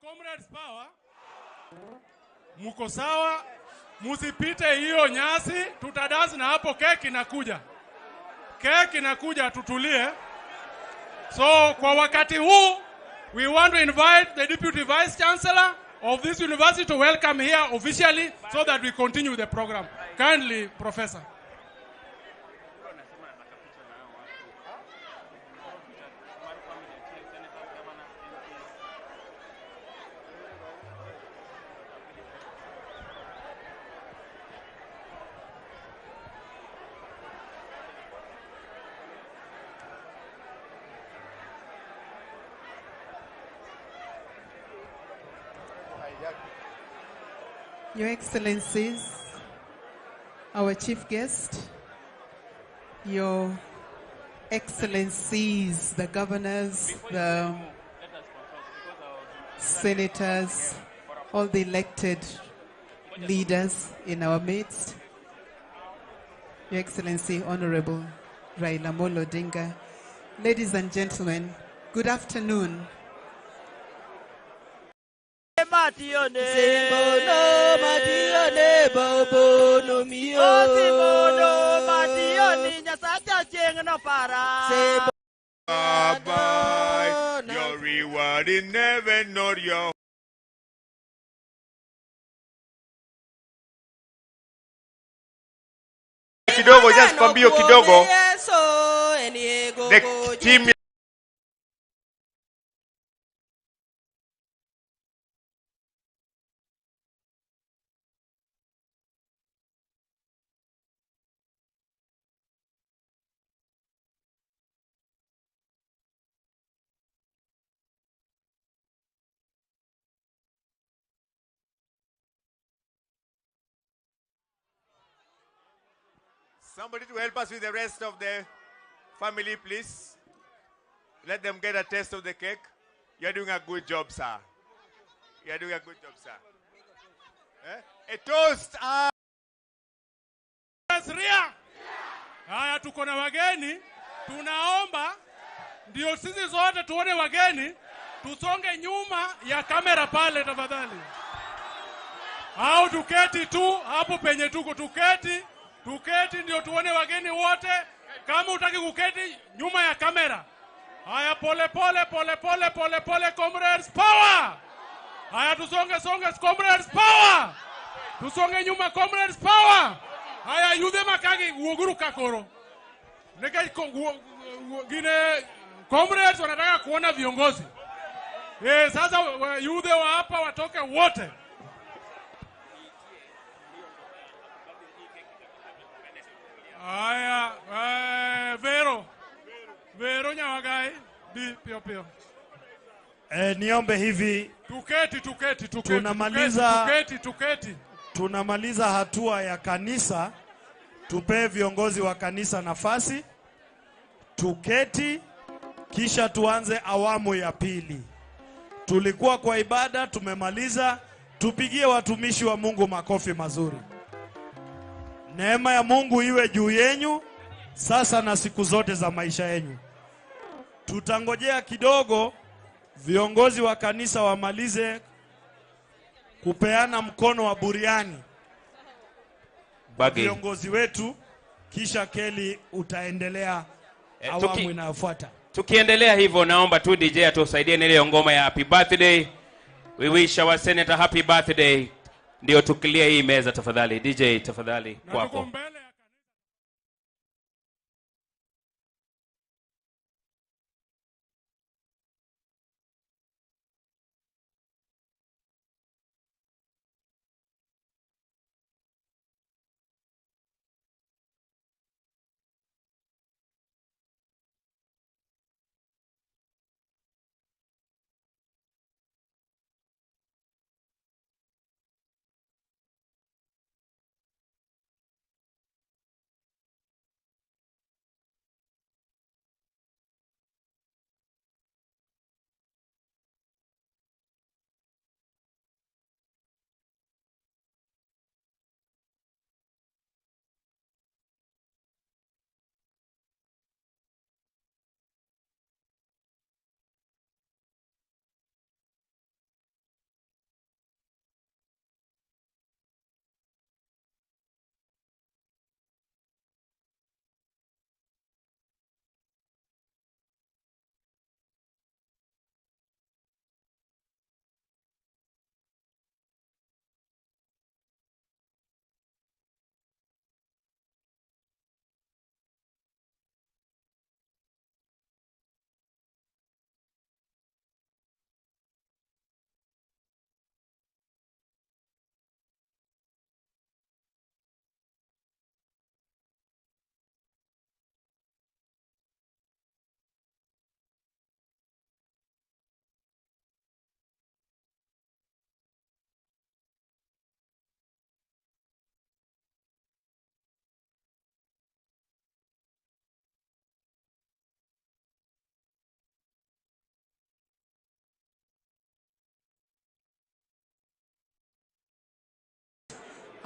Comrades power. Muko sawa? Musipite hiyo nyasi, tutadansi na hapo keki inakuja. Keki inakuja, tutulie. So kwa wakati huu we want to invite the Deputy Vice Chancellor of this university to welcome here officially so that we continue the program. Kindly, Professor. Your Excellencies, our chief guest, Your Excellencies, the governors, the senators, all the elected leaders in our midst, Your Excellency, Honorable Raila Amolo Odinga, ladies and gentlemen, good afternoon. Simono matione bobo no mio. Simono matione nyasacha chieng no para. Bye. Your reward in heaven, not your. Kidogo, just pambio kidogo. The team. Somebody to help us with the rest of the family, please. Let them get a taste of the cake. You're doing a good job, sir. You're doing a good job, sir. Eh? A toast. Haya, tuko na wageni. Tunaomba ndio sisi zote tuone wageni. Tusonge nyuma ya kamera pale tafadhali. Au tuketi tu hapo penye tuko, tuketi. Tuketi ndio tuone wageni wote. Kama hutaki kuketi nyuma ya kamera. Haya, pole pole pole pole pole pole, comrades power. Haya, tusonge songe, comrades power. Tusonge nyuma, comrades power. Haya, yudhe makagi uoguru kakoro. Neka gine comrades wanataka kuona viongozi. Sasa yudhe wa hapa watoke wote. Haya, Vero. Vero Nyawagai, bi pio pio. Niombe hivi. Tuketi, tuketi, tuketi. Tunamaliza, tuketi, tuketi. Tunamaliza hatua ya kanisa. Tupe viongozi wa kanisa nafasi. Tuketi, kisha tuanze awamu ya pili. Tulikuwa kwa ibada, tumemaliza. Tupigie watumishi wa Mungu makofi mazuri. Neema ya Mungu iwe juu yenu sasa na siku zote za maisha yenu. Tutangojea kidogo viongozi wa kanisa wamalize kupeana mkono wa buriani viongozi wetu, kisha Kelly utaendelea awamu inayofuata. Tukiendelea hivyo, naomba tu DJ atusaidie na ile ngoma ya happy birthday. We wish our senator happy birthday. Ndio tukilie hii meza tafadhali. DJ tafadhali kwako.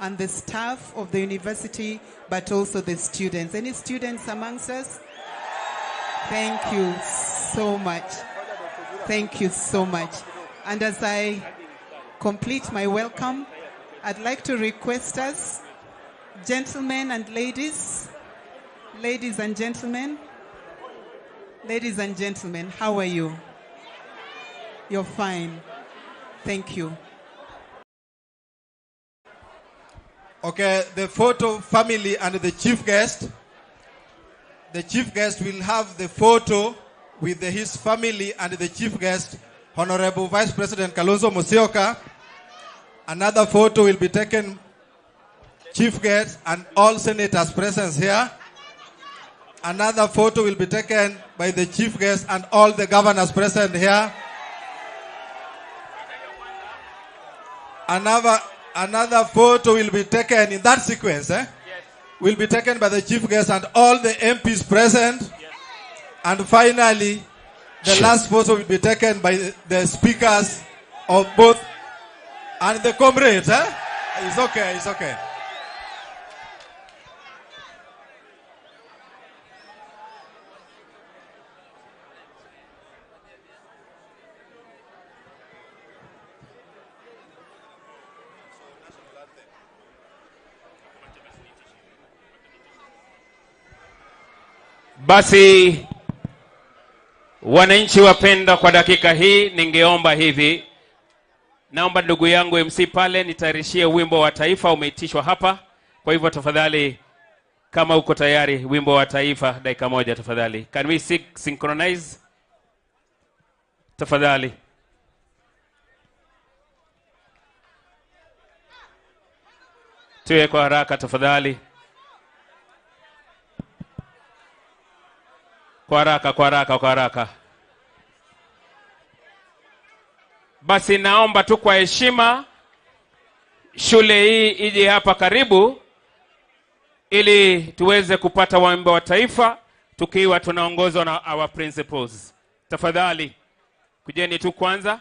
and the staff of the university, but also the students. Any students amongst us? Thank you so much. Thank you so much. And as I complete my welcome, I'd like to request us, gentlemen and ladies, ladies and gentlemen, ladies and gentlemen, how are you? You're fine. Thank you. Okay, the photo family and the chief guest. The chief guest will have the photo with his family and the chief guest, Honorable Vice President Kalonzo Musyoka. Another photo will be taken, chief guest and all senators present here. Another photo will be taken by the chief guest and all the governors present here. Another photo will be taken in that sequence, eh? Yes. Will be taken by the chief guest and all the MPs present. Yes. And finally, the last photo will be taken by the speakers of both and the comrades. Eh? It's okay, it's okay. Basi wananchi wapendwa, kwa dakika hii ningeomba hivi, naomba ndugu yangu MC pale nitayarishie wimbo wa taifa, umeitishwa hapa. Kwa hivyo tafadhali, kama uko tayari, wimbo wa taifa dakika moja tafadhali. Can we synchronize? Tafadhali. Tuwe kwa haraka tafadhali. Kwa haraka, kwa haraka, kwa haraka. Basi naomba tu kwa heshima shule hii ije hapa karibu ili tuweze kupata wimbo wa taifa tukiwa tunaongozwa na our principals. Tafadhali kujeni tu kwanza.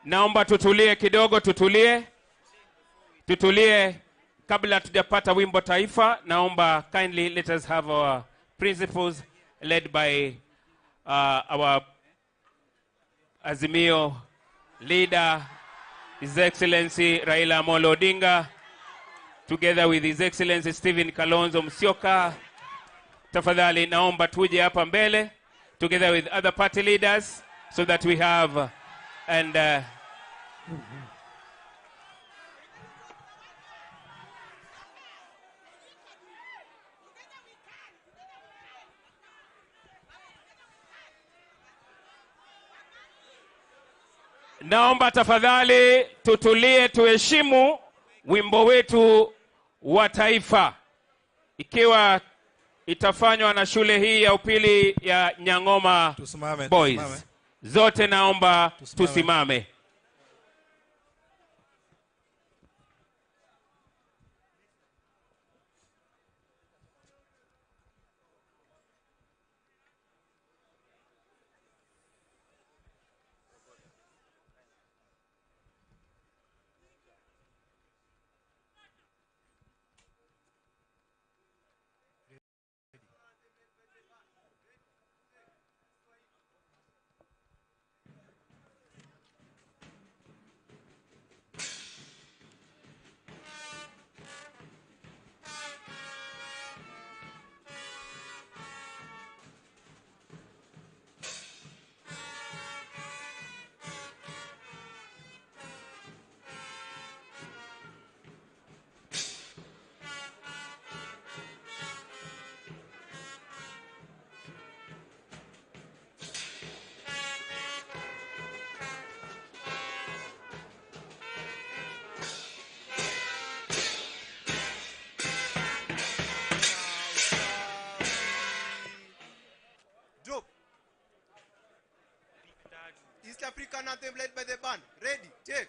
Naomba tutulie kidogo, tutulie. Tutulie kabla tujapata wimbo taifa. Naomba kindly let us have our principals led by our Azimio leader, His Excellency Raila Amolo Odinga, together with His Excellency Stephen Kalonzo Musyoka. Tafadhali naomba tuje hapa mbele together with other party leaders so that we have and naomba tafadhali tutulie, tuheshimu wimbo wetu wa taifa, ikiwa itafanywa na shule hii ya upili ya Nyang'oma Tusimame, Boys. Tusimame. Zote naomba tusimame. East African anthem led by the band. Ready, take.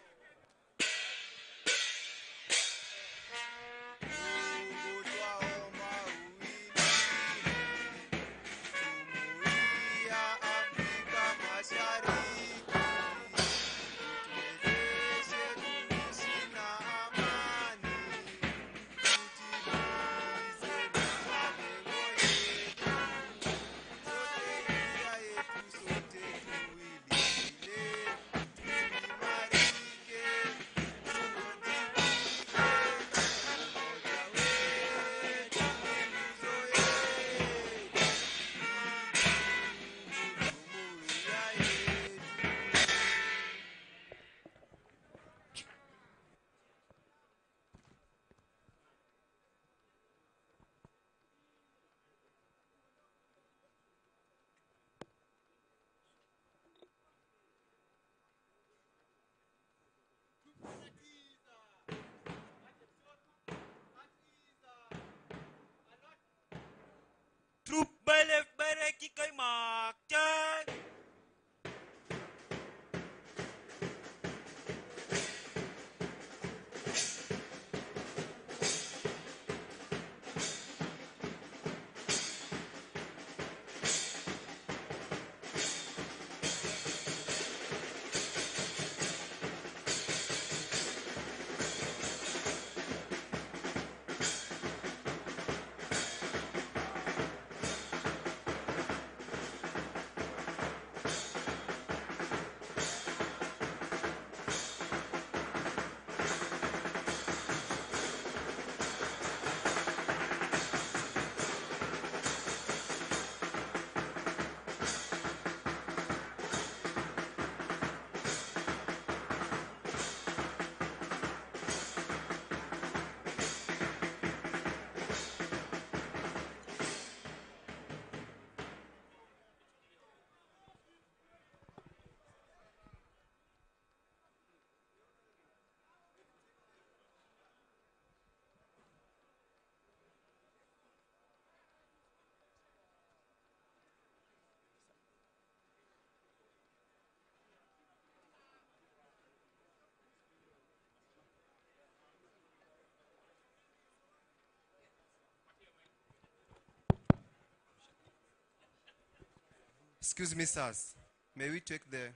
Excuse me, sirs. May we take the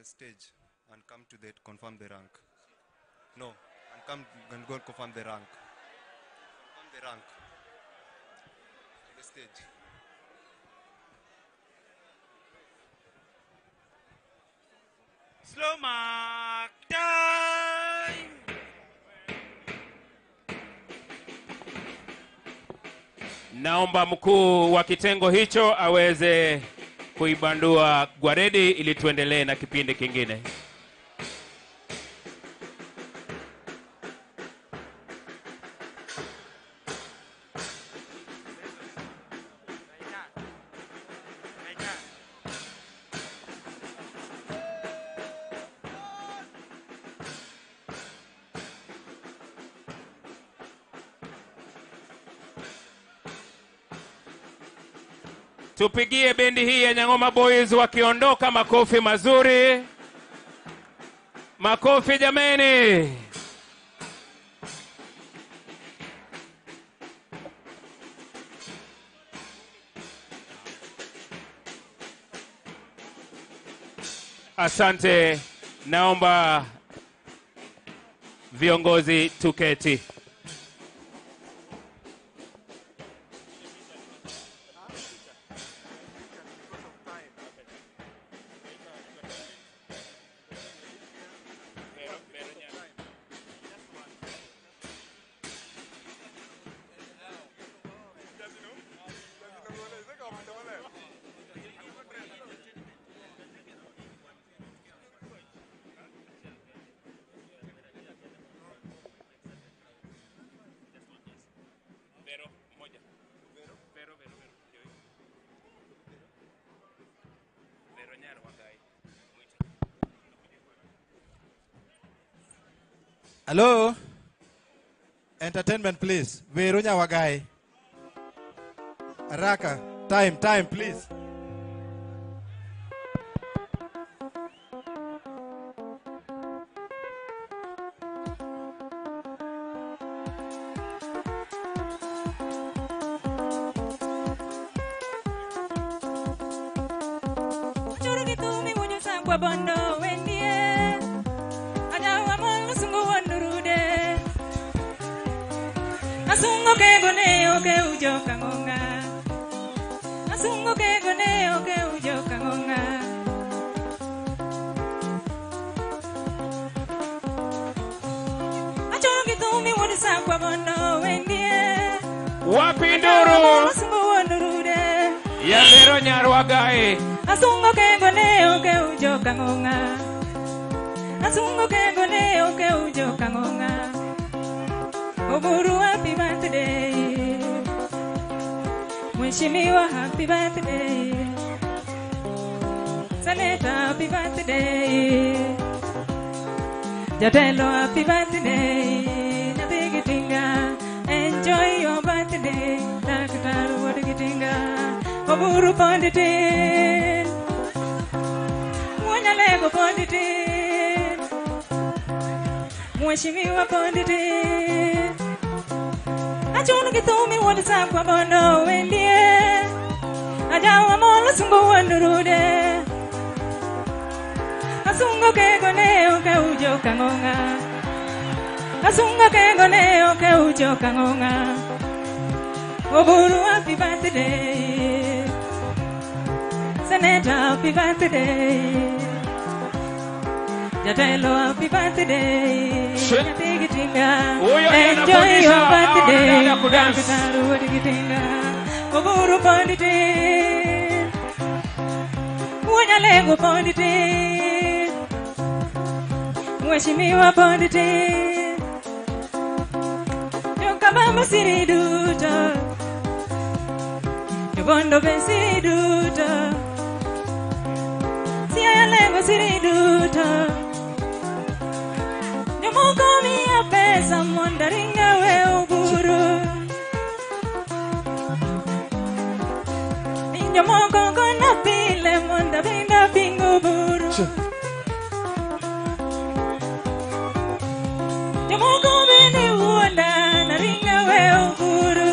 stage and come to the confirm the rank? No, and come and go and confirm the rank. Confirm the rank. The stage. Slow mark time. Naomba mkuu wa kitengo hicho aweze kuibandua gwaredi ili tuendelee na kipindi kingine. Tupigie bendi hii ya Nyang'oma Boys wakiondoka makofi mazuri. Makofi jameni. Asante. Naomba viongozi tuketi. Hello? Entertainment, please. Verunya Wagai. Araka. Time, time, please. Wapi nduru ya Vero Nyarwagai. Asungo kengo ne oke ujo kangonga. Asungo kengo ne oke ujo kangonga. Oburu happy birthday. Mheshimiwa happy birthday. Senator happy birthday. Jatelo happy birthday. Nyathi Gitinga, enjoy your birthday. Daktari wuod Gitinga, Oburu ponditin. Mwanyalego ponditin. Mheshimiwa ponditin. Achon gi thumi wuod Sakwa mondo wendie. Ajawa molo sungu wuon rude. Asungo kego ne oke ujo kangonga. Asungo kego ne oke ujo kangonga. Oburu happy birthday. Senator happy birthday. Jatelo happy birthday. Nyathi Gitinga, enjoy your birthday. Daktari wuod Gitinga, Oburu ponditin. Mwanyalego ponditin. Mheshimiwa ponditin. Jokabamba siri duto. Jobondo be siri duto. Siaya lengo siri duto. Jomoko miya pesa mondo aringa we Oburu. Jomoko gona pile mondo abinda pingo Oburu. Jomoko bende wuonda naringa we Oburu.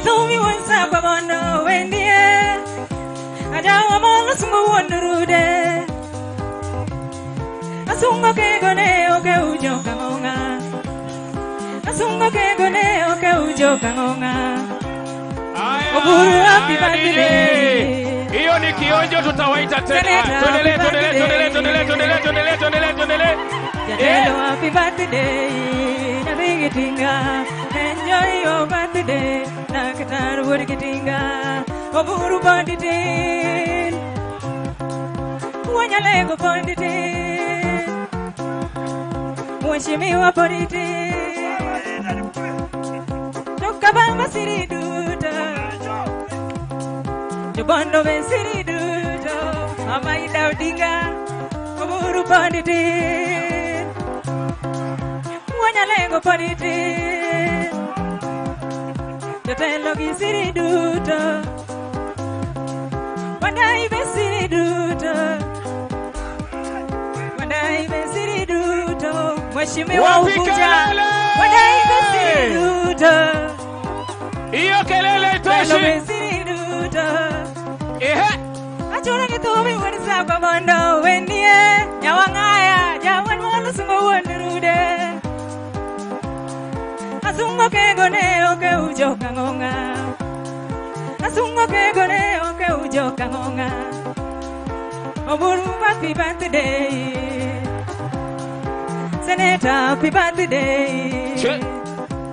githumi wonsa kwa bondo wendie. Ajawa mono sungu wonurude. Asungo ke gone oke ujo kangonga. Asungo ke gone oke ujo kangonga. Oburu happy birthday. Hiyo ni kionjo, tutawaita tena. Tuendelee, tuendelee, tuendelee, tuendelee, tuendelee, tuendelee, tuendelee, tuendelee. Jatelo happy birthday. Nabigi tinga. Enjoy your birthday. Nakataru wodikitinga. Oburu bonditin. Wanyalego bonditin. Mheshimiwa bonditin. Tokabamba siri duta. Jobondo ben siri duta. Amaida Odinga. Oburu bonditin. Wanyalengo bonditin. Jotelo gi siri duta. Wadai be siri duta. Wadai be siri duta. Mheshimiwa Ubuja. Wadai be siri duta. Hiyo kelele itoshi. Be siri duta. Ehe. Achora gitumi wonsa kwa bondo wendie. Nyawangaya jawan mono sungo wonrude. Asungo ke gone oke ujo kangonga. Asungo ke gone oke ujo kangonga. Oburu happy birthday. Senator happy birthday. Che.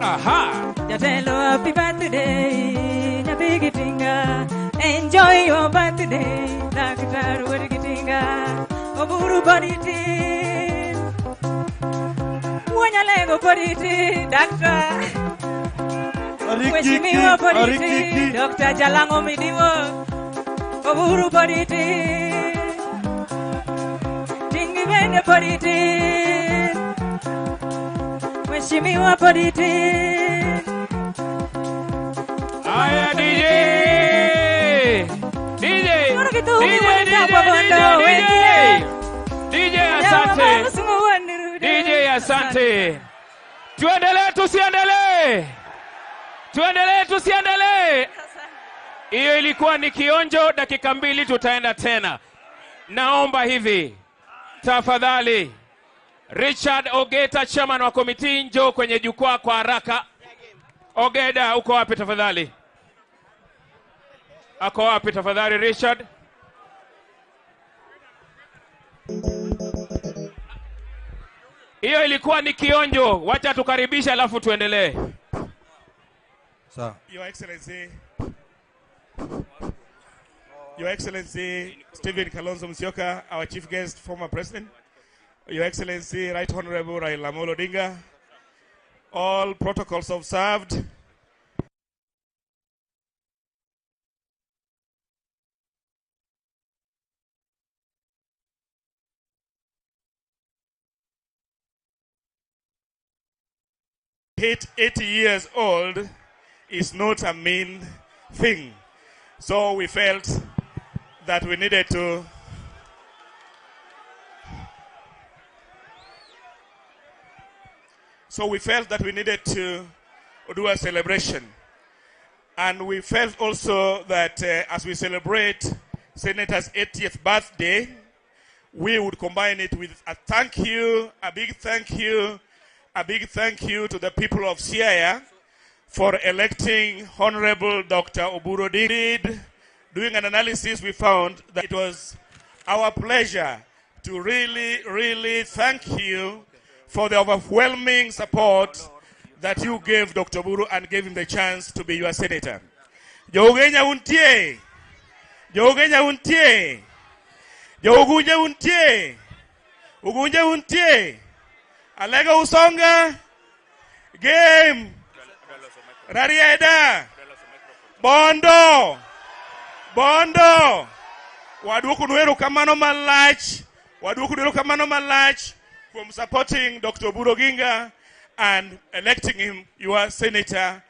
Aha. Jatelo happy birthday. Nyabigi tinga. Enjoy your birthday. Daktar wodikitinga. Oburu boditin. Wanyalego boditi. Doctor. Mheshimiwa boditi. Dr. Jalango Midiwo. Oburu boditi. Tingi bende boditi. Mheshimiwa boditi. Aya DJ. DJ. DJ, DJ, DJ, asante. DJ, asante. Tuendelee tusiendelee? Tuendelee tusiendelee? Hiyo ilikuwa ni kionjo, dakika 2 tutaenda tena. Naomba hivi, tafadhali Richard Ogeta, chairman wa komiti, njoo kwenye jukwaa kwa haraka. Ogeda, uko wapi tafadhali? Ako wapi tafadhali Richard? Hiyo ilikuwa ni kionjo, wacha tukaribisha alafu tuendelee. Sawa. Your Excellency Stephen Kalonzo Musyoka, our chief guest, former president. Your Excellency Right Honorable Raila Amolo Odinga, all protocols observed. Hit 80 years old is not a mean thing. So we felt that we needed to do a celebration. And we felt also that as we celebrate Senator's 80th birthday, we would combine it with a thank you, a big thank you, a big thank you to the people of Siaya for electing Honorable Dr. Oburu Odinga. Doing an analysis, we found that it was our pleasure to really, really thank you for the overwhelming support that you gave Dr. Oburu and gave him the chance to be your senator. Jougenya untie! Jougenya untie! Jougunje untie! Ugunje untie! Alega usonga! Game! Rarieda! Bondo! Bondo! Waduoko erokamano malach! Waduoko erokamano malach from supporting Dr. Oburu Oginga and electing him your senator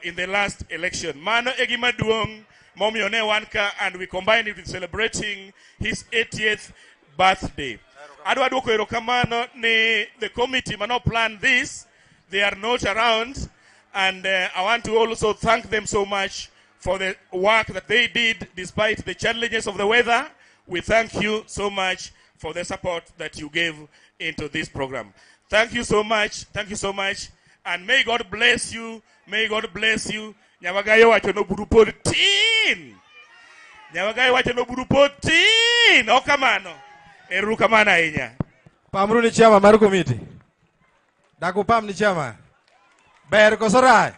in the last election. Mano e gima duong' momiyo ne wan ka, and we combine it with celebrating his 80th birthday. Adwa duoko erokamano ni the committee mano plan this. They are not around, And I want to also thank them so much for the work that they did despite the challenges of the weather. We thank you so much for the support that you gave into this program. Thank you so much. Thank you so much. And may God bless you. May God bless you. Nyawagayo wacho no buru pod tin. Nyawagayo wacho no buru pod tin. Okamano. Erukamano ahinya. Pamru ni chama mar komiti. Dakupam ni chama. Ber koso rach?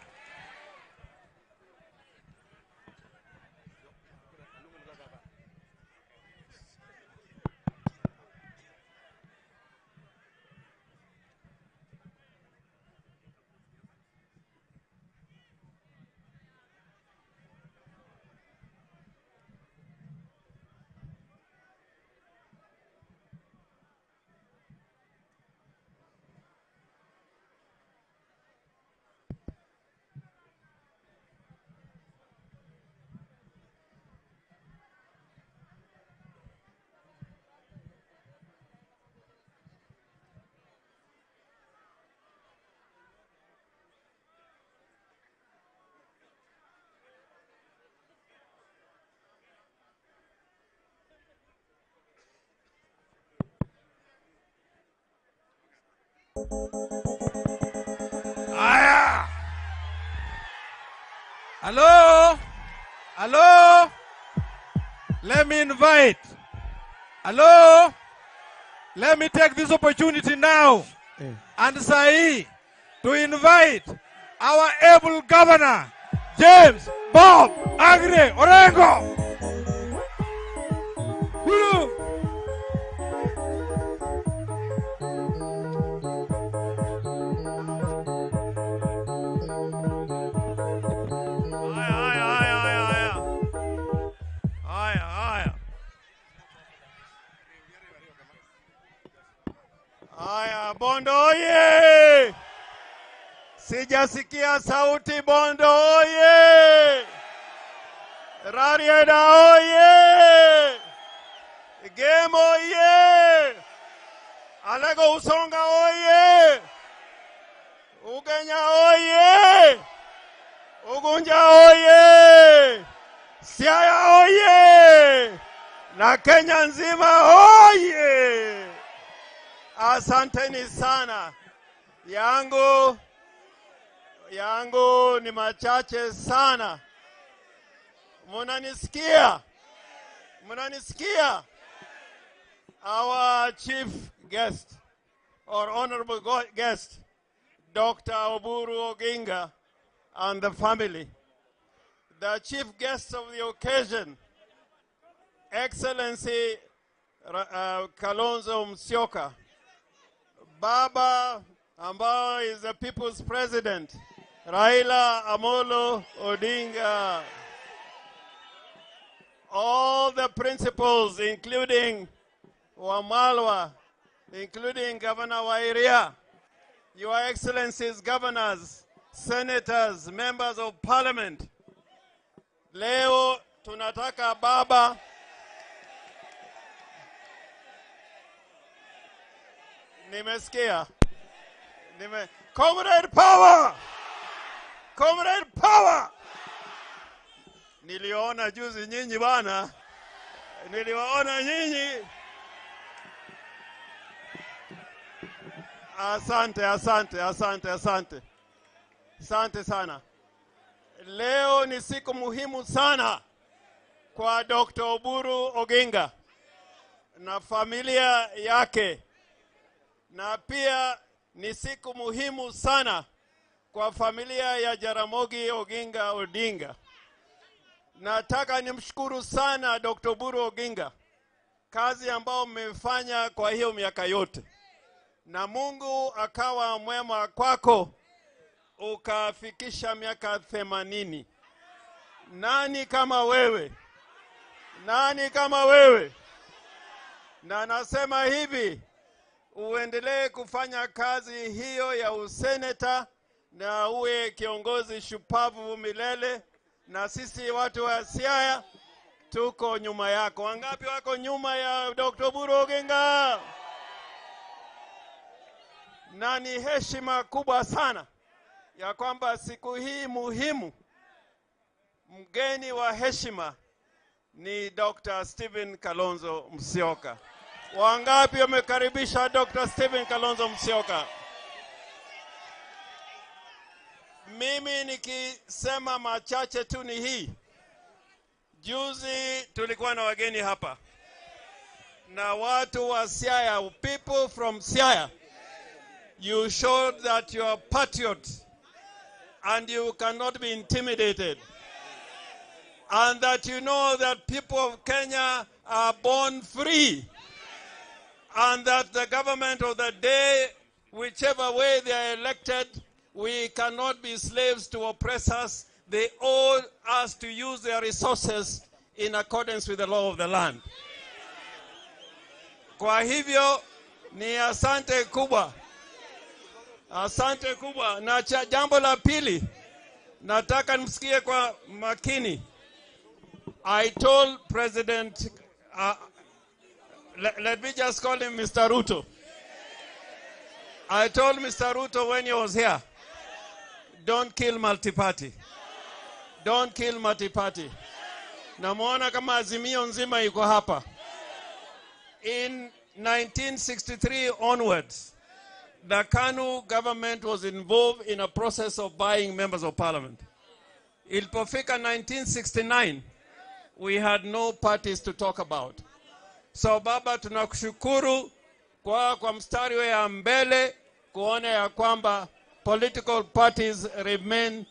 Aya. Hello? Hello? Let me invite. Hello? Let me take this opportunity now and say to invite our able governor, James Bob Agre Orengo. Woo! Aya, Bondo oye! Sijasikia sauti. Bondo oye! Rarieda oye! Gem oye! Alego Usonga oye! Ugenya oye! Ugunja oye! Siaya oye! Na Kenya nzima oye! Asanteni sana. Yangu ni machache sana. Munanisikia? Munanisikia? Our chief guest or honorable guest, Dr. Oburu Oginga and the family. The chief guest of the occasion, Excellency Kalonzo Musyoka, Baba ambao is the people's president, Raila Amolo Odinga. All the principals, including Wamalwa, including Governor Wairia, Your Excellencies, governors, senators, members of parliament. Leo tunataka baba Nimesikia. Comrade power! Comrade power! Niliona juzi nyinyi bana. Niliwaona nyinyi. Asante, asante, asante, asante. Asante sana. Leo ni siku muhimu sana kwa Dr. Oburu Oginga na familia yake. Na pia ni siku muhimu sana kwa familia ya Jaramogi Oginga Odinga. Nataka nimshukuru sana Dr. Oburu Oginga, kazi ambayo mmefanya kwa hiyo miaka yote. Na Mungu akawa mwema kwako, ukafikisha miaka 80. Nani kama wewe? Nani kama wewe? Na nasema hivi, uendelee kufanya kazi hiyo ya useneta na uwe kiongozi shupavu milele. Na sisi watu wa Siaya tuko nyuma yako. Wangapi wako nyuma ya Dr. Oburu Oginga? Na ni heshima kubwa sana ya kwamba siku hii muhimu mgeni wa heshima ni Dr. Stephen Kalonzo Musyoka. Wangapi wamekaribisha Dr. Stephen Kalonzo Musyoka? Mimi nikisema machache tu ni hii. Juzi tulikuwa na wageni hapa na watu wa Siaya, people from Siaya, you showed that you are patriots and you cannot be intimidated, and that you know that people of Kenya are born free, and that the government of the day, whichever way they are elected, we cannot be slaves to oppressors. They owe us to use their resources in accordance with the law of the land. Kwa hivyo ni asante kubwa, asante kubwa. Na cha jambo la pili, nataka nimsikie kwa makini. I told President, let me just call him Mr. Ruto. I told Mr. Ruto when he was here, don't kill multi-party. Don't kill multi-party. Namuona kama Azimio nzima yuko hapa. In 1963 onwards, the KANU government was involved in a process of buying members of parliament. Ilipofika 1969, we had no parties to talk about. So baba, tunakushukuru kwa mstari ya mbele kuona ya kwamba political parties remain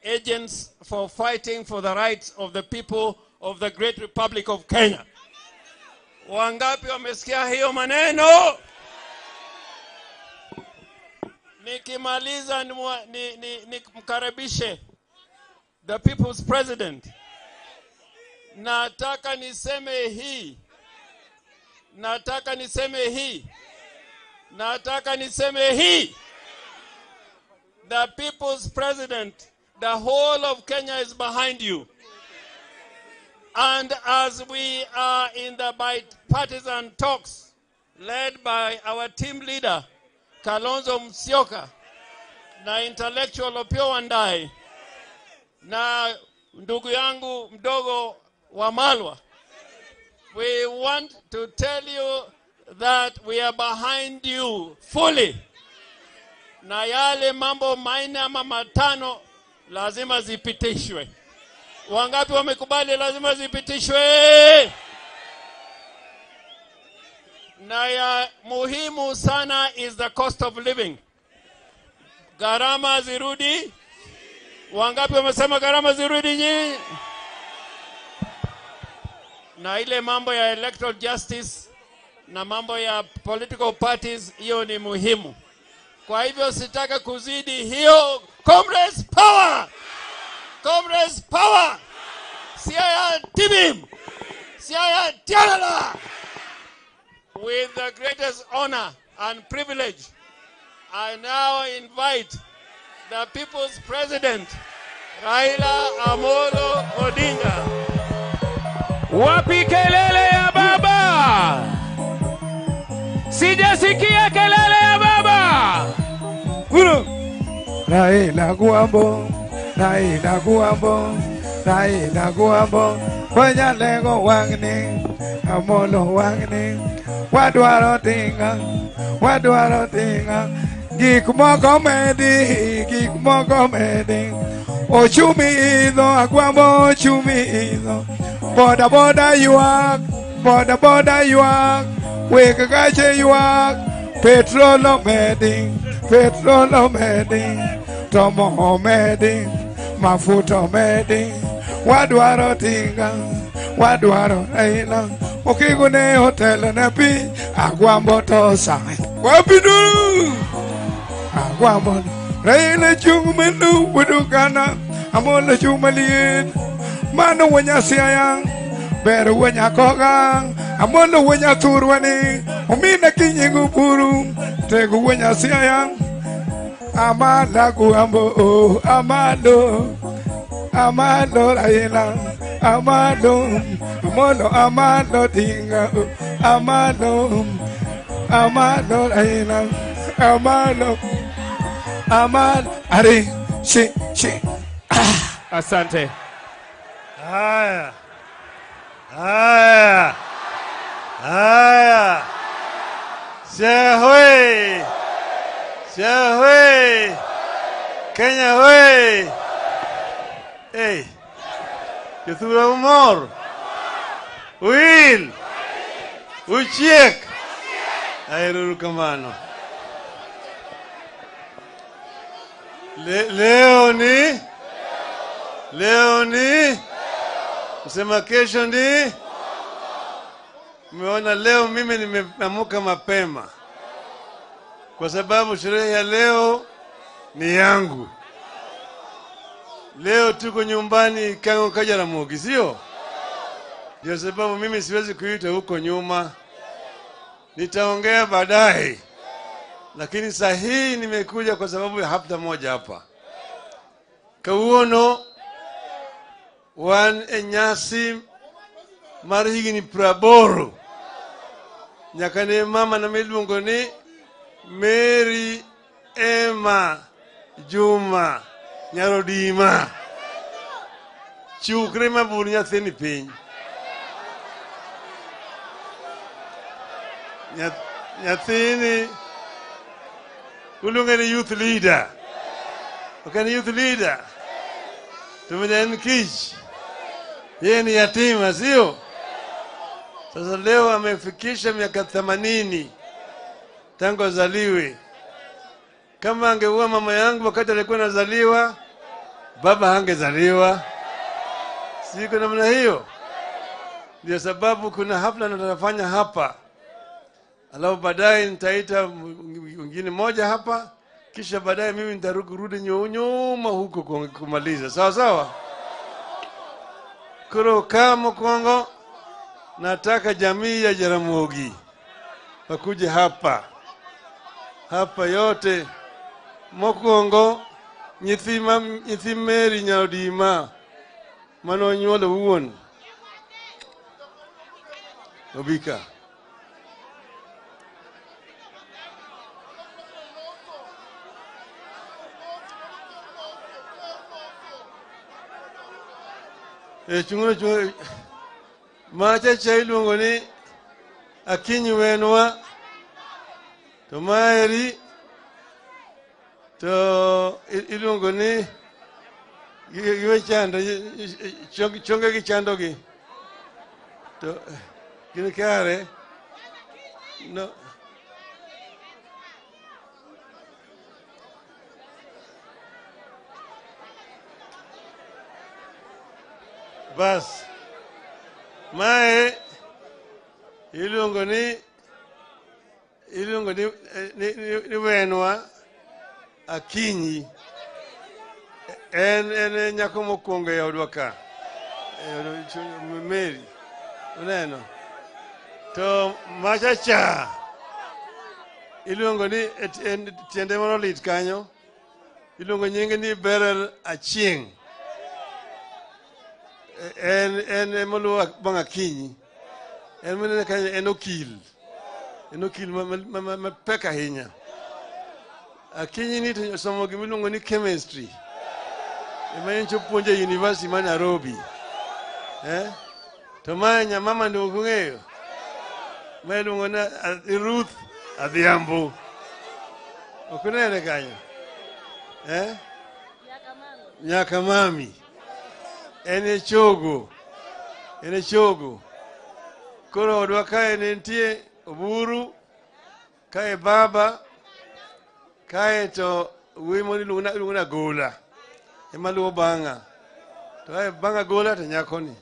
agents for fighting for the rights of the people of the Great Republic of Kenya. Wangapi wamesikia hiyo maneno? Nikimaliza nimkaribishe the people's president. Nataka niseme hii. Nataka niseme hii. Nataka niseme hii. The people's president, the whole of Kenya is behind you. And as we are in the bipartisan talks led by our team leader, Kalonzo Musyoka, na intellectual Opiyo Wandayi, na ndugu yangu mdogo wa Malwa, we want to tell you that we are behind you fully. Na yale mambo manne ama matano lazima zipitishwe. Wangapi wamekubali lazima zipitishwe? Na ya muhimu sana is the cost of living. Gharama zirudi. Wangapi wamesema gharama zirudi nyinyi? Na ile mambo ya electoral justice na mambo ya political parties, hiyo ni muhimu. Kwa hivyo sitaka kuzidi hiyo. Comrades power! Comrades power! Siaya Tibim! Siaya Tialala! With the greatest honor and privilege, I now invite the people's president, Raila Amolo Odinga. Wapi kelele ya baba? Sijasikia kelele ya baba. Guru. Raila Guambo, Raila Guambo, Raila Guambo. Kwenya lengo wangni, Amolo wangni. Wadwaro tinga, wadwaro tinga. Gik moko medi, gik moko medi. Ochumi idho, Agwambo ochumi idho. Boda boda ywak, boda boda ywak. Weg gache ywak, petrol omedi, petrol omedi, tomo omedi, mafuta omedi. Wadwaro tinga, wadwaro Raila. Okigo ne hotel ne pi, Agwambo tosa. Wapiduru, Agwambo. Raila chung menu wedukana, Amolo chung malien. Mano wenya Siaya, ber wenya koga, Amolo wenya turwani, omina kinyingu puru, tegu wenya Siaya. Amala Guambo, amalo, amalo Raila, amalo, amolo, amalo tinga, amalo, amalo Raila, amalo, amalo, ari. shi, shi. Asante. Haya. Haya. Haya. Siaya hoi. Siaya hoi. Kenya hoi. Hey. Jothurwa umor. Uil. Uchiek. Aeruru kamano. Leo ni kusema kesho ni. Umeona leo mimi nimeamka mapema kwa sababu sherehe ya leo ni yangu. Leo tuko nyumbani Kang'o ka Jaramogi, sio? Ndio sababu mimi siwezi kuita huko nyuma. Nitaongea baadaye. Lakini saa hii nimekuja kwa sababu ya hafla moja hapa. Kawuono wan e nyasi mar higni 80 nyaka ne mama na miluongo ni Mary Emma Juma Nyarodima chukre mabur nyathini piny. Nyathini uluonge ni youth leader. Ok en youth leader to bende en kich. Yeye ni yatima, sio? Sasa leo amefikisha miaka 80 tangu azaliwe. Kama angekuwa mama yangu wakati alikuwa anazaliwa, baba hangezaliwa. Siko namna hiyo. Ndio sababu kuna hafla natafanya hapa. Alafu baadaye nitaita mwingine moja hapa, kisha baadaye mimi nitarudi nyuma huko kumaliza. Sawa sawa? Koro kama Kongo nataka jamii ya Jaramogi wakuje hapa. Hapa yote mokwongo nyithi Mary Nyarodima manonyuolo wuon Obika. Chungo macha cha iluongo ni Akinyi Wenwa to maeri to iluongo ni giwe chando chonge gi chando gi to gin kare no bas mae iluongo ni Wenwa Akinyi en nyako mokwongo e odwa ka Mary uneno to macha cha iluongo ni tiende moro lit kanyo iluongo nyinge ni Beryl Achieng. En emoluwo bang' Akinyi. En minene kanyo en okil. En okil mapek ahinya. Akinyi ni to osomo gima iluongo ni chemistry. Ema nyocha opuonjo e university ma Nairobi. To mae nyamama ndo ok ung'eyo. Ma iluongo ni Ruth Adhiambo. Ok unene kanyo? Nyaka mami. En e chogo. En e chogo. Koro odwa kae ne nitie Oburu, kae baba, kae to wuoyi moro iluongo ni Agola. Ema luwo bang'a. To kae bang' Agola to nyakoni.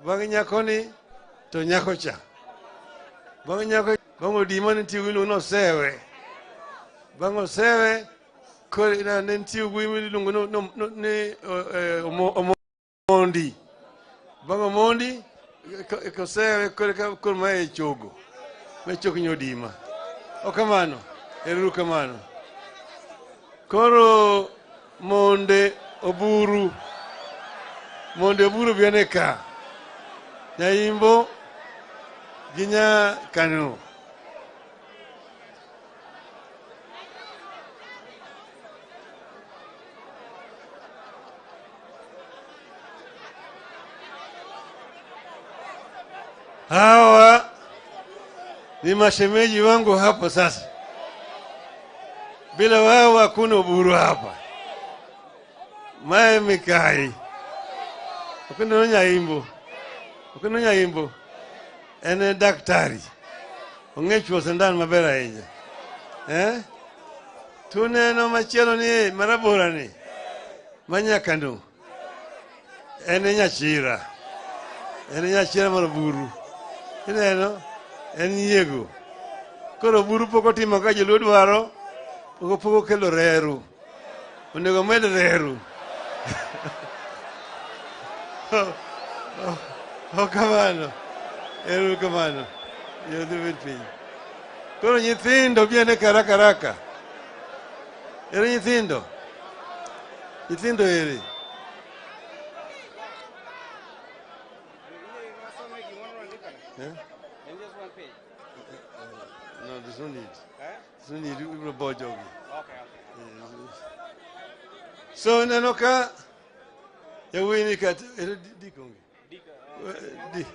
Bang' nyakoni to nyako cha. Bang' nyako, bang' Odima nitie wuoyi miluongo ni Osewe. Bang' Osewe koro ne nitie wuoyi miluongo ni Omondi. Bang' Omondi kosewe koro mae chogo. Mae chok Nyodima. Okamano, ero kamano. Koro monde Oburu biane ka. Nyaimbo gi nya Kano. Hawa ni mashemeji wangu hapo sasa. Bila wao hakuna Oburu hapa. Mae Mikai. Okendo nyaimbo. Okendo nyaimbo. Ene daktari. Ong'e chuo sandan maber ahinya. Eh? Tuneno machielo ni marabora ni. Manyakano. Ene nyachira. Ene nyachira mar Oburu. Ineno? En nyiego. Koro Oburu pok otimo kaka joluo dwaro. Pok okelo reru. Onego med reru. Kamano. Ero kamano. Yodhi piny. Koro nyithindo biene karaka haraka. Ere nyithindo. Nyithindo ere. Eh? No, there's no need. There's no need. We will bow jogi. So neno ka yawini kat ere dikonge. Di.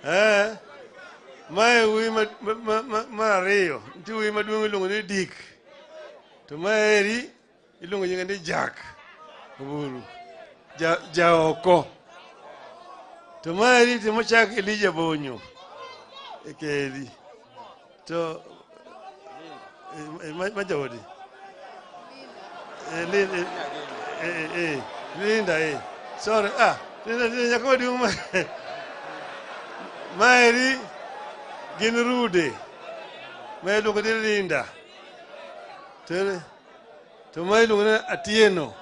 Eh? Mae wuoyi mar ariyo, nitie wuoyi maduong' iluongo ni Dick. To maeri iluongo nyinge ni Jack Oburu. Jaoko. To maeri to mochak Elijah Bonyo. Ekeri. To ma jaodi. Linda Sorry, Linda nyako maduong' ma. Maeri gin rude. Ma iluongo ni Linda. To ma iluongo ni Atieno.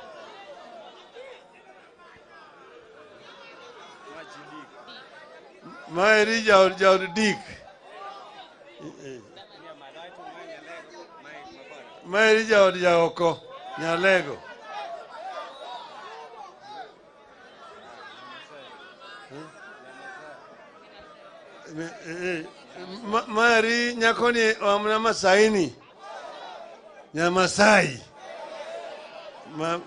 Maeri jaod Dick. Maeri jaod Jaoko Nyalego. Maeri nyakoni wamna Masaini. Nyamasai. Ma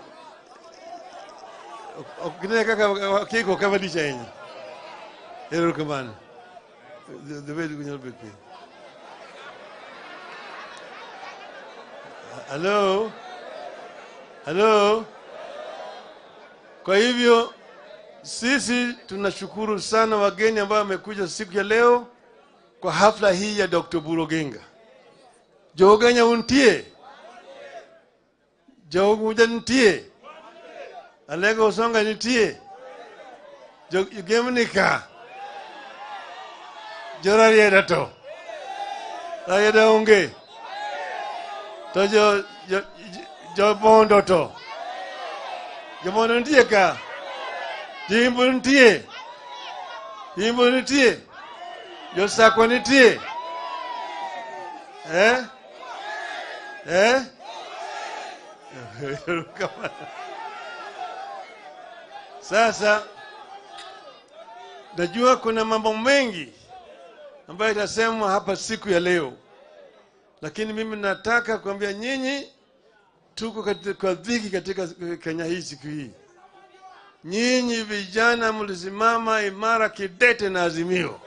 okine kaka kiko kama dicha yenye. Ero kamano. The way you bet piny. Hello? Hello? Kwa hivyo sisi tunashukuru sana wageni ambao wamekuja siku ya leo kwa hafla hii ya Dr. Oburu Oginga. Joganya untie. Joguja nitie. Alego Osonga nitie. Jogemnika. Jorarieda to. Rarieda onge. To jo Bondo to. Jobondo nitie ka. Jimbo nitie. Jimbo nitie. Josakwa nitie. Eh? Eh? Sasa najua kuna mambo mengi ambayo itasemwa hapa siku ya leo, lakini mimi nataka kuambia nyinyi tuko katika dhiki katika Kenya hii siku hii. Nyinyi vijana mlisimama imara kidete na Azimio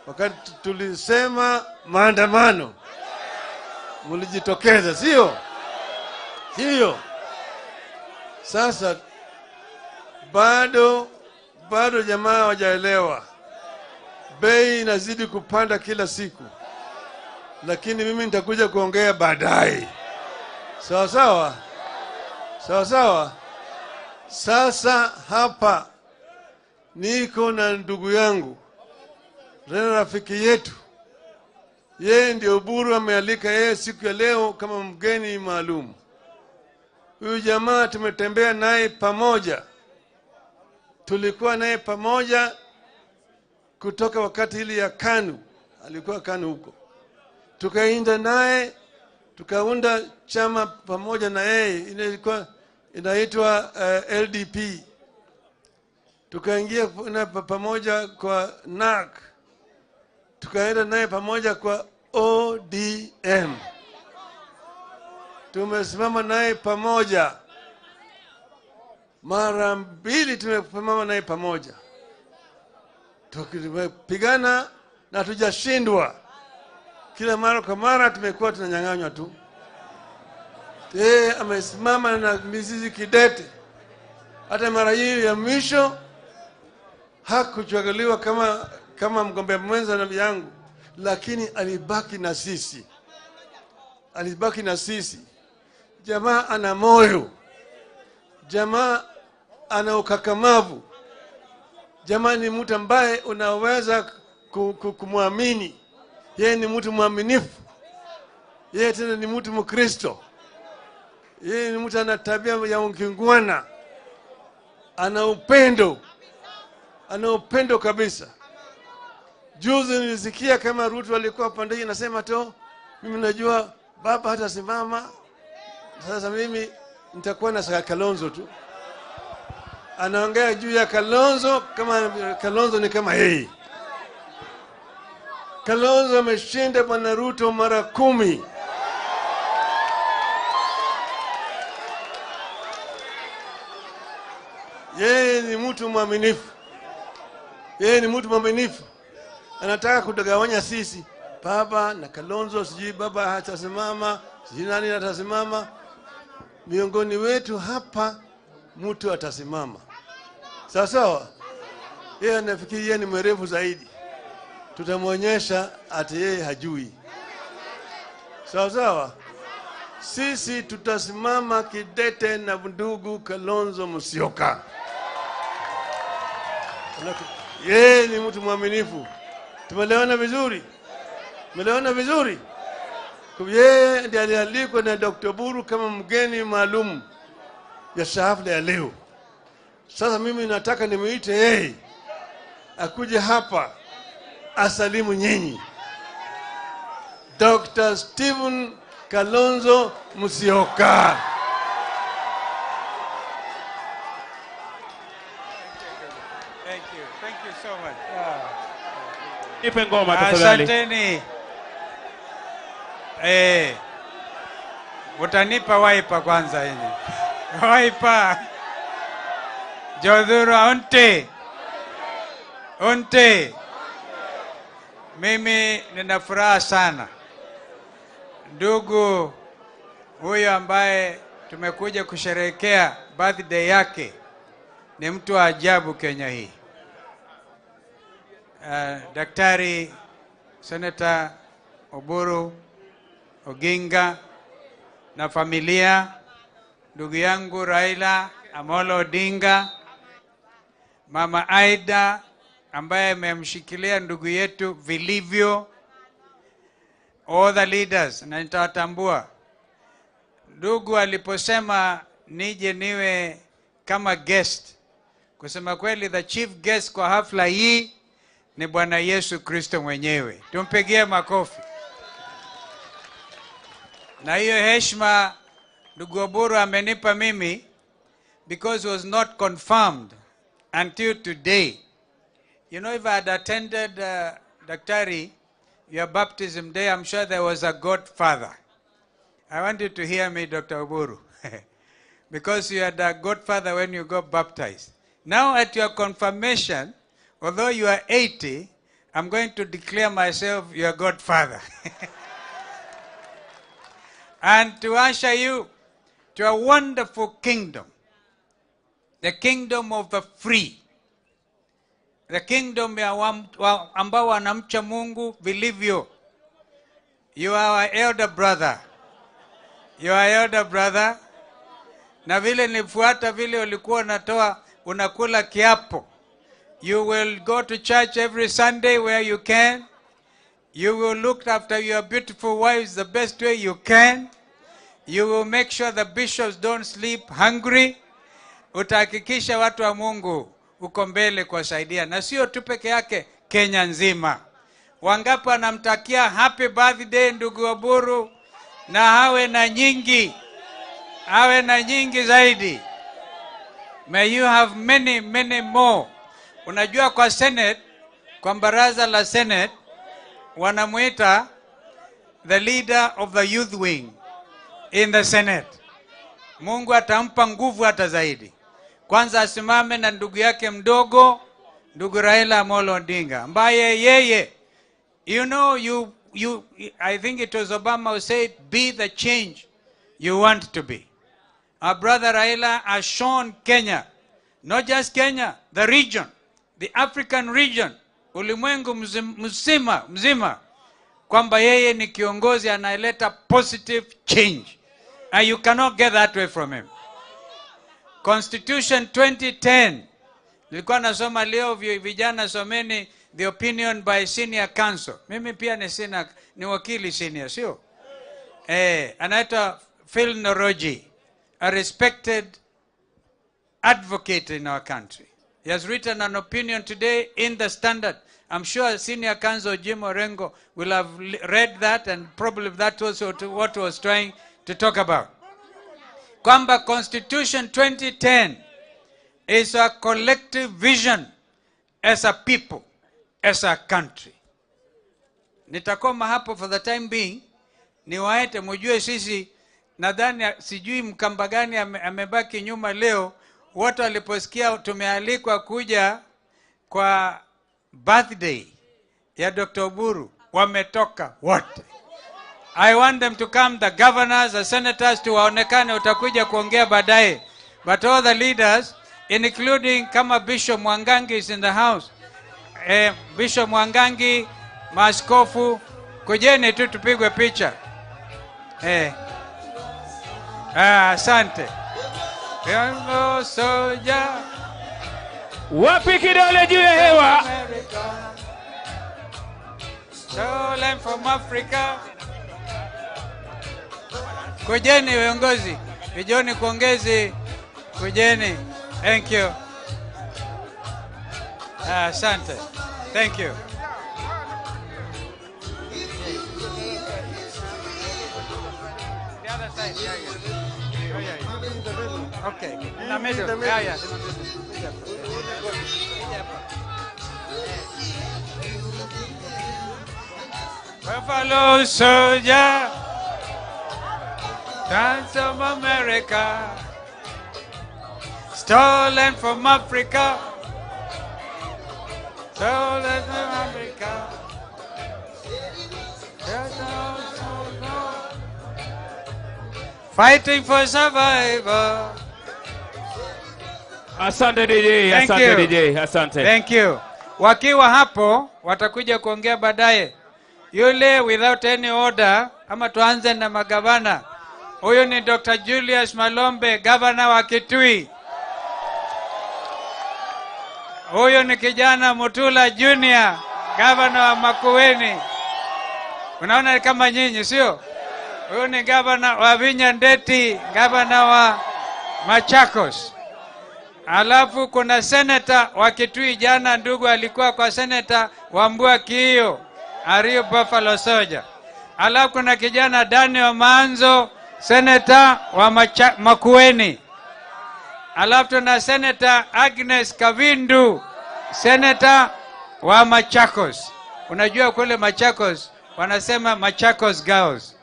wakati tulisema maandamano, mlijitokeza, sio? Sio? Sasa bado jamaa hawajaelewa. Bei inazidi kupanda kila siku. Lakini mimi nitakuja kuongea baadaye. Sawa sawa? Sawa sawa? Sasa hapa niko na ndugu yangu, tena rafiki yetu. Yeye ndio Oburu amealika yeye siku ya leo kama mgeni maalum. Huyu jamaa tumetembea naye pamoja. Tulikuwa naye pamoja kutoka wakati ile ya KANU. Alikuwa KANU huko. Tukaenda naye, tukaunda chama pamoja na yeye, ilikuwa inaitwa LDP. Tukaingia naye pamoja kwa NAC. Tukaenda naye pamoja kwa ODM. Tumesimama naye pamoja. Mara mbili tumesimama naye pamoja. Tukipigana na tujashindwa. Kila mara kwa mara tumekuwa tunanyang'anywa tu. Yeye amesimama na mizizi kidete. Hata mara hii ya mwisho hakuchaguliwa kama mgombea mwenza na yangu, lakini alibaki na sisi. Alibaki na sisi. Jamaa ana moyo. Jamaa ana ukakamavu. Jamaa ni mtu ambaye unaweza kumwamini. Yeye ni mtu mwaminifu. Yeye tena ni mtu Mkristo. Yeye ni mtu ana tabia ya ukingwana. Ana upendo. Ana upendo kabisa. Juzi nilisikia kama Ruto alikuwa pande hii anasema tu, mimi najua baba hatasimama. Sasa mimi nitakuwa na Kalonzo tu. Anaongea juu ya Kalonzo kama Kalonzo ni kama yeye. Kalonzo ameshinda Bwana Ruto mara 10. Yeye ni mtu mwaminifu. Yeye ni mtu mwaminifu. Anataka kutugawanya sisi. Baba na Kalonzo, sijui baba hatasimama, sijui nani atasimama. Miongoni wetu hapa mtu atasimama. Sawa sawa? Yeye anafikiri yeye ni mwerevu zaidi. Tutamuonyesha ati yeye hajui. Sawa sawa? Sisi tutasimama kidete na ndugu Kalonzo Musyoka. Yeye ni mtu mwaminifu. Tumeelewana vizuri? Tumeelewana vizuri? Yeye ndiye alialikwa na Dr. Buru kama mgeni maalum ya hafla ya leo. Sasa mimi nataka nimuite yeye akuje hapa asalimu nyinyi. Dr. Stephen Kalonzo Musyoka. Thank you. Thank you so much. Nipe ngoma tafadhali. Asanteni. Utanipa waipa kwanza hili. Waipa. Jodhura onte. Onte. Mimi nina furaha sana. Ndugu huyo ambaye tumekuja kusherehekea birthday yake ni mtu wa ajabu Kenya hii. Daktari Senator Oburu Oginga na familia, ndugu yangu Raila Amolo Odinga, Mama Aida ambaye amemshikilia ndugu yetu vilivyo, all the leaders, na nitawatambua. Ndugu aliposema nije niwe kama guest, kusema kweli the chief guest kwa hafla hii ni Bwana Yesu Kristo mwenyewe. Tumpigie makofi. Na hiyo heshima ndugu Oburu amenipa mimi, because it was not confirmed until today. You know, if I had attended Daktari, your baptism day, I'm sure there was a godfather. I want you to hear me, Dr. Oburu, because you had a godfather when you got baptized. Now at your confirmation, although you are 80, I'm going to declare myself your godfather. And to usher you to a wonderful kingdom, the kingdom of the free, the kingdom ya ambao wanamcha Mungu vilivyo. You are our elder brother. You are elder brother. Na vile nifuata vile ulikuwa unatoa, unakula kiapo. You will go to church every Sunday where you can. You will look after your beautiful wives the best way you can. You will make sure the bishops don't sleep hungry. Utahakikisha watu wa Mungu uko mbele kuwasaidia. Na sio tu peke yake, Kenya nzima. Wangapi wanamtakia happy birthday ndugu Oburu, na awe na nyingi. Awe na nyingi zaidi. May you have many, many more. Unajua kwa Senate, kwa baraza la Senate, wanamuita the leader of the youth wing in the Senate. Mungu atampa nguvu hata zaidi. Kwanza asimame na ndugu yake mdogo ndugu Raila Amolo Odinga, ambaye yeye, you know, you I think it was Obama who said, "Be the change you want to be." Our brother Raila has shown Kenya, not just Kenya, the region, the African region, ulimwengu mzima mzima, kwamba yeye ni kiongozi anayeleta positive change. And you cannot get that way from him. Constitution 2010, nilikuwa nasoma leo, vijana someni the opinion by senior counsel. Mimi pia ni senior, ni wakili senior, sio? Anaitwa Phil Njoroge, a respected advocate in our country. He has written an opinion today in the Standard. I'm sure Senior Counsel Jim Orengo will have read that, and probably that was what was trying to talk about. Kwamba Constitution 2010 is a collective vision as a people, as a country. Nitakoma hapo for the time being, niwaete mujue sisi, nadhani sijui Mkamba gani amebaki nyuma leo. Wote waliposikia tumealikwa kuja kwa birthday ya Dr. Oburu, wametoka wote. I want them to come, the governors, the senators, tuwaonekane, utakuja kuongea baadaye. But all the leaders, including kama Bishop Mwangangi is in the house. Bishop Mwangangi, maaskofu, kujeni tu tupigwe picha. Asante. Soldier. Wapi kidole juu ya hewa? Stolen from Africa. Kujeni viongozi, vijoni kuongezi, kujeni. Thank you. Asante. Thank you. The other side. Yeah, yeah. Okay. In the middle. Yeah, yeah. Buffalo soldier, dance of America, stolen from Africa, stolen from Africa. Fighting for survival. Asante DJ, Thank asante you. DJ, asante. Thank you. Wakiwa hapo watakuja kuongea baadaye. Yule without any order, ama tuanze na magavana. Huyu ni Dr. Julius Malombe, governor wa Kitui. Huyu ni kijana Mutula Junior, governor wa Makueni. Unaona kama nyinyi, sio? Huyu ni governor wa Vinya Ndeti, governor wa Machakos. Alafu kuna senator wa Kitui jana, ndugu alikuwa kwa senator wa Mbua Kiio, Ario Buffalo Soldier. Alafu kuna kijana Daniel Manzo, senator wa Makueni. Alafu tuna senator Agnes Kavindu, senator wa Machakos. Unajua kule Machakos wanasema Machakos girls.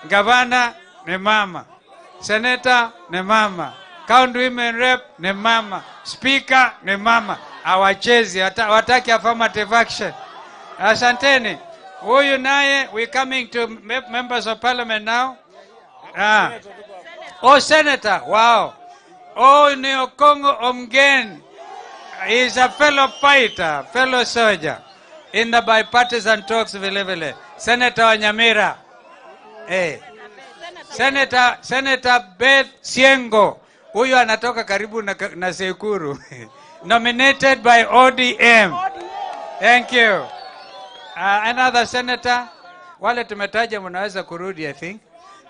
Gavana ni mama, senator ni mama, county women rep ni mama, speaker ni mama. Hawachezi, hawataki affirmative action. Asanteni. Huyu naye, we coming to members of parliament now. Oh, senator, wow. Oh, ni Okongo Omgen. He is a fellow fighter, fellow soldier in the bipartisan talks vile vile. Senator wa Nyamira. Senator Beth Siengo. Huyu anatoka karibu na Sekuru. Nominated by ODM. Thank you. Another senator. Wale tumetaja mnaweza kurudi, I think.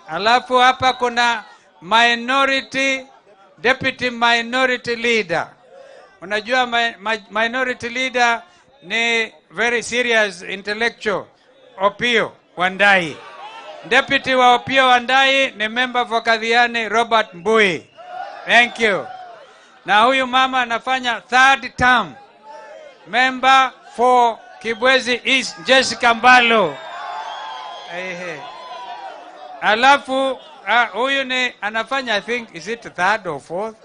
Alafu hapa kuna minority, deputy minority leader. Unajua minority leader ni very serious intellectual, Opiyo Wandayi. Deputy wa Opiyo Wandayi ni member for Kathiani, Robert Mbui. Thank you. Na huyu mama anafanya third term. Member for Kibwezi East, Jessica Mbalo. Ehe. Alafu huyu ni anafanya, I think, is it third or fourth?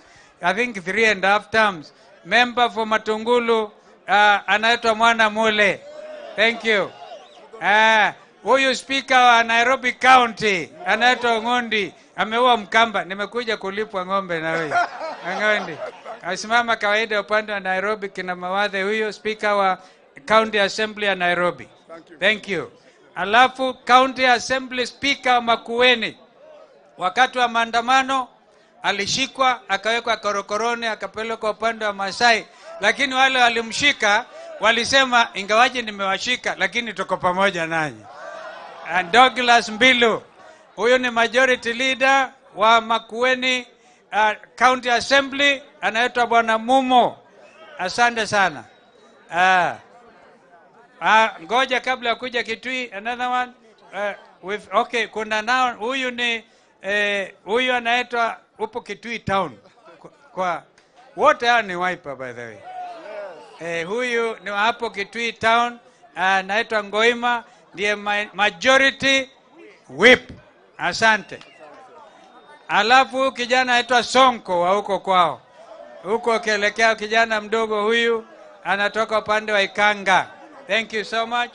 I think 3.5 terms. Member for Matungulu, Anaitwa Mwana Mule. Thank you. Huyu speaker wa Nairobi County anaitwa Ng'ondi, ameua Mkamba. Nimekuja kulipwa ng'ombe na huyu Ng'ondi. Asimama kawaida upande wa Nairobi, kina Mawadhe, huyo speaker wa County Assembly ya Nairobi. Thank you. Alafu County Assembly Speaker wa Makueni, wakati wa maandamano alishikwa akawekwa korokoroni akapelekwa upande wa Masai, lakini wale walimshika walisema ingawaje nimewashika lakini tuko pamoja nanyi. And Douglas Mbilu, huyu ni majority leader wa Makueni County Assembly, anaitwa Bwana Mumo. Asante sana. Ngoja kabla ya kuja Kitui, another one. With, okay, kuna nao huyu ni huyu anaitwa upo Kitui Town. Kwa wote hao ni Wiper by the way. Huyu ni hapo Kitui Town, anaitwa Ngoima, ndiye majority whip. Asante. Alafu kijana anaitwa Sonko wa huko kwao. Huko akielekea kijana mdogo huyu anatoka upande wa Ikanga. Thank you so much.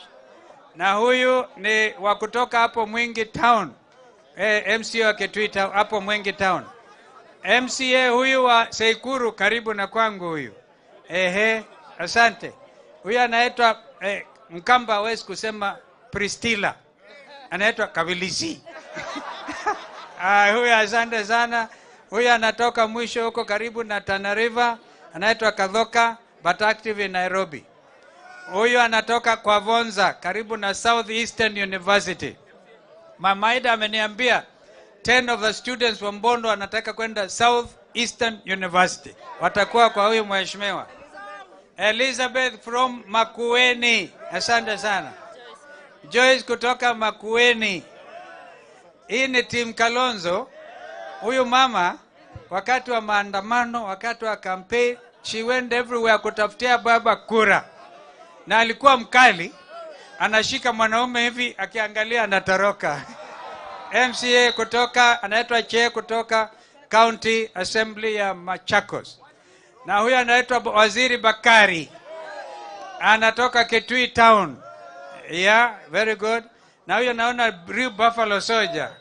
Na huyu ni wa kutoka hapo Mwingi Town. MCA wa Kitui Town, hapo Mwingi Town. MCA huyu wa Seikuru karibu na kwangu huyu. Ehe, asante. Huyu anaitwa Mkamba hawezi kusema Pristila. Anaitwa Kabilisi. Huyu asante sana. Huyu anatoka mwisho huko karibu na Tana River, anaitwa Kadhoka but active in Nairobi. Huyu anatoka kwa Vonza karibu na South Eastern University. Mama Aida ameniambia 10 of the students wa Mbondo wanataka kwenda South Eastern University. Watakuwa kwa huyu mheshimiwa. Elizabeth from Makueni. Asante sana. Joyce kutoka Makueni. Hii ni team Kalonzo. Huyu mama wakati wa maandamano, wakati wa campaign, she went everywhere kutafutia baba kura. Na alikuwa mkali, anashika mwanaume hivi akiangalia anatoroka. MCA kutoka, anaitwa Che kutoka County Assembly ya Machakos. Na huyu anaitwa Waziri Bakari. Anatoka Kitui Town. Yeah, very good. Na huyu naona real Buffalo Soldier.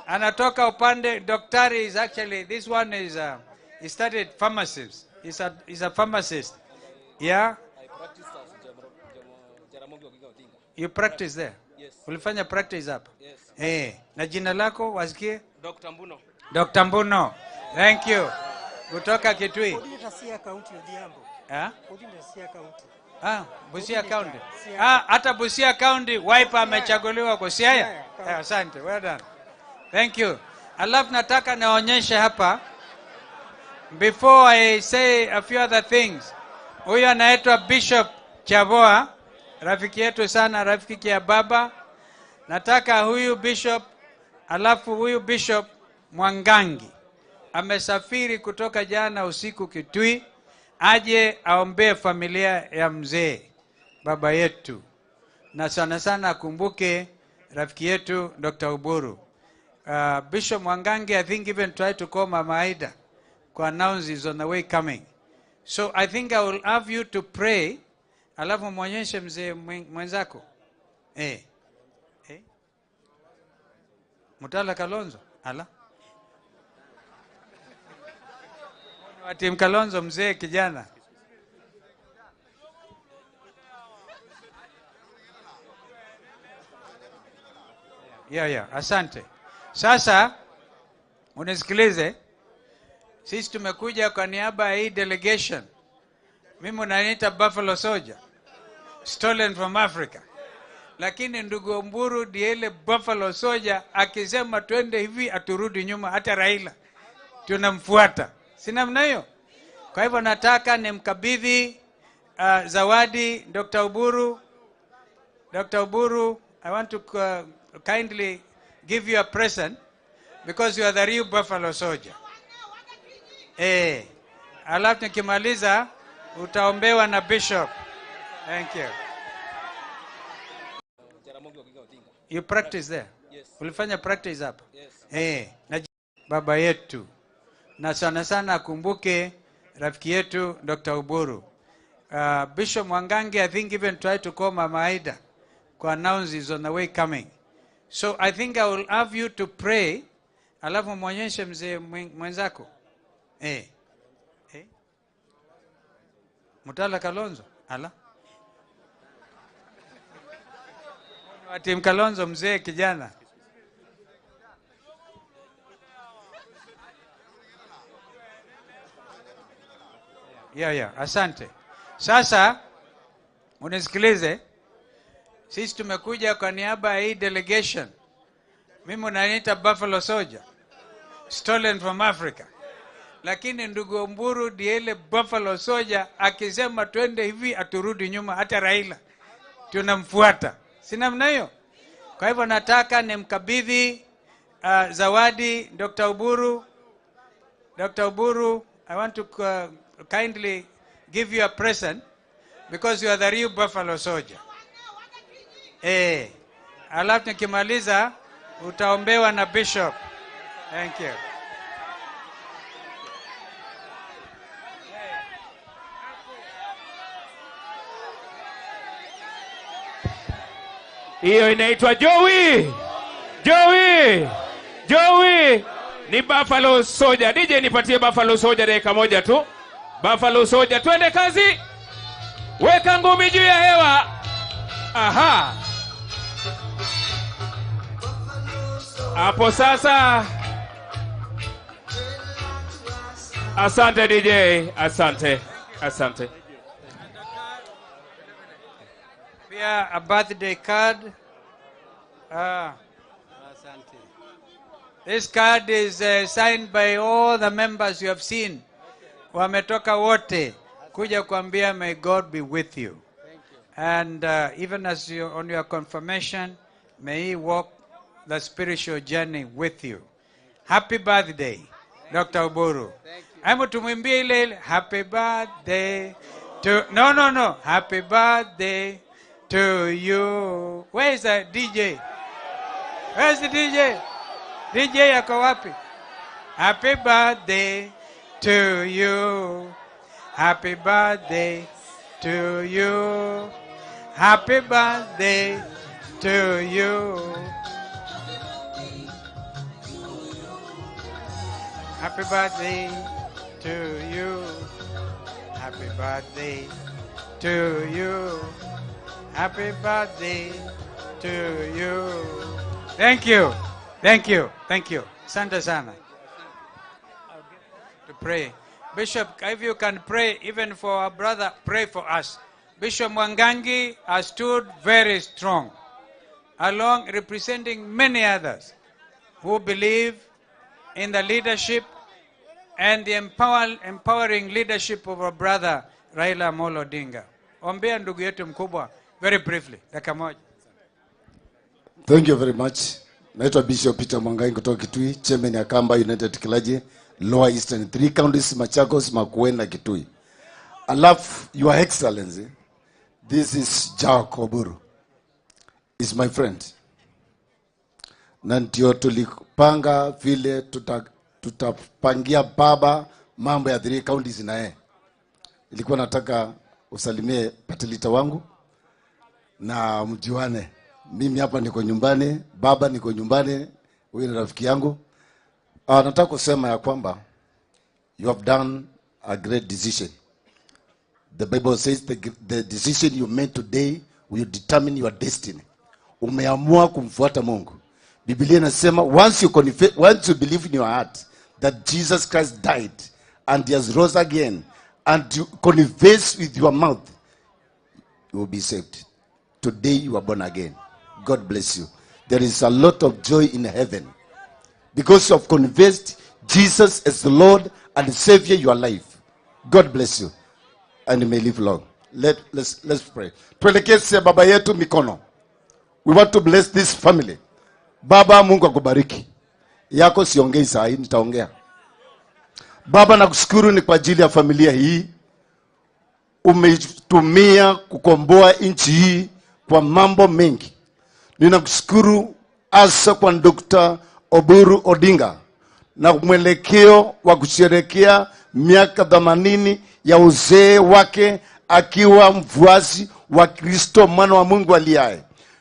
Anatoka upande, daktari is actually, this one is, he studied pharmacist. He's a pharmacist. Yeah? I practiced as Jaramogi Oginga Odinga. You practice there? Yes. Ulifanya practice hapa? Yes. Na jina lako wasikie? Dr. Mbuno. Dr. Mbuno. Thank you. Kutoka Kitui. Busia County Odhiambo. Eh? Busia County. Busia County. Hata Busia County Wiper amechaguliwa kwa Siaya. Asante. Well done. Thank you. Alafu nataka nionyeshe hapa before I say a few other things. Huyu anaitwa Bishop Chaboa, rafiki yetu sana, rafiki ya baba. Nataka huyu bishop, alafu huyu Bishop Mwangangi amesafiri kutoka jana usiku Kitui aje aombee familia ya mzee baba yetu, na sana sana akumbuke rafiki yetu Dr. Oburu. Bishop Mwangangi, I think even tried to call Mama Aida to announce he's on the way coming. So I think I will have you to pray, alafu muonyeshe mzee mwenzako. Mutala Kalonzo, ala. Tim Kalonzo mzee kijana. Yeah, asante. Sasa unisikilize. Sisi tumekuja kwa niaba ya hii delegation. Mimi unaniita Buffalo Soldier, stolen from Africa. Lakini ndugu Oburu ndiye Buffalo Soldier, akisema twende hivi aturudi nyuma, hata Raila tunamfuata. Si namna hiyo? Kwa hivyo nataka nimkabidhi zawadi Dr. Oburu. Dr. Oburu, I want to kindly give you a present because you are the real Buffalo Soldier. Alafu nikimaliza utaombewa na Bishop. Thank you. You practice there? Yes. Ulifanya practice hapa? Yes. Na baba yetu, na sana sana akumbuke rafiki yetu Dr. Oburu. Bishop Mwangangi, I think, even tried to call Mama Aida to announce he's on the way coming. So I think I will have you to pray, alafu mwonyeshe mzee mwenzako. Eh. Eh? Mutala Kalonzo. Ala. Wa team Kalonzo, mzee kijana. Yeah, asante. Sasa unisikilize. Sisi tumekuja kwa niaba ya hii delegation. Mimi unaniita Buffalo Soldier, stolen from Africa. Lakini ndugu Oburu ndiye Buffalo Soldier, akisema twende hivi aturudi nyuma, hata Raila tunamfuata. Si namna hiyo? Kwa hivyo nataka nimkabidhi zawadi Dr. Oburu. Dr. Oburu, I want to kindly give you a present because you are the real Buffalo Soldier. Alafu nikimaliza utaombewa na Bishop. Thank you. Hiyo inaitwa Joey. Joey. Joey ni Buffalo Soldier. DJ nipatie Buffalo Soldier dakika moja tu. Buffalo Soldier, twende kazi. Weka ngumi juu ya hewa. Aha. Hapo sasa. Asante DJ, asante. Asante. Pia a birthday card. Asante. This card is signed by all the members you have seen. Wametoka wote kuja kuambia may God be with you. And even as you on your confirmation, may he walk the spiritual journey with you. Happy birthday, Dr. Oburu. Hebu tumwimbie ile happy birthday to no happy birthday to you. Where is the DJ? Where is the DJ? DJ yako wapi? Happy birthday to you. Happy birthday to you. Happy birthday to you. Happy birthday to you. Happy birthday to you. Happy birthday to you. Thank you. Thank you. Thank you. Asante sana. To pray. Bishop, if you can pray even for our brother, pray for us. Bishop Mwangangi has stood very strong, along representing many others who believe in the leadership and the empowering leadership of our brother Raila Amolo Odinga. Ombea ndugu yetu mkubwa very briefly, dakika moja. Thank you very much. Naitwa Bishop Peter Mwangangi kutoka Kitui, chairman ya Kamba United Clergy, Lower Eastern 3 counties, Machakos, Makueni na Kitui. Alafu, Your Excellency, this is Jack Oburu. Is my friend. Na ndio tulipanga vile tutapangia baba mambo ya 3 counties na yeye. Nilikuwa nataka usalimie patilita wangu na mjuane. Mimi hapa niko nyumbani, baba niko nyumbani, huyu ni rafiki yangu. Nataka kusema ya kwamba you have done a great decision. The Bible says the decision you made today will determine your destiny. Umeamua kumfuata Mungu. Biblia inasema once you confess, once you believe in your heart that Jesus Christ died and he has rose again, and you confess with your mouth, you will be saved. Today you are born again. God bless you. There is a lot of joy in heaven because you have confessed Jesus as the Lord and Savior your life. God bless you and you may live long. Let's pray. Tuelekeze baba yetu mikono. We want to bless this family. Baba, Mungu akubariki. Yako siongei saa hii, nitaongea. Baba, nakushukuru ni kwa ajili ya familia hii. Umetumia kukomboa nchi hii kwa mambo mengi. Ninakushukuru hasa kwa Dr. Oburu Odinga na mwelekeo wa kusherehekea miaka 80 ya uzee wake akiwa mfuasi wa Kristo mwana wa Mungu aliye hai.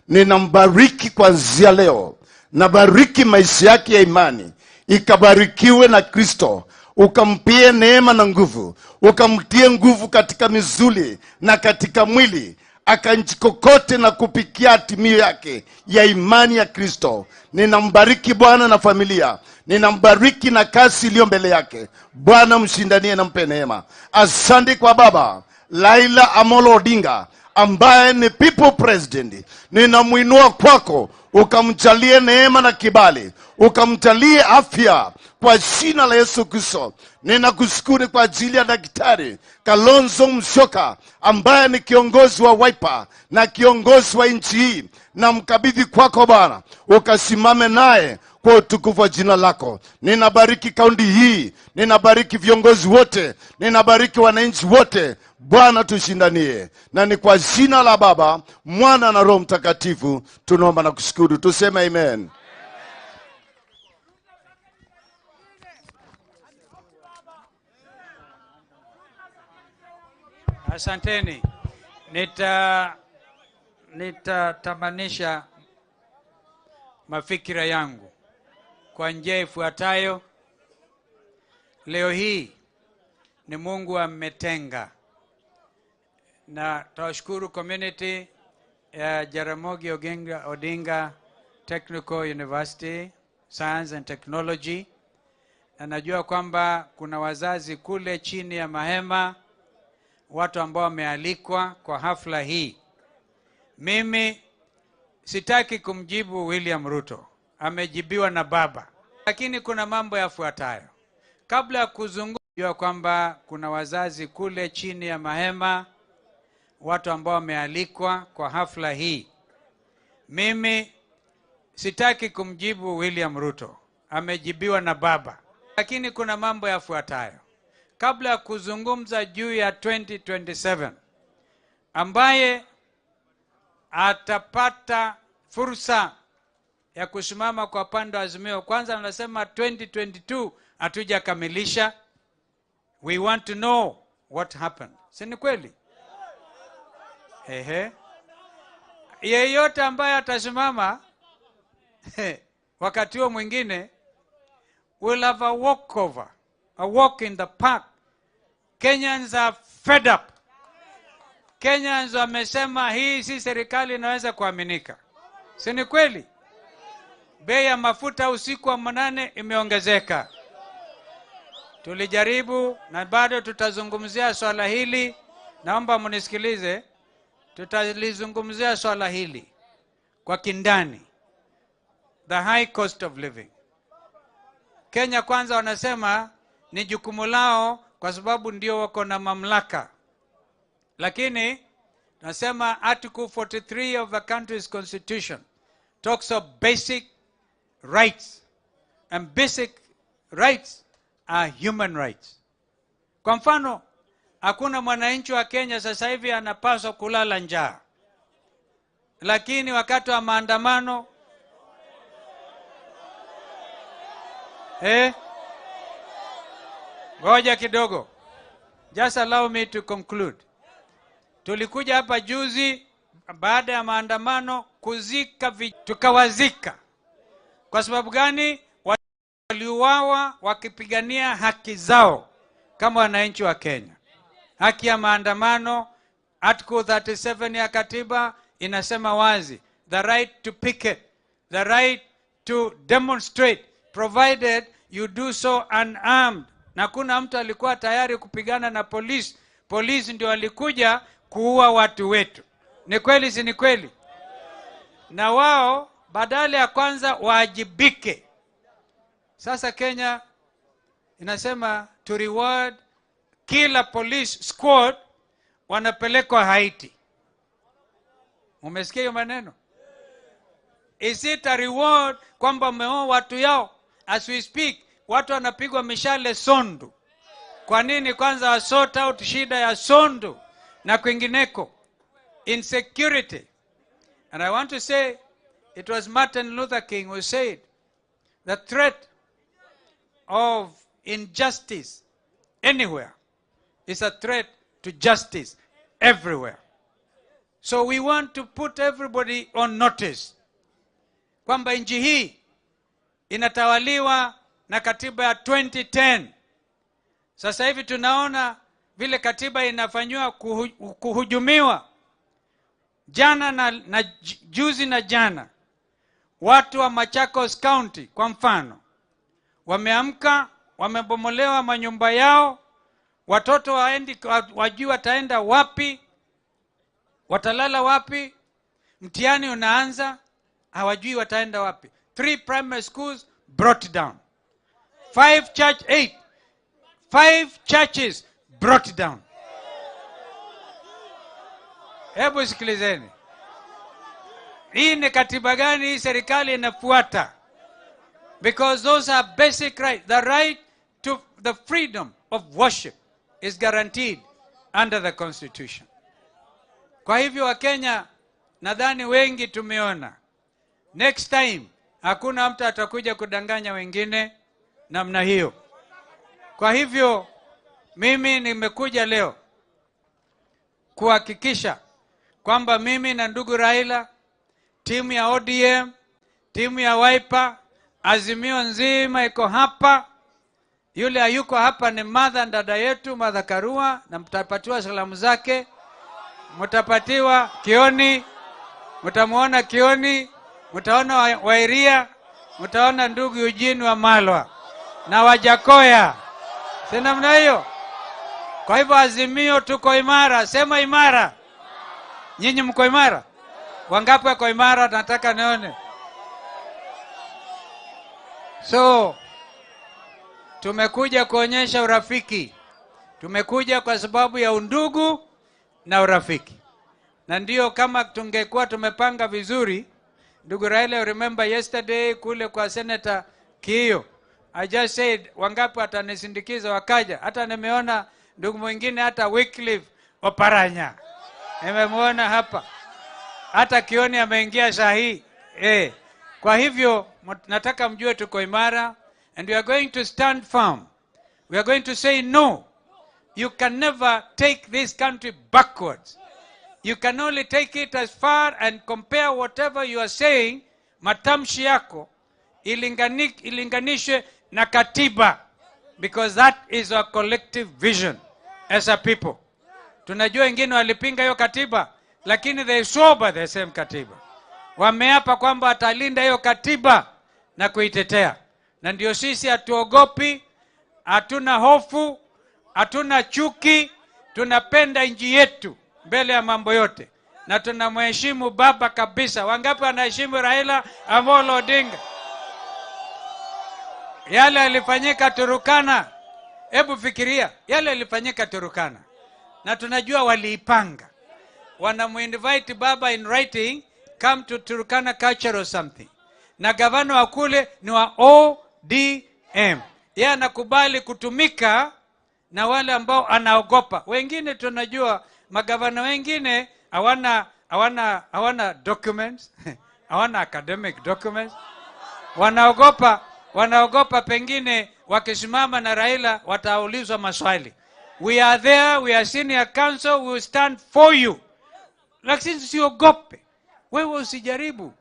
Ninambariki kuanzia leo, nabariki maisha yake ya imani ikabarikiwe na Kristo, ukampie neema na nguvu, ukamtie nguvu katika misuli na katika mwili, akanjikokote na kupikia hatimio yake ya imani ya Kristo. Ninambariki Bwana na familia, ninambariki na kazi iliyo mbele yake. Bwana mshindanie na mpe neema. Asante kwa Baba Raila Amolo Odinga ambaye ni people president, ninamwinua kwako, ukamjalie neema na kibali, ukamjalie afya kwa jina la Yesu Kristo. Ninakushukuru kwa ajili ya Daktari Kalonzo Musyoka ambaye ni kiongozi wa Wiper na kiongozi wa nchi hii, na mkabidhi kwako Bwana, ukasimame naye kwa utukufu wa jina lako. Ninabariki kaunti hii, ninabariki viongozi wote, ninabariki wananchi wote. Bwana tushindanie, na ni kwa jina la Baba, Mwana na Roho Mtakatifu tunaomba na kushukuru, tuseme amen. Asanteni. Nitatamanisha mafikira yangu kwa njia ifuatayo. Leo hii ni Mungu ametenga, na tawashukuru community ya Jaramogi Oginga Odinga Technical University Science and Technology, na najua kwamba kuna wazazi kule chini ya mahema, watu ambao wamealikwa kwa hafla hii. Mimi sitaki kumjibu William Ruto, amejibiwa na baba, lakini kuna mambo yafuatayo. Kabla ya kuzungumza kwamba kuna wazazi kule chini ya mahema, watu ambao wamealikwa kwa hafla hii. Mimi sitaki kumjibu William Ruto, amejibiwa na baba, lakini kuna mambo yafuatayo. Kabla ya kuzungumza juu ya 2027, ambaye atapata fursa ya kusimama kwa pande wa Azimio, kwanza nasema 2022 hatujakamilisha. We want to know what happened. Si ni kweli? Ehe. Yeyote ambaye atasimama wakati huo mwingine will have a walkover, a walk in the park. Kenyans are fed up. Kenyans wamesema hii si serikali inaweza kuaminika. Si ni kweli? Bei ya mafuta usiku wa manane imeongezeka. Tulijaribu na bado tutazungumzia swala hili. Naomba mnisikilize. Tutalizungumzia swala hili kwa kindani. The high cost of living. Kenya Kwanza wanasema ni jukumu lao kwa sababu ndio wako na mamlaka. Lakini nasema Article 43 of the country's constitution talks of basic rights, and basic rights are human rights. Kwa mfano, hakuna mwananchi wa Kenya sasa hivi anapaswa kulala njaa. Lakini wakati wa maandamano ngoja kidogo. Just allow me to conclude. Tulikuja hapa juzi baada ya maandamano kuzika, tukawazika. Kwa sababu gani? Waliuawa wakipigania haki zao kama wananchi wa Kenya. Haki ya maandamano, Article 37 ya katiba inasema wazi, the right to picket, the right to demonstrate, provided you do so unarmed. Na kuna mtu alikuwa tayari kupigana na polisi. Polisi ndio walikuja kuua watu wetu. Ni kweli si ni kweli? Na wao badala ya kwanza waajibike. Sasa Kenya inasema to reward kila police squad wanapelekwa Haiti. Umesikia hiyo maneno? Is it a reward kwamba umeoa watu yao? As we speak, watu wanapigwa mishale Sondu. Kwa nini kwanza wa sort out shida ya Sondu na kwingineko? Insecurity. And I want to say, it was Martin Luther King who said, the threat of injustice anywhere is a threat to justice everywhere. So we want to put everybody on notice kwamba nchi hii inatawaliwa na katiba ya 2010. Sasa hivi tunaona vile katiba inafanywa kuhujumiwa. Jana na juzi na jana, watu wa Machakos County kwa mfano wameamka, wamebomolewa manyumba yao, watoto waendi, wajui wataenda wapi, watalala wapi, mtihani unaanza, hawajui wataenda wapi. 3 primary schools brought down. 5 churches brought down. Hebu sikilizeni. Hii ni katiba gani hii serikali inafuata? Because those are basic rights. The right to the freedom of worship is guaranteed under the Constitution. Kwa hivyo Wakenya, nadhani wengi tumeona. Next time, hakuna mtu atakuja kudanganya wengine namna hiyo. Kwa hivyo, mimi nimekuja leo kuhakikisha kwamba mimi na ndugu Raila, timu ya ODM, timu ya Wiper, Azimio nzima iko hapa. Yule hayuko hapa ni Martha, dada yetu Martha Karua, na mtapatiwa salamu zake. Mtapatiwa Kioni, mtamuona Kioni, mtaona Wairia, mtaona ndugu Eugene wa Malwa na Wajakoya. Si namna hiyo? Kwa hivyo Azimio tuko imara, sema imara. Nyinyi mko imara? Wangapi wako imara? Nataka nione. So tumekuja kuonyesha urafiki. Tumekuja kwa sababu ya undugu na urafiki. Na ndio kama tungekuwa tumepanga vizuri, ndugu Raila, remember yesterday kule kwa Senator Kiyo, I just said wangapi watanisindikiza, wakaja. Hata nimeona ndugu mwingine, hata Wycliffe Oparanya nimemuona hapa. Hata Kioni ameingia saa hii. Kwa hivyo nataka mjue tuko imara, and we are going to stand firm. We are going to say no. You can never take this country backwards. You can only take it as far and compare whatever you are saying, matamshi yako ilinganishwe na katiba, because that is our collective vision as a people. Tunajua wengine walipinga hiyo katiba, lakini they swore by the same katiba. Wameapa kwamba watalinda hiyo katiba na kuitetea. Na ndio sisi hatuogopi, hatuna hofu, hatuna chuki, tunapenda nchi yetu mbele ya mambo yote. Na tunamheshimu baba kabisa. Wangapi wanaheshimu Raila Amolo Odinga? Yale yalifanyika Turukana, hebu fikiria, yale yalifanyika Turukana. Na tunajua waliipanga. Wanamuinvite baba in writing, come to Turkana culture or something. Na gavana wa kule ni wa ODM. Yeye anakubali kutumika na wale ambao anaogopa. Wengine tunajua magavana wengine hawana documents, hawana academic documents. Wanaogopa pengine wakisimama na Raila wataulizwa maswali. We are there, we are senior council, we will stand for you. Lakini usiogope. Wewe usijaribu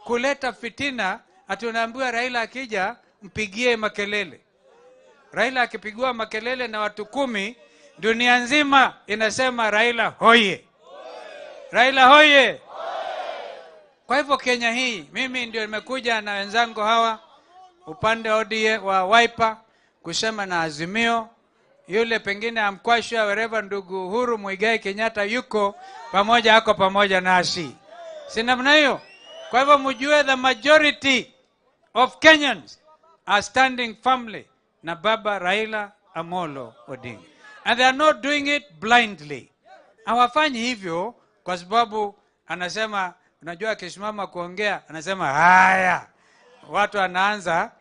kuleta fitina ati unaambiwa Raila akija mpigie makelele. Raila akipigwa makelele na watu 10, dunia nzima inasema Raila hoye. Raila hoye. Kwa hivyo Kenya hii, mimi ndio nimekuja na wenzangu hawa upande wa ODM wa Wiper kusema na Azimio. Yule pengine amkwashwa wherever ndugu Uhuru Muigai Kenyatta yuko pamoja, ako pamoja nasi. Si namna hiyo? Kwa hivyo mjue the majority of Kenyans are standing firmly na baba Raila Amolo Odinga. And they are not doing it blindly. Hawafanyi hivyo kwa sababu anasema, unajua akisimama kuongea anasema haya, watu wanaanza.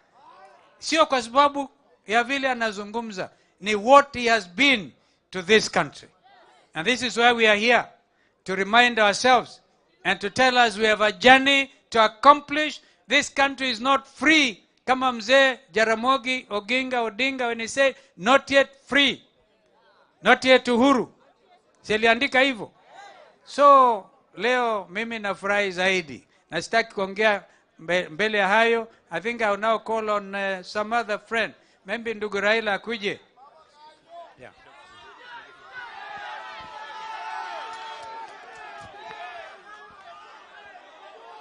Sio kwa sababu ya vile anazungumza, ni what he has been to this country. And this is why we are here, to remind ourselves and to tell us we have a journey to accomplish. This country is not free. Kama mzee Jaramogi Oginga Odinga when he said, not yet free, not yet uhuru. Si aliandika hivyo? So leo mimi nafurahi zaidi. Na sitaki kuongea mbele ya hayo. I think I will now call on some other friend. Maybe ndugu Raila akuje. Yeah.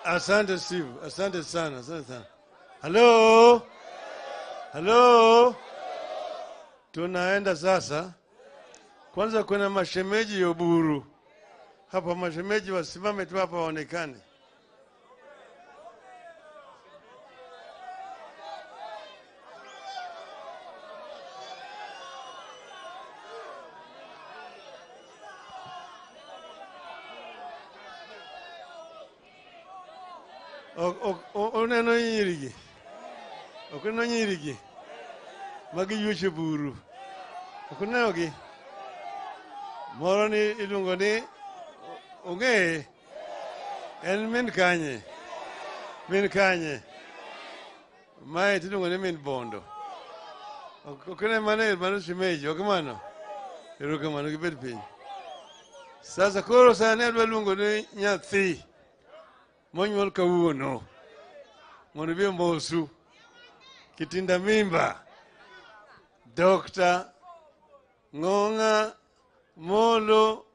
Asante Steve, asante sana, asante sana. Hello? Hello? Tunaenda sasa. Kwanza kuna mashemeji ya Oburu. Hapa mashemeji wasimame tu hapa waonekane. Oneno nyirigi. Okono nyirigi. Magi yuche buru. Okono gi. Moro ni iluongo ni ong'eye. En min kanye. Min kanye. Mae tiluongo ni min Bondo. Okone mane mano shemeji, ok mano. Erokamano gibed piny. Sasa koro sani adwa luongo ni nyathi monyuol kawuono mondo obi omosu kitinda mimba Dr. Ng'ong'a Molo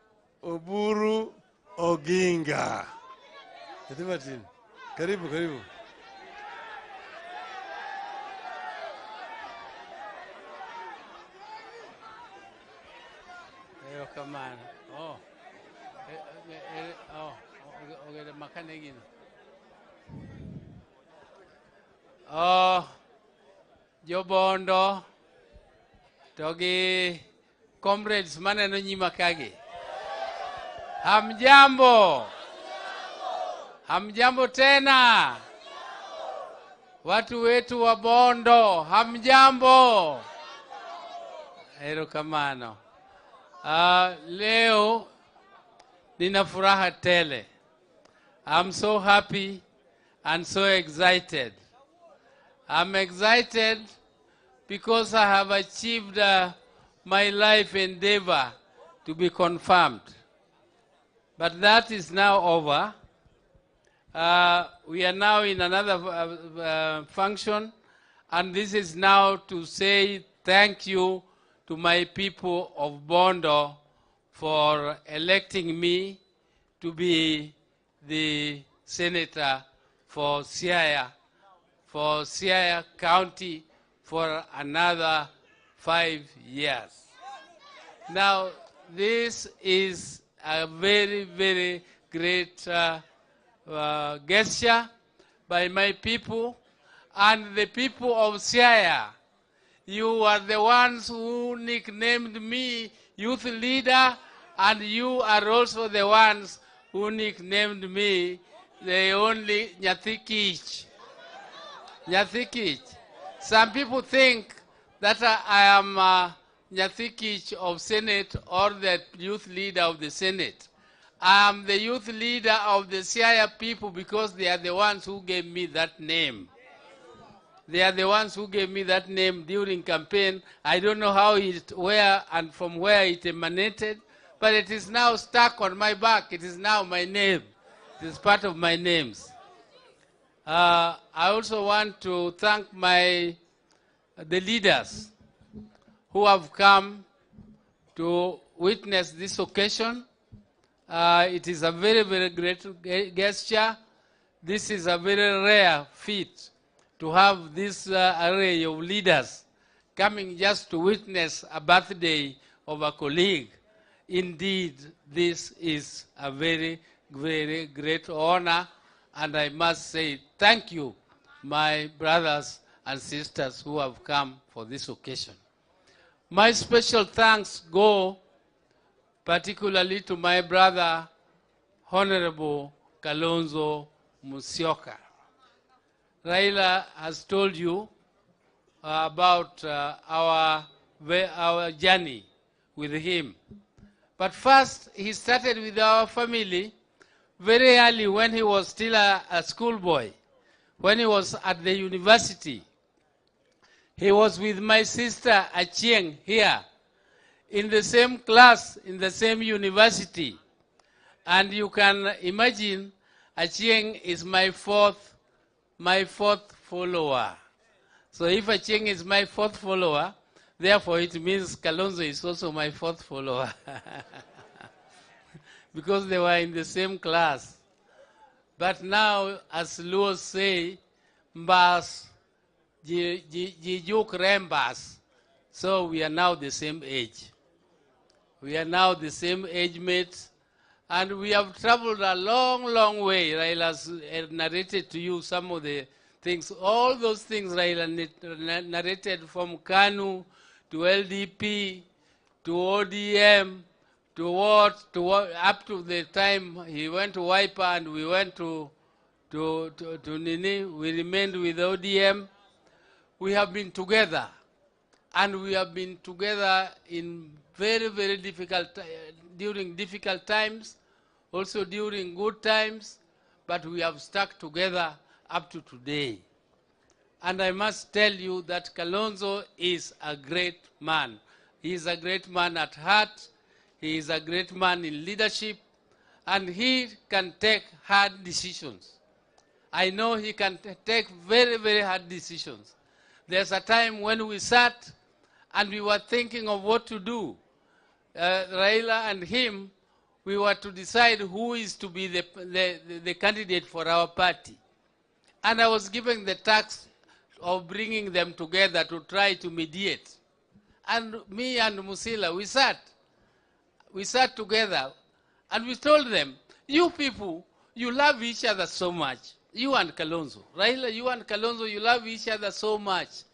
Oburu Oginga. Nyathi matin, karibu karibu. Erokamano. Oh. Oh. Ogere makane gino. Oh, Jobondo to gi comrades maneno nyima kagi. Hamjambo. Hamjambo tena. Watu wetu wa Bondo, hamjambo. Erokamano. Leo nina furaha tele. I'm so happy and so excited. I'm excited because I have achieved my life endeavor to be confirmed. But that is now over. We are now in another function, and this is now to say thank you to my people of Bondo for electing me to be the senator for Siaya, County for another 5 years. Now, this is a very, very great gesture by my people and the people of Siaya. You are the ones who nicknamed me youth leader, and you are also the ones who nicknamed me the only Nyathi Kich. Nyathi Kich. Some people think that I am Nyathi Kich of Senate or the youth leader of the Senate. I am the youth leader of the Siaya people because they are the ones who gave me that name. They are the ones who gave me that name during campaign. I don't know how it, where and from where it emanated, but it is now stuck on my back. It is now my name. It is part of my names. I also want to thank the leaders who have come to witness this occasion. It is a very, very great gesture. This is a very rare feat to have this array of leaders coming just to witness a birthday of a colleague. Indeed, this is a very, very great honor, and I must say thank you, my brothers and sisters who have come for this occasion. My special thanks go particularly to my brother, Honorable Kalonzo Musyoka. Raila has told you about our journey with him. But first, he started with our family very early when he was still a schoolboy, when he was at the university. He was with my sister Achieng here in the same class, in the same university. And you can imagine Achieng is my fourth follower. So if Achieng is my fourth follower, therefore it means Kalonzo is also my fourth follower. Because they were in the same class. But now, as Luo say, mbas, jijuk rembas. So we are now the same age. We are now the same age mates. And we have traveled a long, long way. Raila has narrated to you some of the things. All those things Raila narrated, from KANU to LDP to ODM to what, up to the time he went to Wiper and we went to Nini. We remained with ODM. We have been together. And we have been together in very, very difficult, during difficult times, also during good times, but we have stuck together up to today. And I must tell you that Kalonzo is a great man. He is a great man at heart. He is a great man in leadership. And he can take hard decisions. I know he can take very, very hard decisions. There's a time when we sat and we were thinking of what to do. Raila and him, we were to decide who is to be the candidate for our party. And I was given the task of bringing them together to try to mediate. And me and Musila, we sat. We sat together and we told them, you people, you love each other so much. You and Kalonzo. Raila, you and Kalonzo, you love each other so much.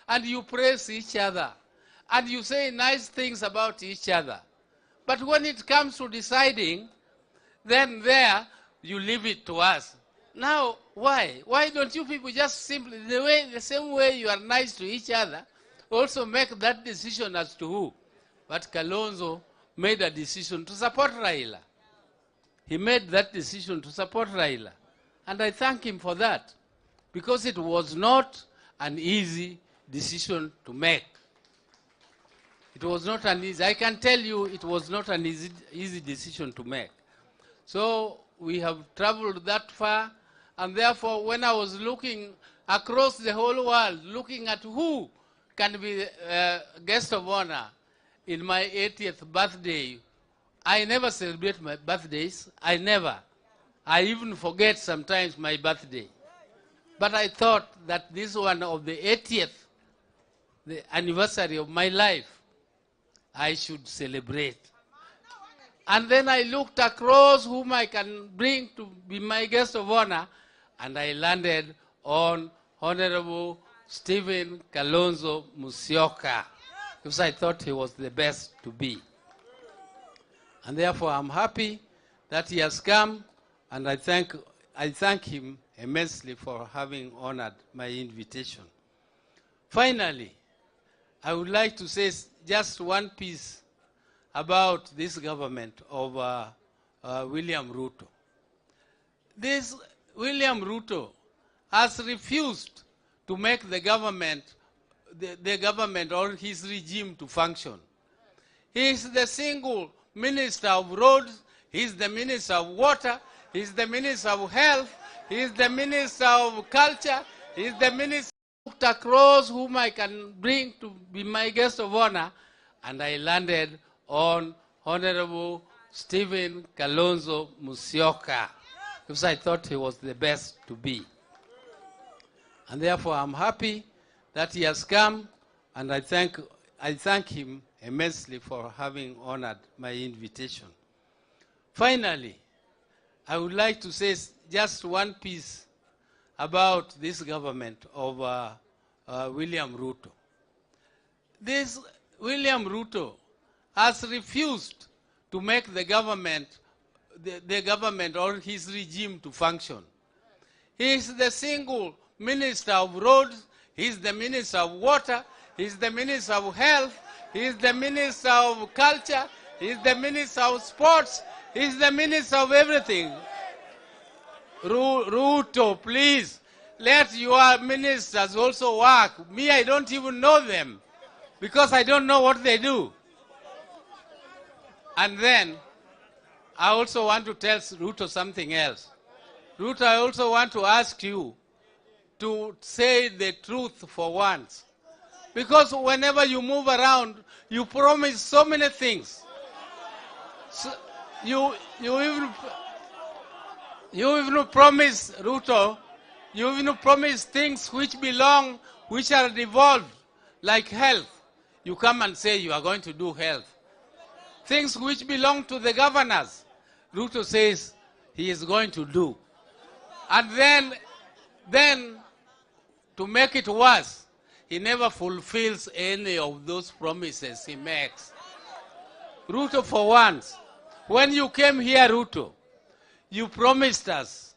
And you praise each other. And you say nice things about each other. But when it comes to deciding, then there, you leave it to us. Now, why? Why don't you people just simply, the same way you are nice to each other, also make that decision as to who? But Kalonzo made a decision to support Raila. He made that decision to support Raila. And I thank him for that, because it was not an easy decision to make. It was not an easy, I can tell you it was not an easy decision to make. So we have traveled that far, and therefore when I was looking across the whole world, looking at who can be guest of honor in my 80th birthday, I never celebrate my birthdays, I never. I even forget sometimes my birthday. But I thought that this one of the 80th, the anniversary of my life, I should celebrate. And then I looked across whom I can bring to be my guest of honor, and I landed on Honorable Stephen Kalonzo Musyoka, because I thought he was the best to be. And therefore I'm happy that he has come, and I thank him immensely for having honored my invitation. Finally, I would like to say just one piece about this government of William Ruto. This William Ruto has refused to make the government, the government or his regime to function. He is the single minister of roads, he is the minister of water, he is the minister of health, he is the minister of culture, he is the minister across whom I can bring to be my guest of honor, and I landed on Honorable Stephen Kalonzo Musyoka, because I thought he was the best to be. And therefore I'm happy that he has come, and I thank him immensely for having honored my invitation. Finally, I would like to say just one piece about this government of William Ruto. This William Ruto has refused to make the government, the government or his regime to function. He is the single minister of roads, he is the minister of water, he is the minister of health, he is the minister of culture, he is the minister of sports, he is the minister of everything. Ruto, please, let your ministers also work. Me, I don't even know them because I don't know what they do. And then I also want to tell Ruto something else. Ruto, I also want to ask you to say the truth for once. Because whenever you move around, you promise so many things. So you even promise, Ruto, you even promise things which belong, which are devolved, like health. You come and say you are going to do health. Things which belong to the governors, Ruto says he is going to do. And then to make it worse, he never fulfills any of those promises he makes. Ruto, for once, when you came here, Ruto, you promised us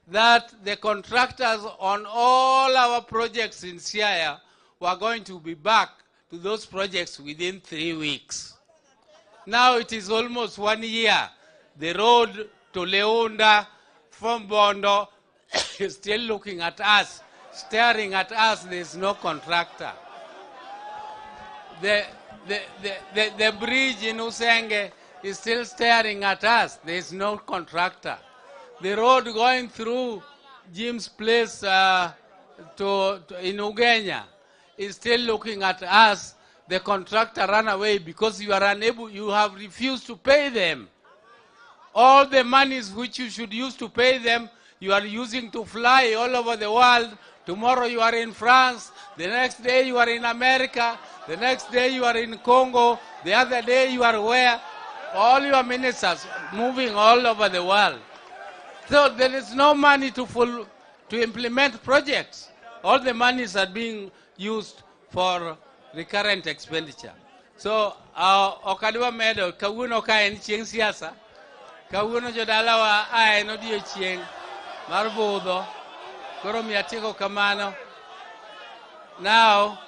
that the contractors on all our projects in Siaya were going to be back to those projects within 3 weeks. Now it is almost 1 year. The road to Leunda from Bondo is still looking at us, staring at us. There is no contractor. The bridge in Usenge is still staring at us. There is no contractor. The road going through Jim's place in Ugenya is still looking at us. The contractor ran away because you are unable, you have refused to pay them. All the monies which you should use to pay them, you are using to fly all over the world. Tomorrow you are in France, the next day you are in America, the next day you are in Congo, the other day you are where? All your ministers moving all over the world. So there is no money to implement projects. All the monies are being used for recurrent expenditure. So, okadwa medo, kawuono ka en chieng' siasa, kawuono jodalawa a en odiochieng' mar budho, koro miya tieko kamano. Now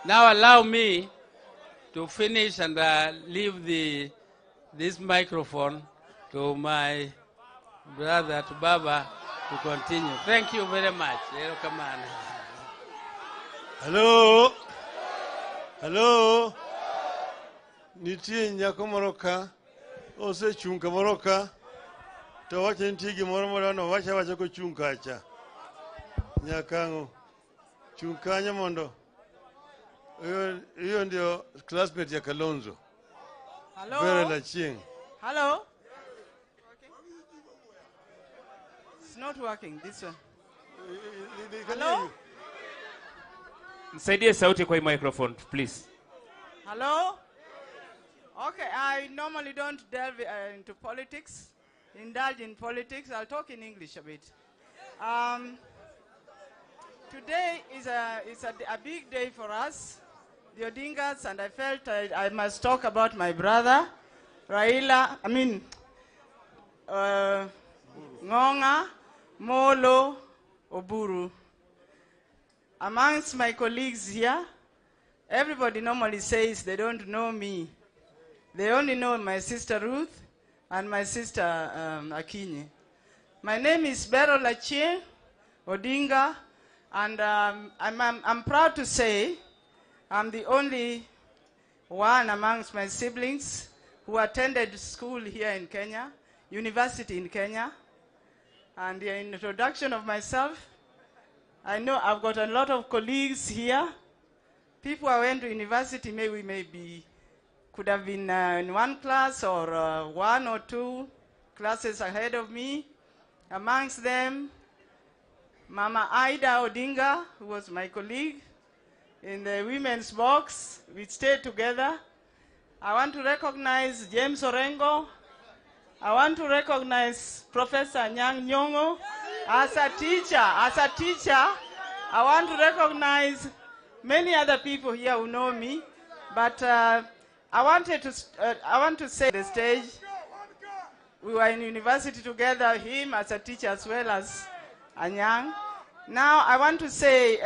allow me to finish and leave this microphone to my brother, to Baba, to continue. Thank you very much. Erokamano. Hello. Hello. Nitie nyako moro ka, osechung' kamoro ka, to wacho nitie gimoro modwaro wacho awacha kochung' kacha. Nyakang'o. Chung' kanyo mondo. Hiyo ndio classmate ya Kalonzo. Hello. Vera Achieng. Hello. It's not working, this one. Hello? Msaidie sauti kwa hii microphone, please. Hello? Okay, I normally don't delve into politics, indulge in politics. I'll talk in English a bit. Today is a big day for us, the Odingas, and I felt I must talk about my brother, Raila, I mean, Ngonga Molo Oburu. Amongst my colleagues here, everybody normally says they don't know me. They only know my sister Ruth and my sister Akinyi. My name is Beryl Achieng Odinga, and I'm proud to say I'm the only one amongst my siblings who attended school here in Kenya, university in Kenya. And the introduction of myself, I know I've got a lot of colleagues here. People who went to university, maybe could have been in one class or one or two classes ahead of me. Amongst them, Mama Ida Odinga, who was my colleague in the women's box. We stayed together. I want to recognize James Orengo. I want to recognize Professor Anyang' Nyong'o. As a teacher, I want to recognize many other people here who know me, but I want to say the stage. We were in university together, him as a teacher as well as Anyang. Now I want to say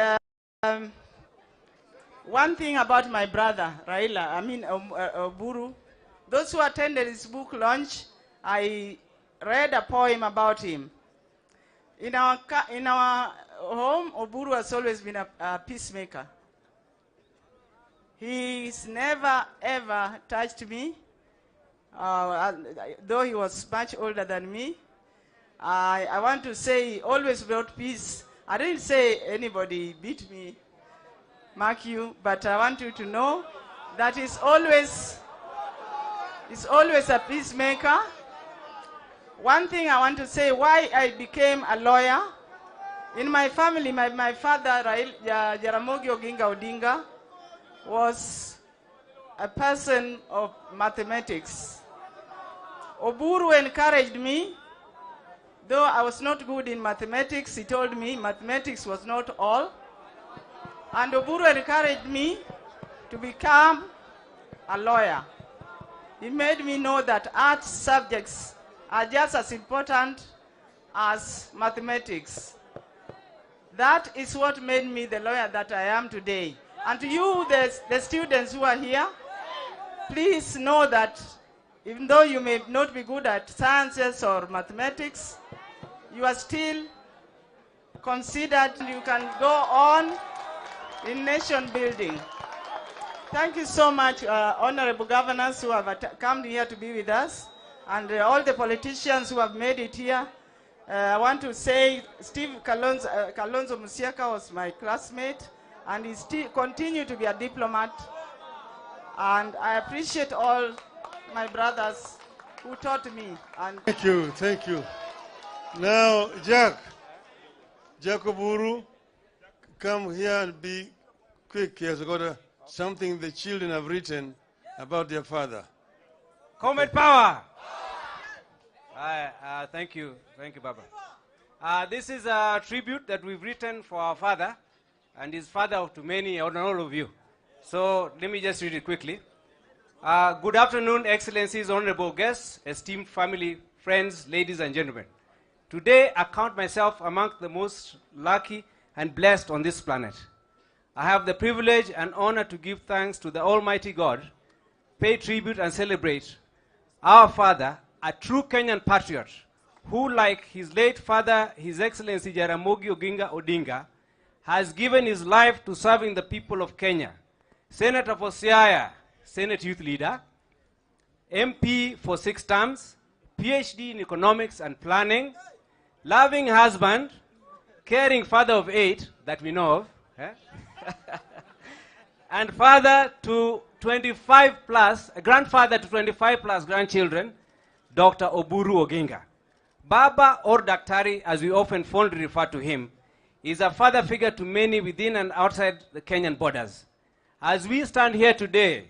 one thing about my brother, Raila, I mean Oburu. Those who attended his book launch, I read a poem about him. In our home, Oburu has always been a peacemaker. He's never, ever touched me. Though he was much older than me, I want to say he always brought peace. I didn't say anybody beat me, mark you, but I want you to know that he's always a peacemaker. One thing I want to say, why I became a lawyer. In my family, my father, Jaramogi Oginga Odinga, was a person of mathematics. Oburu encouraged me. Though I was not good in mathematics, he told me mathematics was not all. And Oburu encouraged me to become a lawyer. He made me know that art subjects are just as important as mathematics. That is what made me the lawyer that I am today. And to you, the students who are here, please know that even though you may not be good at sciences or mathematics, you are still considered. You can go on in nation building. Thank you so much, honorable governors who have come here to be with us, and all the politicians who have made it here. I want to say Steve Kalonzo Musyoka was my classmate, and he still continued to be a diplomat. And I appreciate all my brothers who taught me. And thank you, thank you. Now, Jack Oburu, come here and be quick. He has got something the children have written about their father. Comrade Power! Thank you, Baba. This is a tribute that we've written for our father, and his father to many and all of you. So let me just read it quickly. Good afternoon, Excellencies, honorable guests, esteemed family, friends, ladies and gentlemen. Today, I count myself among the most lucky and blessed on this planet. I have the privilege and honor to give thanks to the Almighty God, pay tribute and celebrate our father, a true Kenyan patriot, who, like his late father, His Excellency Jaramogi Oginga Odinga, has given his life to serving the people of Kenya. Senator for Siaya, Senate Youth Leader, MP for 6 terms, PhD in Economics and Planning, loving husband, caring father of 8 that we know of, and father to 25 plus, grandfather to 25 plus grandchildren, Dr. Oburu Oginga. Baba, or Daktari, as we often fondly refer to him, is a father figure to many within and outside the Kenyan borders. As we stand here today,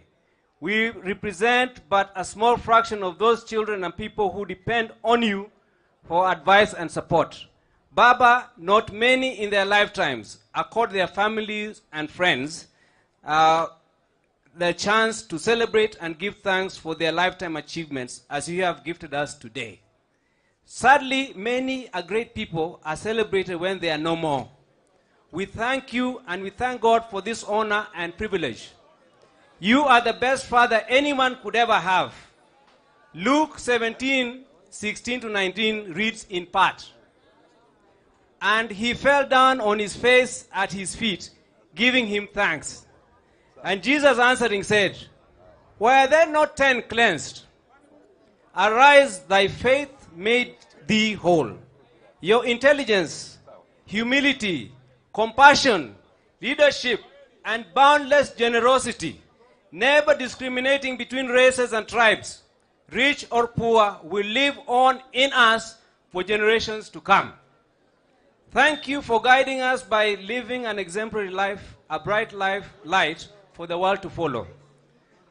we represent but a small fraction of those children and people who depend on you for advice and support. Baba, not many in their lifetimes accord their families and friends the chance to celebrate and give thanks for their lifetime achievements as you have gifted us today. Sadly, many a great people are celebrated when they are no more. We thank you and we thank God for this honor and privilege. You are the best father anyone could ever have. Luke 17:16-19 reads in part, "And he fell down on his face at his feet, giving him thanks. And Jesus answering said, Were there not 10 cleansed? Arise, thy faith made thee whole. Your intelligence, humility, compassion, leadership, and boundless generosity, never discriminating between races and tribes, rich or poor, will live on in us for generations to come. Thank you for guiding us by living an exemplary life, a bright life, light for the world to follow.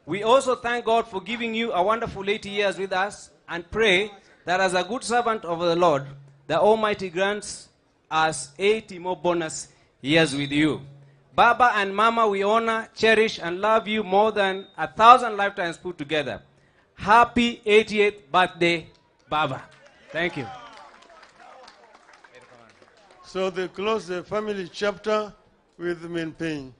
We also thank God for giving you a wonderful 80 years with us and pray that as a good servant of the Lord, the Almighty grants us 80 more bonus years with you. Baba and Mama, we honor, cherish, and love you more than 1,000 lifetimes put together. Happy 88th birthday, Baba. Thank you. So they close the family chapter with Min Ping.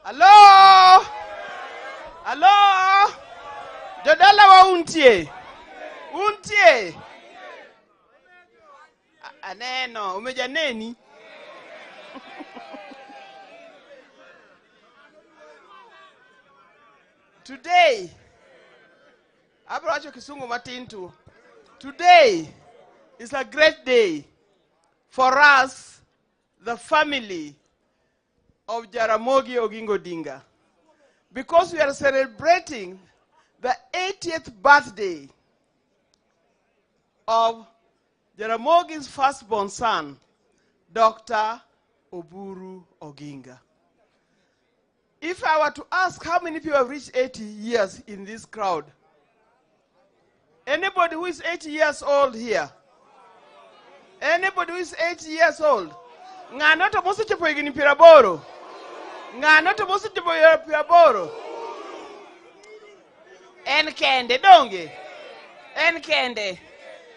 Hello? Hello? Jodala wa untie. Untie. Aneno, umejaneni? Today, abro wacho kisungu matin tu. Today is a great day for us, the family of Jaramogi Oginga Odinga, because we are celebrating the 80th birthday of Jaramogi's firstborn son, Dr. Oburu Oginga. If I were to ask how many people have reached 80 years in this crowd, anybody who is 80 years old here? Anybody who is 80 years old? Ng'ano to mosechopo higni piero aboro? Ng'ano to mosechopo piero aboro? En kende, donge? En kende.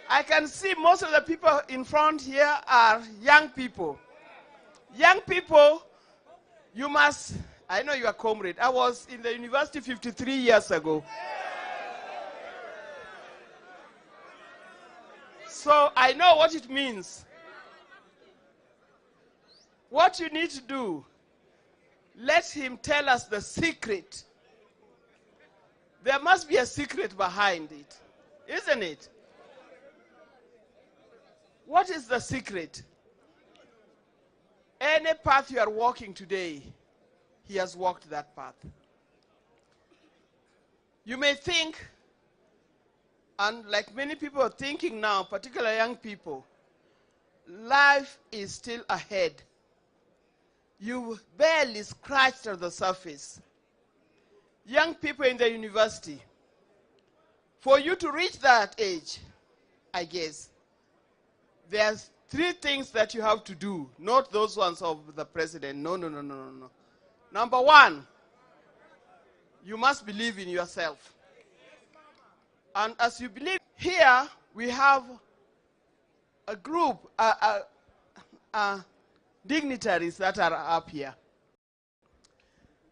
I can see most of the people in front here are young people. Young people, you must, I know you are comrade. I was in the university 53 years ago. So I know what it means. What you need to do, let him tell us the secret. There must be a secret behind it, isn't it? What is the secret? Any path you are walking today, he has walked that path. You may think, and like many people are thinking now, particularly young people, life is still ahead. You barely scratched at the surface. Young people in the university, for you to reach that age, I guess, there's three things that you have to do, not those ones of the president. No, no, no, no, no, no. Number one, you must believe in yourself. And as you believe, here we have a group, dignitaries that are up here.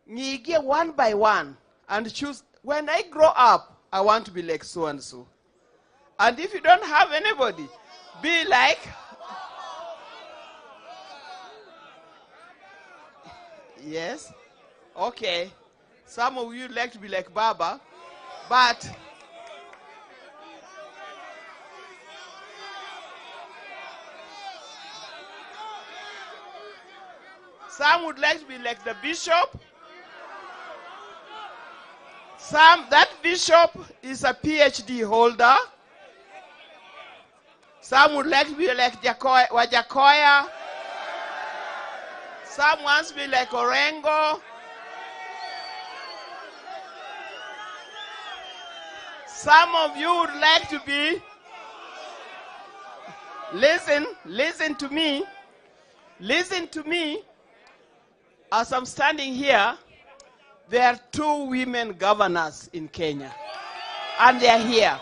Ngige one by one and choose, when I grow up, I want to be like so and so. And if you don't have anybody, be like, yes, okay. Some of you like to be like Baba, but some would like to be like the bishop. Some, that bishop is a PhD holder. Some would like to be like Wajackoyah. Some wants to be like Orengo. Some of you would like to be, listen, listen to me. Listen to me. As I'm standing here, there are two women governors in Kenya, and they are here.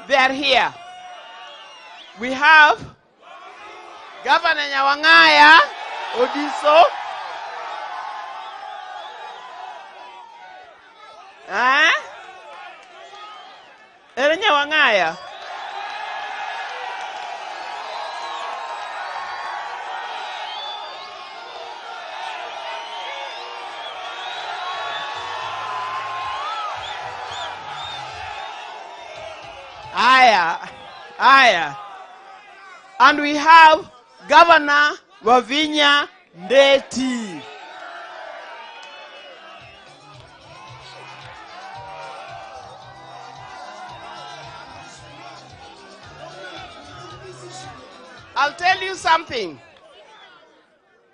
They are here. We have Governor Nyawang'aya Odiso. Eh? Ere Nyawang'aya? Aya, aya. And we have Governor Wavinya Ndeti. I'll tell you something.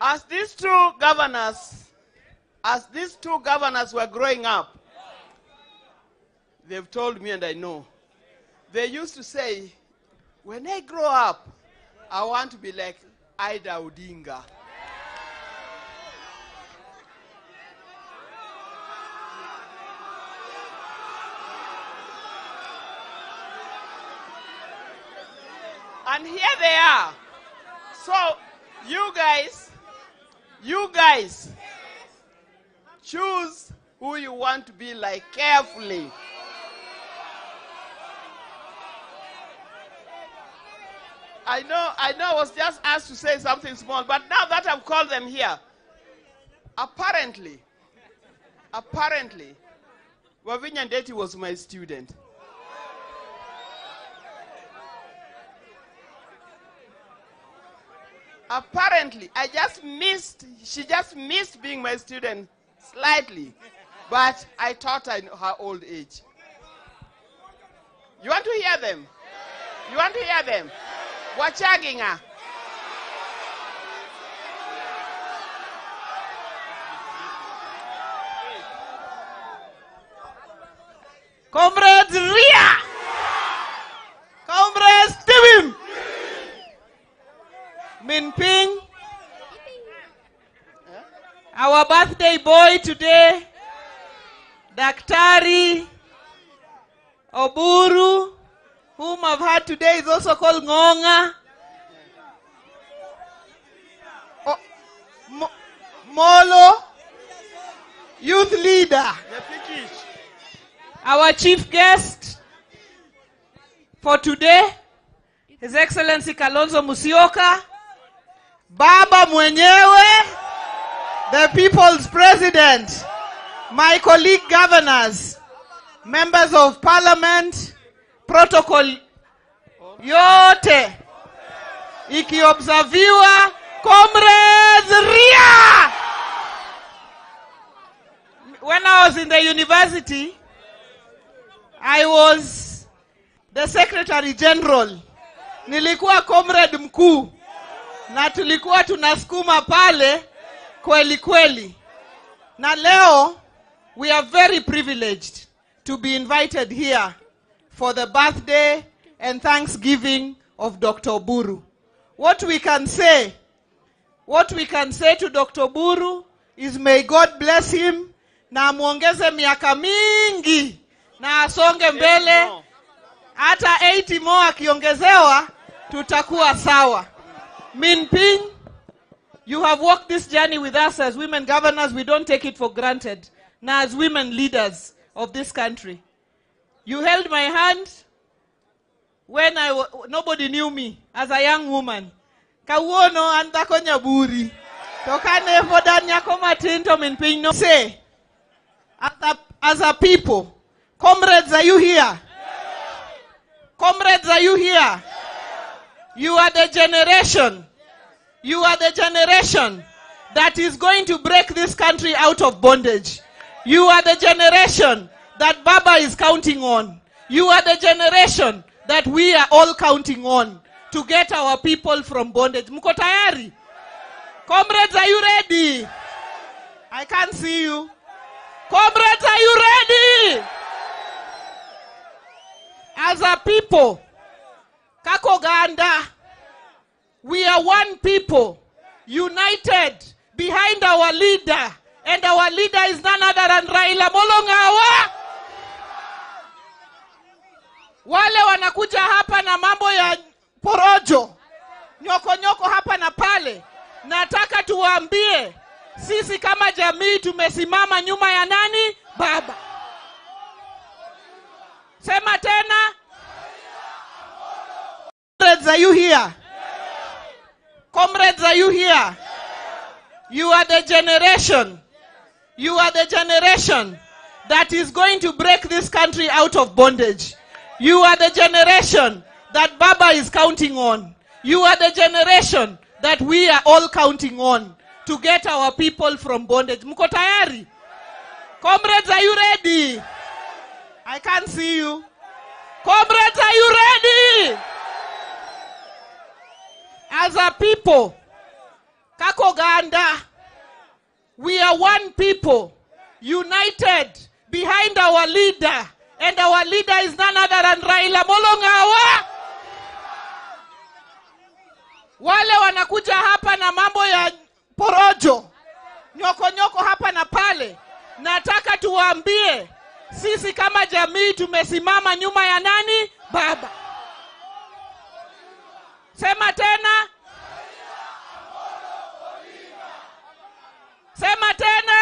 As these two governors, were growing up, they've told me, and I know, they used to say, when I grow up, I want to be like Ida Odinga. And here they are. So you guys, choose who you want to be like carefully. I know I was just asked to say something small, but now that I've called them here, apparently, Wavinya Ndeti was my student. Apparently, she just missed being my student slightly, but I taught her in her old age. You want to hear them? You want to hear them? Wachaginga. Comrades Ria! Comrades Tibim! Min Ping, our birthday boy today, Daktari Oburu, whom I've heard today is also called Ngonga. Molo, youth leader. Our chief guest for today, His Excellency Kalonzo Musyoka, Baba mwenyewe, the people's president, my colleague governors, members of parliament, protocol yote ikiobserviwa, comrades Ria! When I was in the university, I was the secretary general. Nilikuwa comrade mkuu. Na tulikuwa tunasukuma pale kweli kweli. Na leo, we are very privileged to be invited here for the birthday and thanksgiving of Dr. Oburu. What we can say to Dr. Oburu is may God bless him na amuongeze miaka mingi na asonge mbele. Hata 80 more akiongezewa tutakuwa sawa. Min Ping, you have walked this journey with us as women governors. We don't take it for granted. Now as women leaders of this country. You held my hand when nobody knew me as a young woman. Kawuono an dhako nyaburi. To kane pod an nyako matin to Min Ping no say, as a people, comrades, are you here? Comrades, are you here? You are the generation. You are the generation that is going to break this country out of bondage. You are the generation that Baba is counting on. You are the generation that we are all counting on to get our people from bondage. Mko tayari? Comrades, are you ready? I can't see you. Comrades, are you ready? As a people, Kakoganda, we are one people, united behind our leader. And our leader is none other than Raila Amolo Ng'awa. Wale wanakuja hapa na mambo ya porojo, nyoko nyoko hapa na pale. Nataka tuwaambie, sisi kama jamii tumesimama nyuma ya nani? Baba. Sema tena. Comrades, are you here? Comrades, are you here? You are the generation. You are the generation that is going to break this country out of bondage. You are the generation that Baba is counting on. You are the generation that we are all counting on to get our people from bondage. Mko tayari? Comrades, are you ready? I can't see you. Comrades, are you ready? As a people, Kakoganda, we are one people, united behind our leader. And our leader is none other than Raila Amolo Ng'awa. Wale wanakuja hapa na mambo ya porojo, nyoko nyoko hapa na pale. Nataka tuwaambie, sisi kama jamii tumesimama nyuma ya nani? Baba. Sema tena. Sema tena.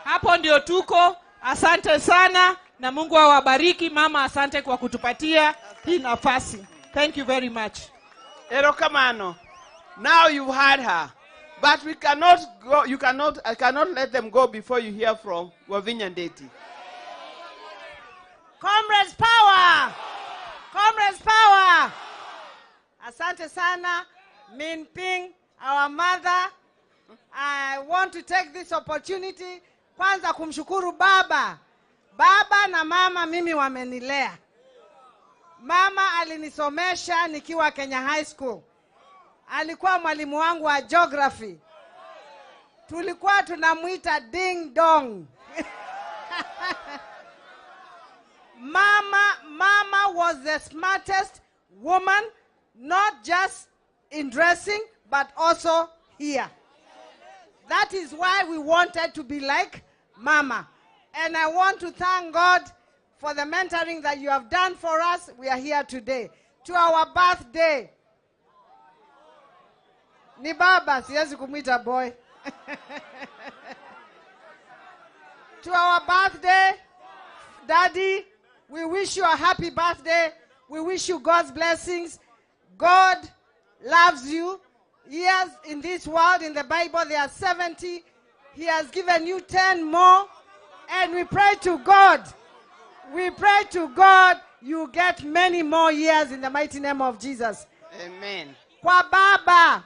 Hapo ndio tuko. Asante sana na Mungu awabariki. Mama, asante kwa kutupatia hii nafasi. Thank you very much. Erokamano. Now you've heard her. But we cannot go, you cannot, I cannot let them go before you hear from Wavinya Ndeti. Comrades power! Comrades power! Asante sana, Min Ping, our mother. I want to take this opportunity kwanza kumshukuru baba. Baba na mama mimi wamenilea. Mama alinisomesha nikiwa Kenya High School. Alikuwa mwalimu wangu wa geography. Tulikuwa tunamuita ding dong. Mama was the smartest woman, not just in dressing, but also here. That is why we wanted to be like Mama. And I want to thank God for the mentoring that you have done for us. We are here today. To our birthday. Ni baba, siwezi kumuita boy. To our birthday, Daddy, we wish you a happy birthday. We wish you God's blessings. God loves you. Years in this world, in the Bible, there are 70. He has given you 10 more. And we pray to God. We pray to God you get many more years in the mighty name of Jesus. Amen. Kwa baba,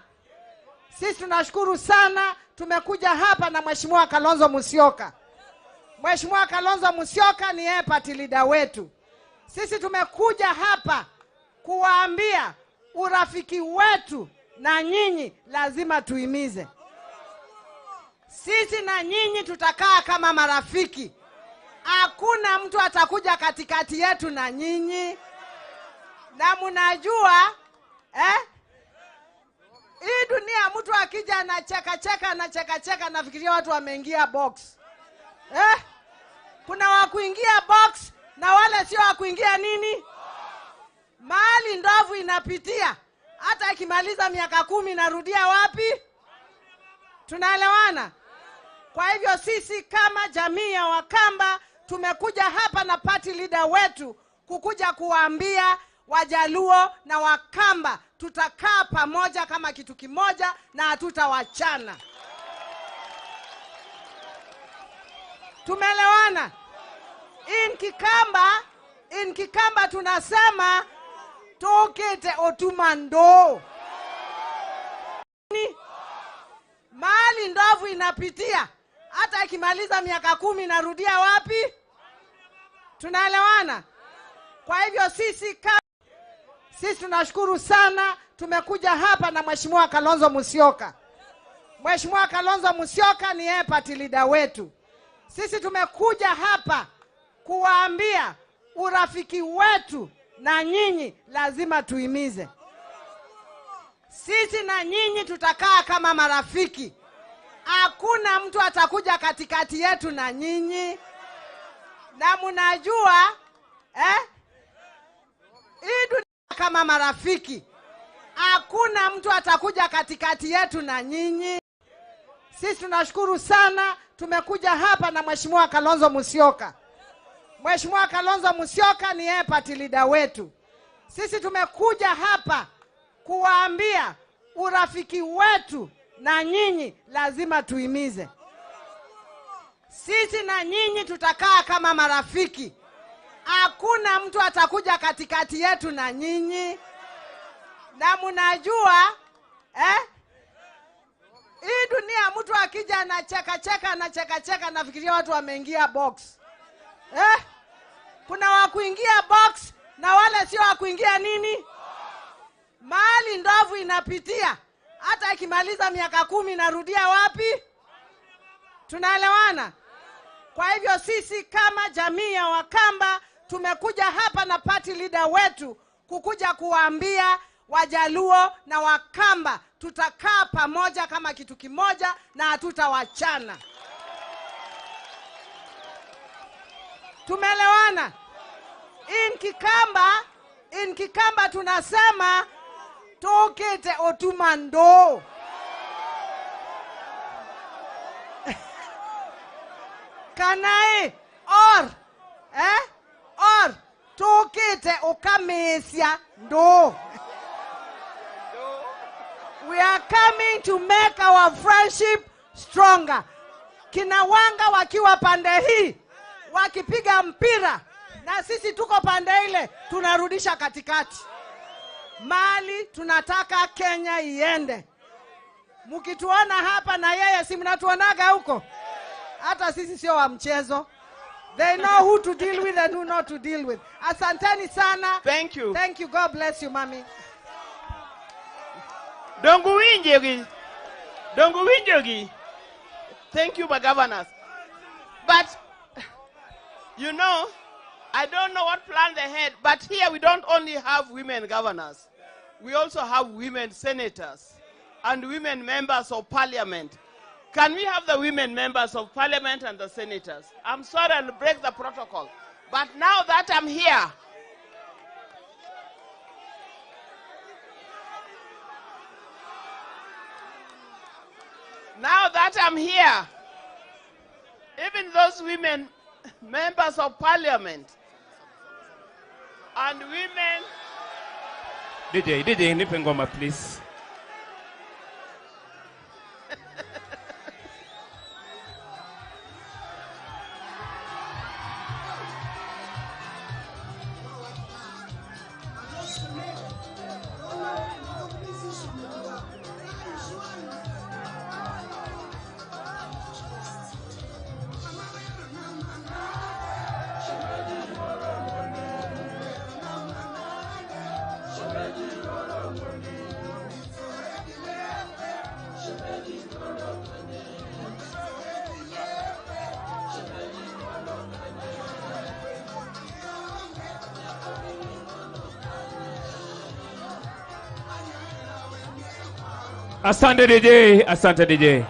sisi tunashukuru sana, tumekuja hapa na Mheshimiwa Kalonzo Musyoka. Mheshimiwa Kalonzo Musyoka ni yeye party leader wetu. Sisi tumekuja hapa kuwaambia urafiki wetu na nyinyi lazima tuimize. Sisi na nyinyi tutakaa kama marafiki. Hakuna mtu atakuja katikati yetu na nyinyi. Na mnajua hii dunia mtu akija anacheka cheka anacheka cheka nafikiria watu wameingia box. Kuna wa kuingia box na wale sio wa kuingia nini? Mahali ndovu inapitia hata ikimaliza miaka 10 narudia wapi? Tunaelewana? Kwa hivyo sisi kama jamii ya Wakamba tumekuja hapa na party leader wetu kukuja kuwaambia Wajaluo na Wakamba tutakaa pamoja kama kitu kimoja na hatutawachana. Tumeelewana? In Kikamba tunasema tokete otumando. Mahali ndovu inapitia hata ikimaliza miaka 10 narudia wapi? Tunaelewana? Kwa hivyo sisi tunashukuru sana, tumekuja hapa na Mheshimiwa Kalonzo Musyoka. Mheshimiwa Kalonzo Musyoka ni yeye party leader wetu. Sisi tumekuja hapa kuwaambia urafiki wetu na nyinyi lazima tuimize. Sisi na nyinyi tutakaa kama marafiki. Hakuna mtu atakuja katikati yetu na nyinyi. Na mnajua hii dunia kama marafiki. Hakuna mtu atakuja katikati yetu na nyinyi. Sisi tunashukuru sana, tumekuja hapa na Mheshimiwa Kalonzo Musyoka. Mheshimiwa Kalonzo Musyoka ni yeye party leader wetu. Sisi tumekuja hapa kuwaambia urafiki wetu na nyinyi lazima tuimize. Sisi na nyinyi tutakaa kama marafiki. Hakuna mtu atakuja katikati yetu na nyinyi. Na mnajua hii dunia mtu akija anacheka cheka anacheka cheka nafikiria watu wameingia box. Kuna wa kuingia box na wale sio wa kuingia nini? Mahali ndovu inapitia hata ikimaliza miaka 10 narudia wapi? Tunaelewana? Kwa hivyo sisi kama jamii ya Wakamba tumekuja hapa na party leader wetu kukuja kuwaambia Wajaluo na Wakamba tutakaa pamoja kama kitu kimoja na hatutawachana. Tumeelewana? In Kikamba tunasema tokete otumando. Kanae or Tukite ukamisia ndo. We are coming to make our friendship stronger. Kina Wanga wakiwa pande hii wakipiga mpira na sisi tuko pande ile tunarudisha katikati. Mali tunataka Kenya iende. Mkituona hapa na yeye, si mnatuonaga huko? Hata sisi sio wa mchezo. They know who to deal with and who not to deal with. Asanteni sana. Thank you. Thank you. God bless you, mami. Dongu winjogi. Dongu winjogi. Thank you, my governors. But, you know, I don't know what plan they had, but here we don't only have women governors. We also have women senators and women members of parliament. Can we have the women members of parliament and the senators? I'm sorry, I'll break the protocol. But now that I'm here, now that I'm here, even those women members of parliament and women... DJ, DJ, nipe ngoma, please. Asante DJ, asante DJ.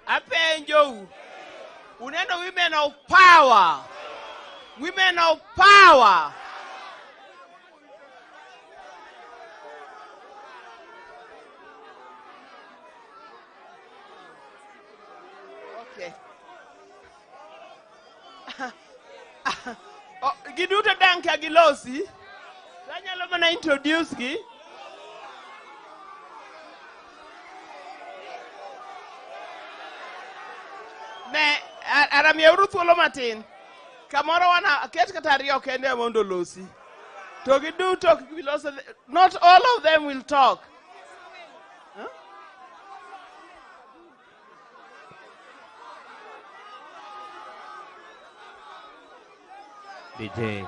Apenjo. Uneno women of power. Women of power. Okay. Oh, giduto danka gilosi. Anyalo mana introduce gi. Ne aramiyeuru thuolo matin. Kamoro wana aket kata ariyo kende mondo olosi. To giduto giloso. Not all of them will talk. Huh? DJ.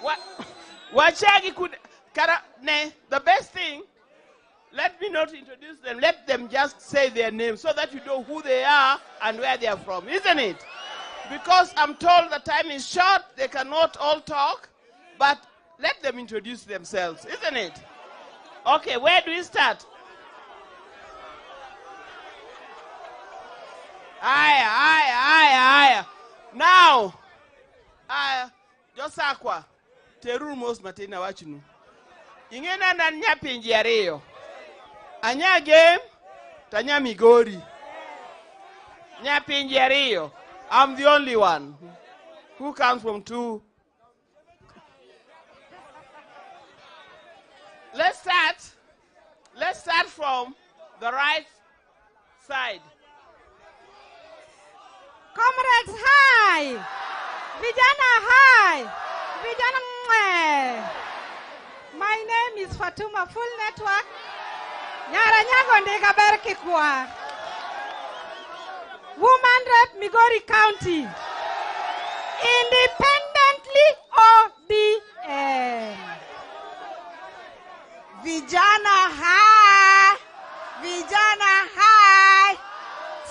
What? Wachagi could kara ne the best thing. Let me not introduce them. Let them just say their name so that you know who they are and where they are from, isn't it? Because I'm told the time is short, they cannot all talk, but let them introduce themselves, isn't it? Okay, where do we start? Aya, aya, aya, aya. Now, aya, Josakwa, teruru mos matin awachnu. Ing'ena na nyapinji ariyo. Anya Gem, tanya Migori. Nyapinji ariyo. I'm the only one who comes from two. Let's start. Let's start from the right side. Comrades, hi! Vijana, hi! Vijana, mwe! My name is Fatuma, Full Network. Nyara nyago ndiga berki kwa. Woman Rep Migori County. Independently ODM. Vijana, hi! Vijana, hi!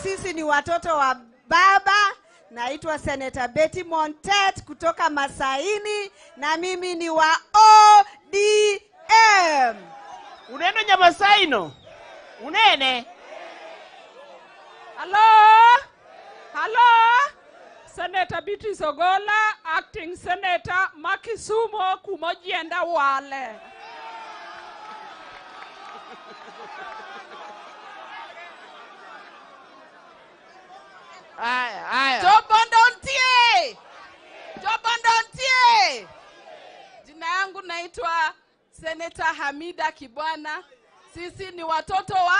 Sisi ni watoto wa baba. Naitwa Senator Betty Montet kutoka Masaini na mimi ni wa ODM. Uneno Nyamasaino? Unene? Hello? Hello? Senator Beatrice Ogola, acting Senator Makisumo Kumojienda Wale. Aya, aya. Jobondontie! Jobondontie! Jina yangu naitwa Senator Hamida Kibwana. Sisi ni watoto wa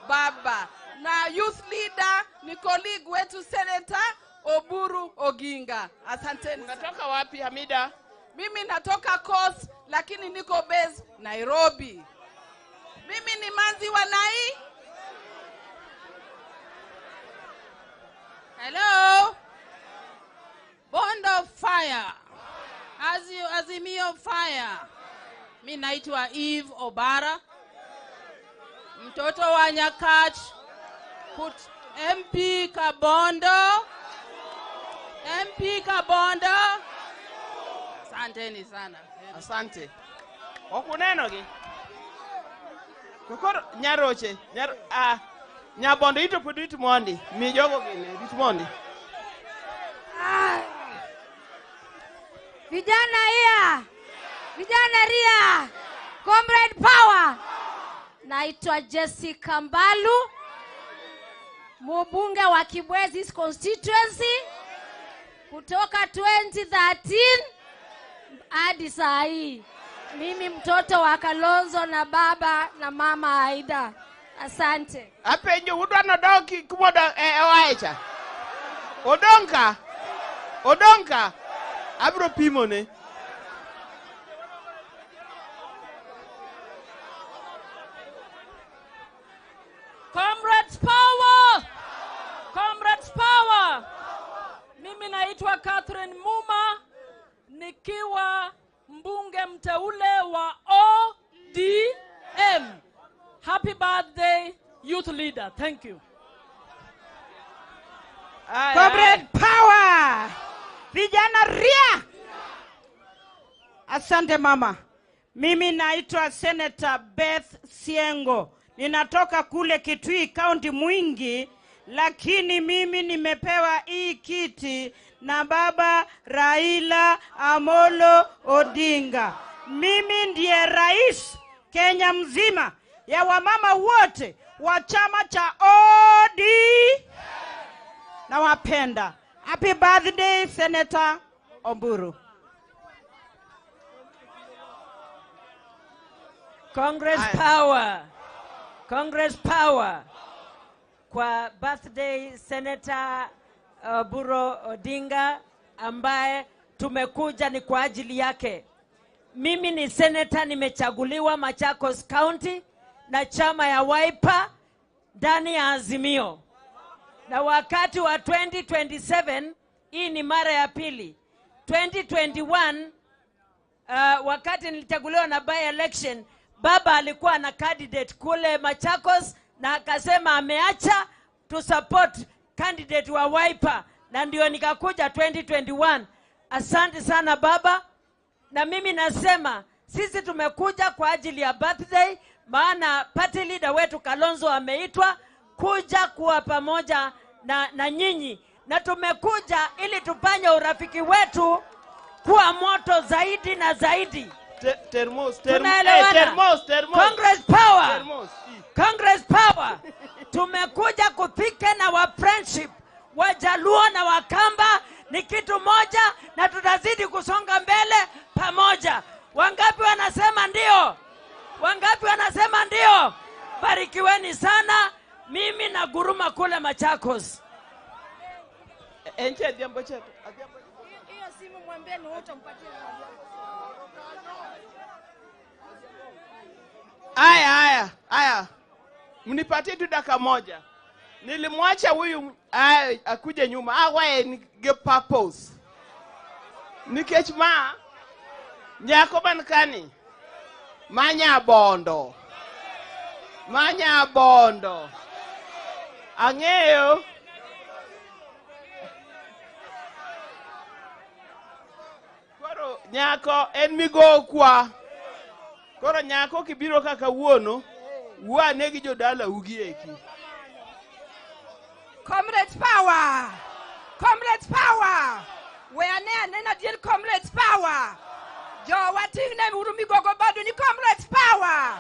baba. Na youth leader ni colleague wetu Senator Oburu Oginga. Asanteni. Unatoka wapi Hamida? Mimi natoka Coast lakini niko base Nairobi. Mimi ni manzi wa Nai. Hello. Bondo fire. Azimio fire. Mi naitwa Eve Obara. Mtoto wa Nyakach. Put MP Kabondo. MP Kabondo. Asanteni sana. Asante. Okuneno gi. Kokoro nyaroche, nyar a Nyabondo ito pod it mondi, mi jogo gine, it mondi. Vijana ia. Vijana ria. Comrade power. Naitwa Jessica Mbalu, mbunge wa Kibwezi constituency kutoka 2013 hadi saa hii. Mimi mtoto wa Kalonzo na baba na mama Aida. Asante. Apenjo udwa nodoki kumodo oaecha. Odonka. Odonka. Abro pimo ne. Comrades power! Comrades power! Mimi naitwa Catherine Muma nikiwa mbunge mteule wa ODM. Happy birthday, youth leader. Thank you. Comrade power! Vijana ria! Asante mama. Mimi naitwa Senator Beth Siengo. Ninatoka kule Kitui County Mwingi, lakini mimi nimepewa hii kiti na baba Raila Amolo Odinga. Mimi ndiye rais Kenya mzima ya wamama wote wa chama cha OD. Nawapenda. Happy birthday Senator Oburu. Congress power. Congress power. Kwa birthday Senator Oburu Odinga ambaye tumekuja ni kwa ajili yake. Mimi ni senator, nimechaguliwa Machakos County na chama ya Wiper ndani ya Azimio. Na wakati wa 2027, hii ni mara ya pili. 2021 wakati nilichaguliwa na by election, baba alikuwa na candidate kule Machakos na akasema ameacha to support candidate wa Wiper, na ndio nikakuja 2021. Asante sana baba. Na mimi nasema sisi tumekuja kwa ajili ya birthday, maana party leader wetu Kalonzo ameitwa kuja kuwa pamoja na nyinyi, na tumekuja ili tufanye urafiki wetu kuwa moto zaidi na zaidi. Termos, termos, termos. Congress power. Termos. Congress power. Tumekuja kupike na wa friendship Wajaluo na Wakamba ni kitu moja, na tutazidi kusonga mbele pamoja. Wangapi wanasema ndio? Wangapi wanasema ndio? Barikiweni sana. Mimi na guruma kule Machakos. Enche jambo chetu. Hiyo simu mwambie ni wewe utampatia. Aya, aya, aya. Mnipatie tu dakika moja. Nilimwacha huyu akuje nyuma. Awaye ni purpose. Nikech ma nyako man kani. Manya bondo. Manya bondo. Ang'eyo. Koro nyako en migo kwa. Koro nyako kibiro kaka wuono, wuane gi jodala ugi eki. Comrades power! Comrades power! We ane anena dier comrades power! Jo wating'ne uru migogo badu ni comrades power!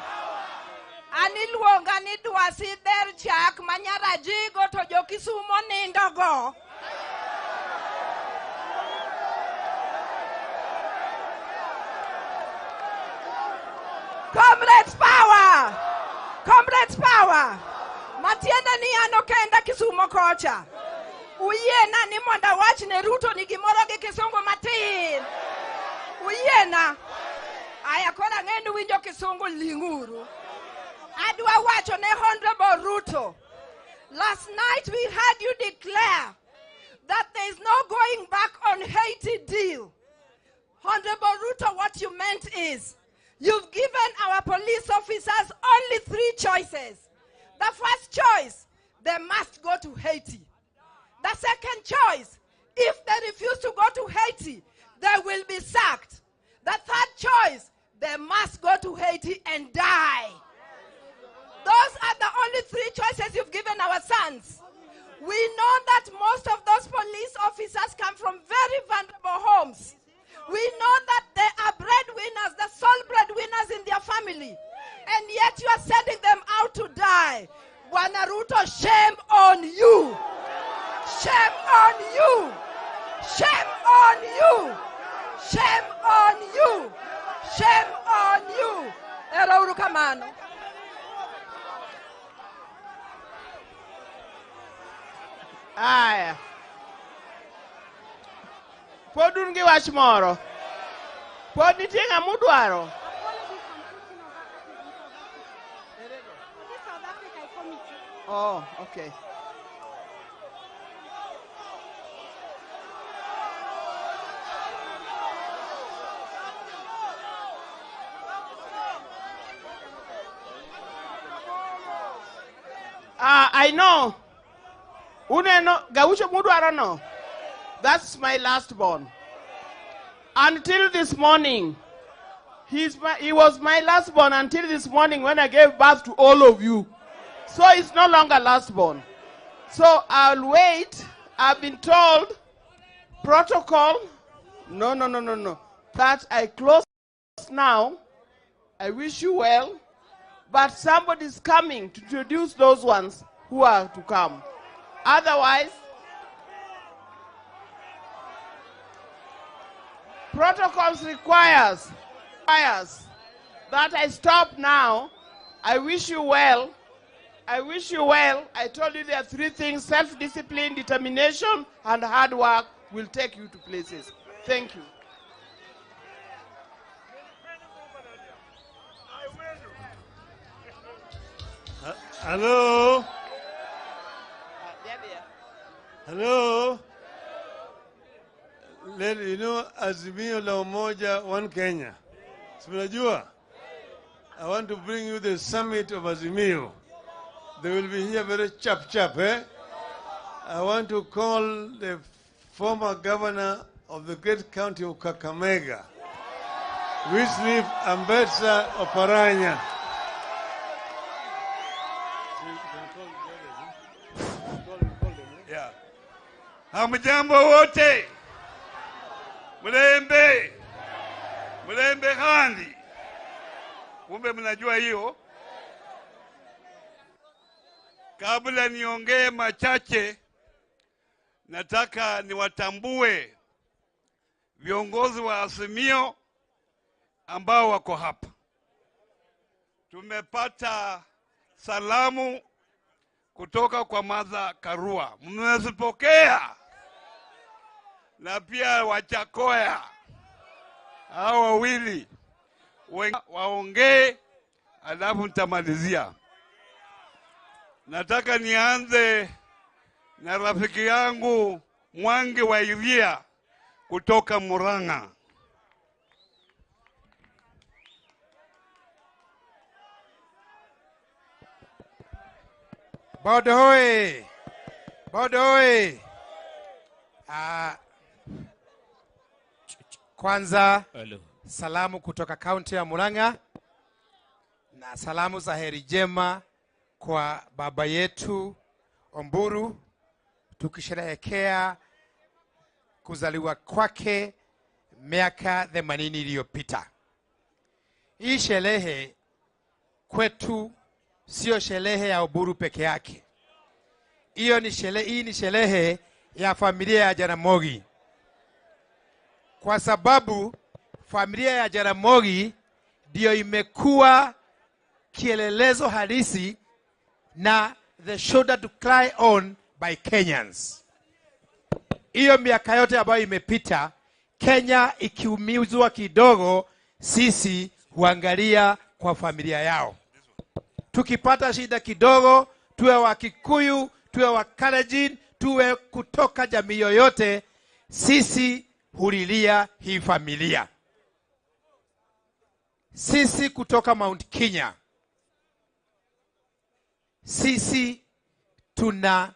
An iluonga ni dwasi dher chak ma nyarajigo to jo Kisumo nindogo. Comrades power! Comrades power! Matiende ni an ok enda Kisumo kocha. Uyiena ni mondo awach ne Ruto ni gimoro gi kisungu matin. Uyiena. Aya koro ang'e ni winjo kisungu ling'uru. Adwa wacho ne Honorable Ruto. Last night we heard you declare that there is no going back on Haiti deal. Honorable Ruto, what you meant is you've given our police officers only 3 choices. The first choice, they must go to Haiti. The second choice, if they refuse to go to Haiti, they will be sacked. The third choice, they must go to Haiti and die. Those are the only 3 choices you've given our sons. We know that most of those police officers come from very vulnerable homes. We know that they are breadwinners, the sole breadwinners in their family. And yet you are sending them out to die. Bwana Ruto, shame on you. Shame on you. Shame on you. Shame on you. Shame on you. Ero uru kamano. Aya. Pod un gi wach moro? Pod nitie ng'ama udwaro? Oh, okay. I know. Uneno gaucho mudwaro no. That's my last born. Until this morning, he was my last born until this morning when I gave birth to all of you. So it's no longer last born. So I'll wait. I've been told protocol. No, no, no, no, no. That I close now. I wish you well. But somebody's coming to introduce those ones who are to come. Otherwise, protocols requires that I stop now. I wish you well. I wish you well. I told you there are 3 things: self-discipline, determination, and hard work will take you to places. Thank you. Hello? Hello? You know, Azimio la Umoja, One Kenya. Si mnajua? I want to bring you the summit of Azimio. They will be here very chap chap, eh? I want to call the former governor of the great county of Kakamega, Wycliffe Ambetsa Oparanya. Yeah. Hamjambo wote. Mlembe. Mlembe handi. Kumbe mnajua hiyo. Kabla niongee machache, nataka niwatambue viongozi wa Azimio ambao wako hapa. Tumepata salamu kutoka kwa Martha Karua, mmezipokea? Na pia Wachakoya hao wawili waongee, alafu nitamalizia. Nataka nianze na rafiki yangu Mwangi wa Iria kutoka Murang'a. Bodo hoi! Bodo hoi! Kwanza hello. Salamu kutoka kaunti ya Murang'a na salamu za heri jema kwa baba yetu Omburu, tukisherehekea kuzaliwa kwake miaka 80 iliyopita. Hii sherehe kwetu sio sherehe ya Oburu peke yake. Hiyo ni sherehe, hii ni sherehe ya familia ya Jaramogi, kwa sababu familia ya Jaramogi ndio imekuwa kielelezo halisi na the shoulder to cry on by Kenyans. Hiyo miaka yote ambayo imepita, Kenya ikiumizwa kidogo, sisi huangalia kwa familia yao. Tukipata shida kidogo, tuwe wa Kikuyu, tuwe wa Kalenjin, tuwe kutoka jamii yoyote, sisi hulilia hii familia. Sisi kutoka Mount Kenya, sisi tuna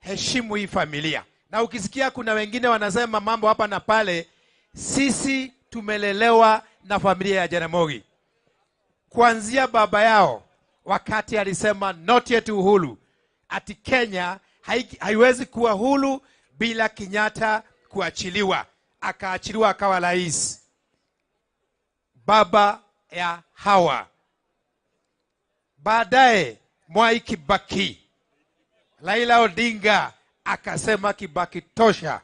heshimu hii familia. Na ukisikia kuna wengine wanasema mambo hapa na pale, sisi tumelelewa na familia ya Jaramogi. Kuanzia baba yao wakati alisema not yet uhuru, ati Kenya haiwezi kuwa huru bila Kenyatta kuachiliwa. Akaachiliwa akawa rais. Baba ya Hawa. Baadaye Mwai Kibaki, Raila Odinga akasema Kibaki tosha.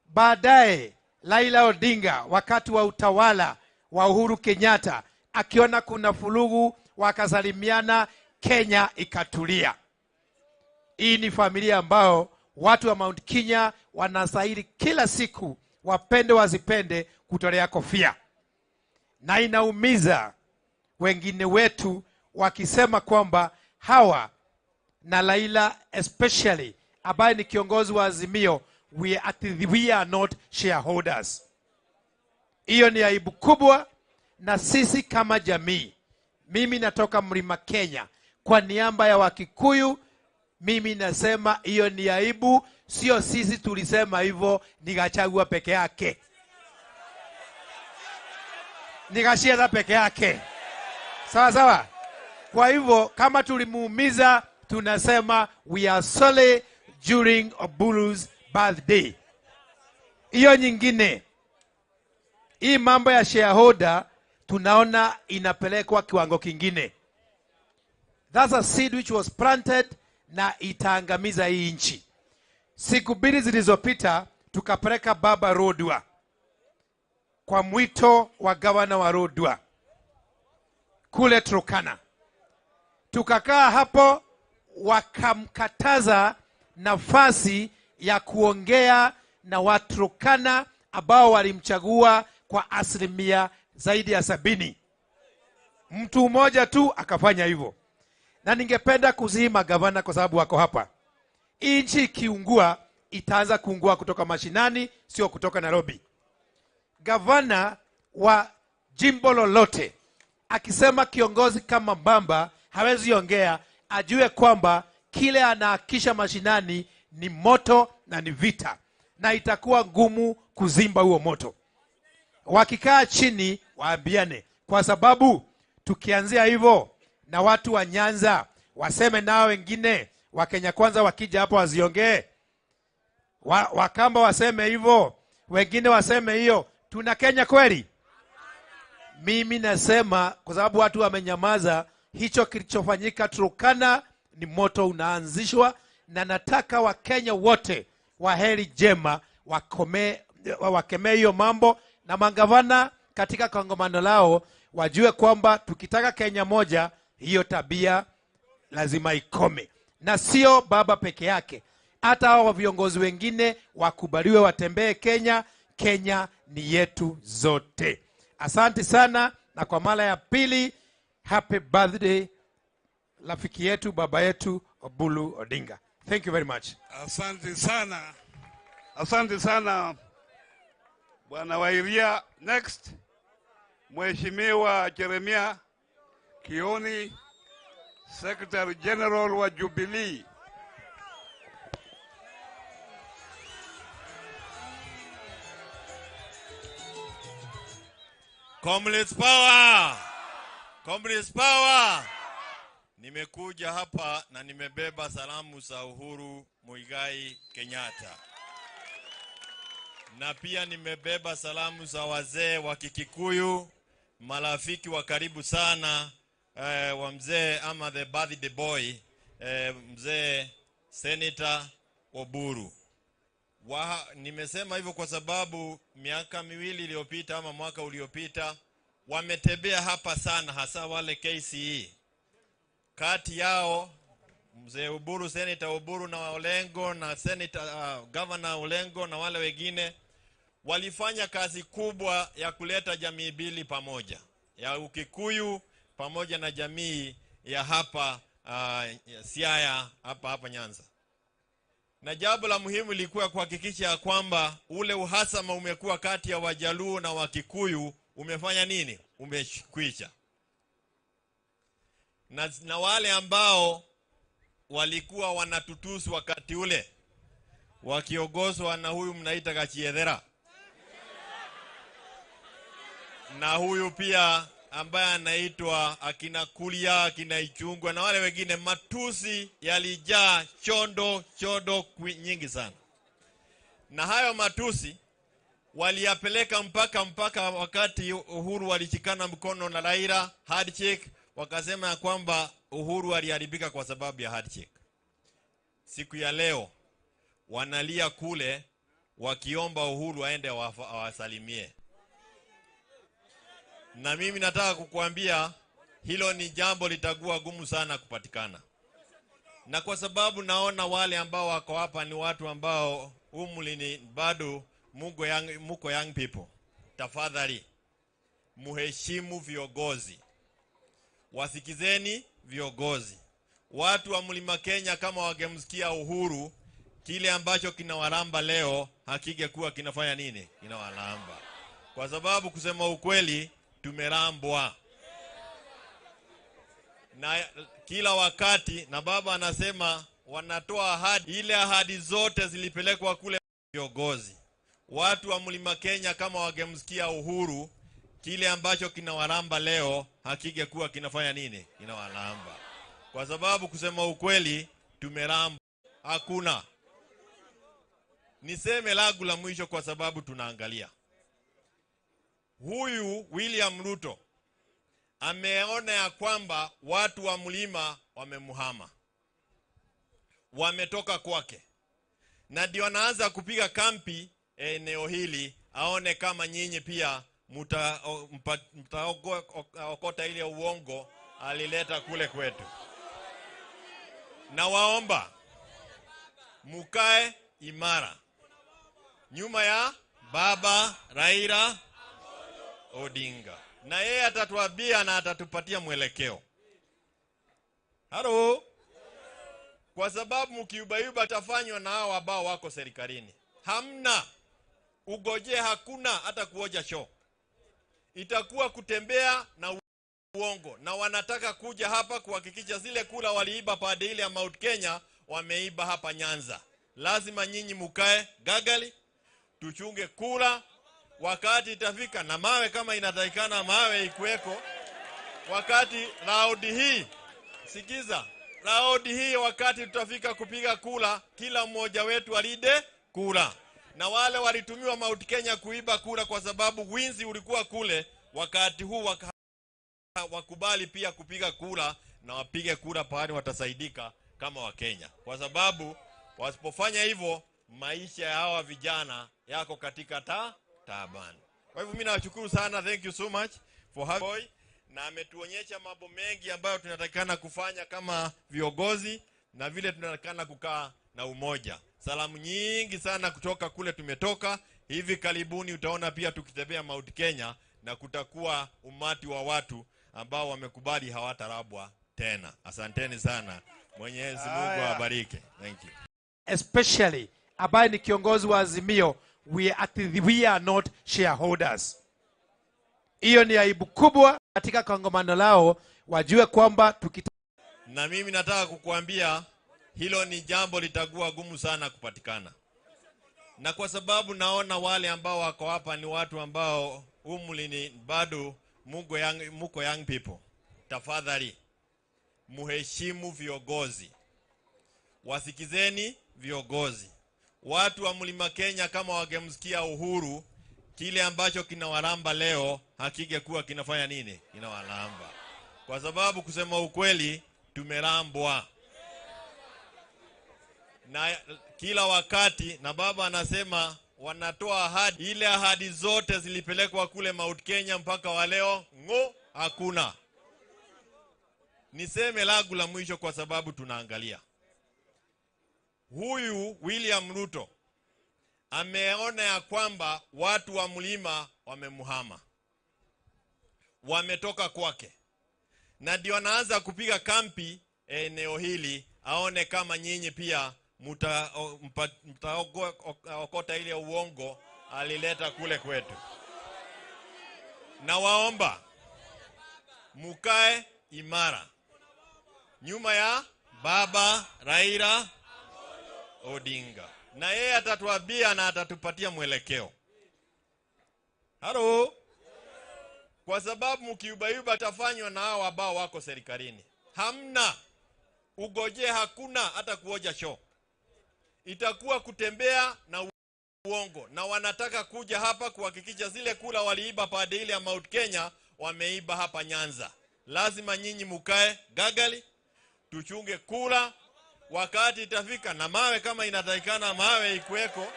Baadaye Raila Odinga wakati wa utawala wa Uhuru Kenyatta akiona kuna fulugu, wakasalimiana, Kenya ikatulia. Hii ni familia ambao watu wa Mount Kenya wanastahili kila siku, wapende wasipende, kutolea kofia. Na inaumiza wengine wetu wakisema kwamba hawa na Raila especially ambaye ni kiongozi wa Azimio, we are not shareholders. Hiyo ni aibu kubwa. Na sisi kama jamii, mimi natoka Mlima Kenya, kwa niaba ya Wakikuyu mimi nasema hiyo ni aibu. Sio sisi tulisema hivyo, ni Gachagua peke yake, ni Gachagua peke yake. Sawa sawa. Kwa hivyo kama tulimuumiza, tunasema we are sorry during Oburu's birthday. Hiyo nyingine, hii mambo ya shareholder tunaona inapelekwa kiwango kingine. That's a seed which was planted na itaangamiza hii nchi. Siku mbili zilizopita tukapeleka baba Lodwar kwa mwito wa gavana wa Lodwar kule Turkana. Tukakaa hapo, wakamkataza nafasi ya kuongea na Waturkana ambao walimchagua kwa zaidi ya 70%. Mtu mmoja tu akafanya hivyo. Na ningependa kusihi magavana kwa sababu wako hapa. Nchi ikiungua itaanza kuungua kutoka mashinani, sio kutoka Nairobi. Gavana wa jimbo lolote akisema kiongozi kama Mbamba hawezi ongea, ajue kwamba kile anahakisha mashinani ni moto na ni vita, na itakuwa ngumu kuzimba huo moto. Wakikaa chini waambiane, kwa sababu tukianzia hivyo na watu wa Nyanza waseme nao wengine wa Kenya Kwanza wakija hapo waziongee, Wakamba waseme hivyo, wengine waseme hiyo, tuna Kenya kweli? Mimi nasema kwa sababu watu wamenyamaza, hicho kilichofanyika Turkana ni moto unaanzishwa, na nataka Wakenya wote wa heri jema wakemee hiyo mambo, na mangavana katika kongamano lao wajue kwamba tukitaka Kenya moja, hiyo tabia lazima ikome. Na sio baba peke yake, hata hao viongozi wengine wakubaliwe watembee Kenya. Kenya ni yetu zote. Asante sana, na kwa mara ya pili, happy birthday rafiki yetu, baba yetu Oburu Odinga. Thank you very much. Asante sana. Asante sana Bwana Wairia. Next, Mheshimiwa Jeremia Kioni, Secretary General wa Jubilee. Comrades power! Comrades power! Nimekuja hapa na nimebeba salamu za Uhuru Muigai Kenyatta. Na pia nimebeba salamu za wazee wa Kikikuyu, marafiki wa karibu sana wa mzee ama the birthday boy, mzee Senator Oburu. Nimesema hivyo kwa sababu miaka miwili iliyopita ama mwaka uliopita wametembea hapa sana, hasa wale KCE. Kati yao mzee Oburu, Senator Oburu na Olengo na Senator Governor Olengo na wale wengine walifanya kazi kubwa ya kuleta jamii mbili pamoja, ya Ukikuyu pamoja na jamii ya hapa Siaya, hapa Nyanza. Na jambo la muhimu ilikuwa kuhakikisha ya kwamba ule uhasama umekuwa kati ya Wajaluo na Wakikuyu umefanya nini? Umekwisha. Na wale ambao walikuwa wanatutusu wakati ule wakiongozwa na huyu mnaita Gachiedhera, na huyu pia ambaye anaitwa akina Kulia, akina Ichungwa na wale wengine, matusi yalijaa chondo chondo nyingi sana. Na hayo matusi waliyapeleka mpaka wakati Uhuru walishikana mkono na Raila handshake, wakasema ya kwamba Uhuru aliharibika kwa sababu ya handshake. Siku ya leo wanalia kule wakiomba Uhuru aende awasalimie. Na mimi nataka kukuambia hilo ni jambo litakuwa gumu sana kupatikana. Na kwa sababu naona wale ambao wako hapa ni watu ambao umri ni bado muko young people, tafadhali muheshimu viongozi, wasikizeni viongozi. Watu wa Mlima Kenya kama wangemsikia Uhuru, kile ambacho kinawalamba leo hakingekuwa kinafanya nini? Kinawalamba. Kwa sababu kusema ukweli tumerambwa. Na kila wakati, na baba anasema wanatoa ahadi, ile ahadi zote zilipelekwa kule viongozi. Watu wa Mlima Kenya kama wangemsikia Uhuru, kile ambacho kinawalamba leo hakingekuwa kinafanya nini? Kinawalamba. Kwa sababu kusema ukweli tumerambwa. Hakuna. Niseme langu la mwisho kwa sababu tunaangalia. Huyu William Ruto ameona ya kwamba watu wa mlima wamemuhama, wametoka kwake, na ndio anaanza kupiga kampi eneo hili, aone kama nyinyi pia mtaokota ile uongo alileta kule kwetu. Na waomba mukae imara nyuma ya baba Raila Odinga, na yeye atatuambia na atatupatia mwelekeo. Halo. Kwa sababu mkiubayuba tafanywa na hao ambao wako serikalini. Hamna ugoje, hakuna hata kuoja show. Itakuwa kutembea na uongo, na wanataka kuja hapa kuhakikisha zile kula waliiba pande ile ya Mount Kenya wameiba hapa Nyanza. Lazima nyinyi mukae gagali, tuchunge kula. Wakati itafika na mawe kama inatakikana mawe ikuweko. Wakati raudi hii, sikiza, raudi hii wakati tutafika kupiga kula, kila mmoja wetu alide kula. Na wale walitumiwa Mount Kenya kuiba kula kwa sababu winzi ulikuwa kule, wakati huu wakubali pia kupiga kula na wapige kula pahali watasaidika kama Wakenya. Kwa sababu wasipofanya hivyo maisha ya hawa vijana yako katika taabani. Kwa hivyo mimi nawashukuru sana, thank you so much for having boy. Na ametuonyesha mambo mengi ambayo tunatakikana kufanya kama viongozi na vile tunatakikana kukaa na umoja. Salamu nyingi sana kutoka kule tumetoka. Hivi karibuni utaona pia tukitembea Mount Kenya na kutakuwa umati wa watu ambao wamekubali hawatarabwa tena. Asanteni sana. Mwenyezi Mungu awabariki. Thank you. Especially ambaye ni kiongozi wa Azimio, we are not shareholders. Hiyo ni aibu kubwa katika kongamano lao, wajue kwamba Na mimi nataka kukuambia hilo ni jambo litakuwa gumu sana kupatikana. Na kwa sababu naona wale ambao wako hapa ni watu ambao umri ni bado muko young people, tafadhali Muheshimu viongozi, wasikizeni viongozi. Watu wa Mlima Kenya kama wangemsikia Uhuru, kile ambacho kinawalamba leo hakingekuwa kinafanya nini? Kinawalamba. Kwa sababu kusema ukweli, tumelambwa na kila wakati, na baba anasema wanatoa ahadi, ile ahadi zote zilipelekwa kule Mount Kenya mpaka wa leo ngo hakuna. Niseme langu la mwisho kwa sababu tunaangalia. Huyu William Ruto ameona ya kwamba watu wa mlima wamemuhama, wametoka kwake, na ndio anaanza kupiga kampi eneo hili, aone kama nyinyi pia mtaokota ile uongo alileta kule kwetu. Na waomba mukae imara nyuma ya baba Raila Odinga, na yeye atatuambia na atatupatia mwelekeo. Halo, kwa sababu mkiubayuba tafanywa na hao ambao wako serikalini. Hamna ugoje, hakuna hata kuoja show, itakuwa kutembea na uongo. Na wanataka kuja hapa kuhakikisha zile kula waliiba pande ile ya Mount Kenya wameiba hapa Nyanza. Lazima nyinyi mukae gagali, tuchunge kula. Wakati itafika na mawe kama inatakikana mawe ikuweko.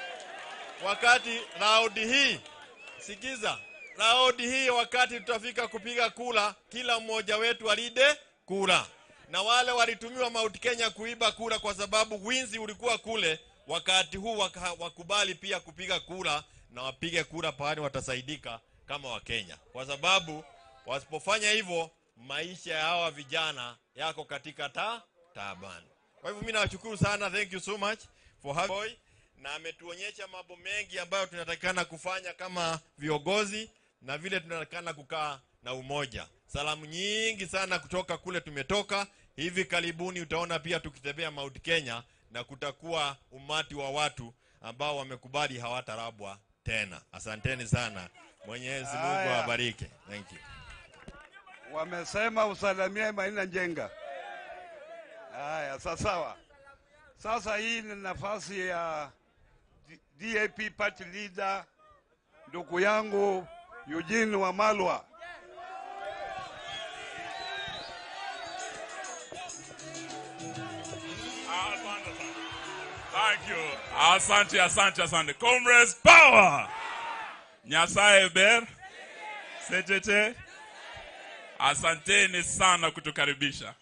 Wakati raudi hii, sikiza, raudi hii wakati tutafika kupiga kula, kila mmoja wetu alide kula. Na wale walitumiwa Mount Kenya kuiba kula kwa sababu winzi ulikuwa kule, wakati huu wakubali pia kupiga kula na wapige kula pahali watasaidika kama Wakenya. Kwa sababu wasipofanya hivyo, maisha ya hawa vijana yako katika taabani. Kwa hivyo mimi nawashukuru sana, thank you so much for having boy. Na ametuonyesha mambo mengi ambayo tunatakikana kufanya kama viongozi na vile tunatakikana kukaa na umoja. Salamu nyingi sana kutoka kule tumetoka. Hivi karibuni utaona pia tukitembea Mount Kenya na kutakuwa umati wa watu ambao wamekubali hawatarabwa tena. Asanteni sana. Mwenyezi Mungu awabariki. Thank you. Wamesema usalamie Maina Njenga. Haya, sawa. Sasa hii ni nafasi ya DAP party leader ndugu yangu Eugene Wamalwa. Thank you. Asante, asante, asante. Comrades, power! Nyasaye ber. Setete. Asanteni sana kutukaribisha.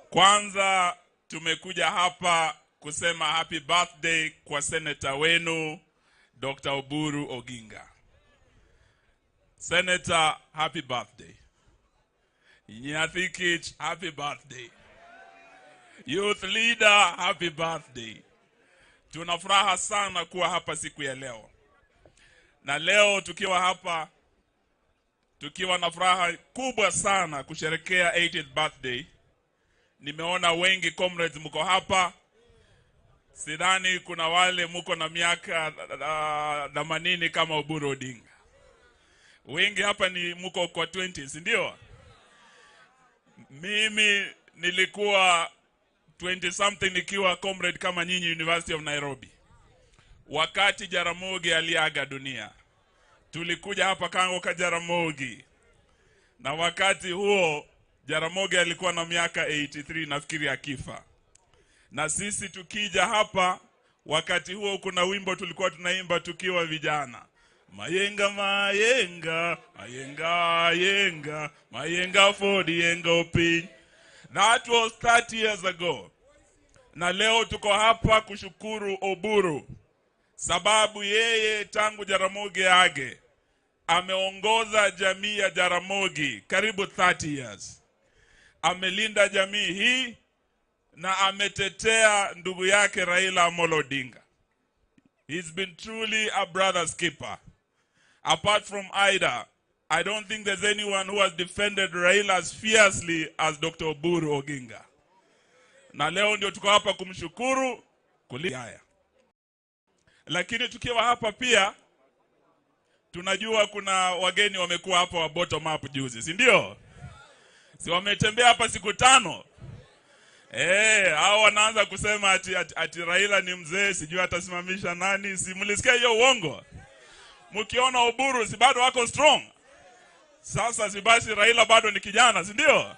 Kwanza tumekuja hapa kusema happy birthday kwa senator wenu Dr. Oburu Oginga. Senator, happy birthday. Nyathikich, happy birthday. Youth leader, happy birthday. Tuna furaha sana kuwa hapa siku ya leo. Na leo tukiwa hapa, tukiwa na furaha kubwa sana kusherekea 80th birthday. Nimeona wengi comrades mko hapa. Sidhani kuna wale mko na miaka 80 kama Oburu Odinga. Wengi hapa ni mko kwa 20s, ndio? Mimi nilikuwa 20 something nikiwa comrade kama nyinyi University of Nairobi. Wakati Jaramogi aliaga dunia, tulikuja hapa Kango ka Jaramogi. Na wakati huo Jaramogi alikuwa na miaka 83 nafikiri akifa. Na sisi tukija hapa wakati huo kuna wimbo tulikuwa tunaimba tukiwa vijana. Mayenga mayenga, mayenga yenga, mayenga for the yenga pin. That was 30 years ago. Na leo tuko hapa kushukuru Oburu, sababu yeye tangu Jaramogi age ameongoza jamii ya Jaramogi karibu 30 years. Amelinda jamii hii na ametetea ndugu yake Raila Amolo Odinga. He's been truly a brother's keeper. Apart from Ida, I don't think there's anyone who has defended Raila as fiercely as Dr. Oburu Oginga. Na leo ndio tuko hapa kumshukuru kulia. Lakini tukiwa hapa pia tunajua kuna wageni wamekuwa hapa wa bottom up juzi, si ndio? Si wametembea hapa siku 5. Hao wanaanza kusema ati Raila ni mzee, sijui atasimamisha nani. Si mlisikia hiyo uongo? Mkiona Oburu si bado wako strong? Sasa si basi Raila bado ni kijana, si ndio?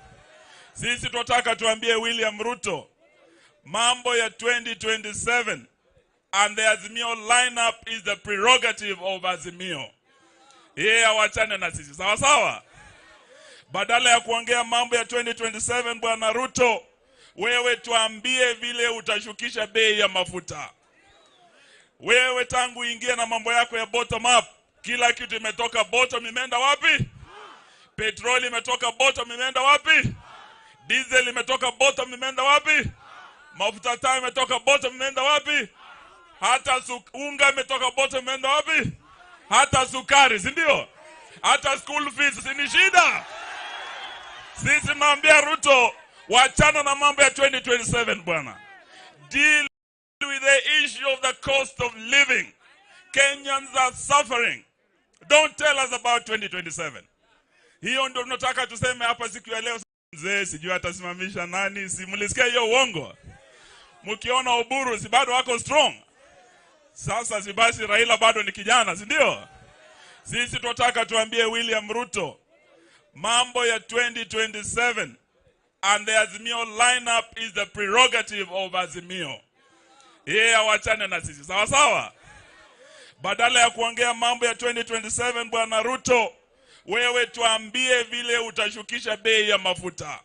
Sisi tunataka tuambie William Ruto mambo ya 2027 and the Azimio lineup is the prerogative of Azimio. Yeye awachane na sisi. Sawa sawa? Badala ya kuongea mambo ya 2027, Bwana Ruto, wewe tuambie vile utashukisha bei ya mafuta. Wewe tangu ingie na mambo yako ya bottom up, kila kitu imetoka bottom imeenda wapi? Petroli imetoka bottom imeenda wapi? Diesel imetoka bottom imeenda wapi? Mafuta taa imetoka bottom imeenda wapi? Hata unga imetoka bottom imeenda wapi? Hata sukari, si ndio? Hata school fees si ni shida? Sisi tunaambia Ruto, wachana na mambo ya 2027 bwana. Deal with the issue of the cost of living. Kenyans are suffering. Don't tell us about 2027. Hiyo ndio tunataka tuseme hapa siku ya leo. Mzee sijui atasimamisha nani. Si mlisikia hiyo uongo? Mkiona Oburu si bado wako strong? Sasa si basi Raila bado ni kijana, si ndio? Sisi tunataka tuambie William Ruto mambo ya 2027 and the Azimio lineup is the prerogative of Azimio. Yeye awachane na sisi. Sawa sawa? Badala ya kuongea mambo ya 2027, Bwana Ruto, wewe tuambie vile utashukisha bei ya mafuta.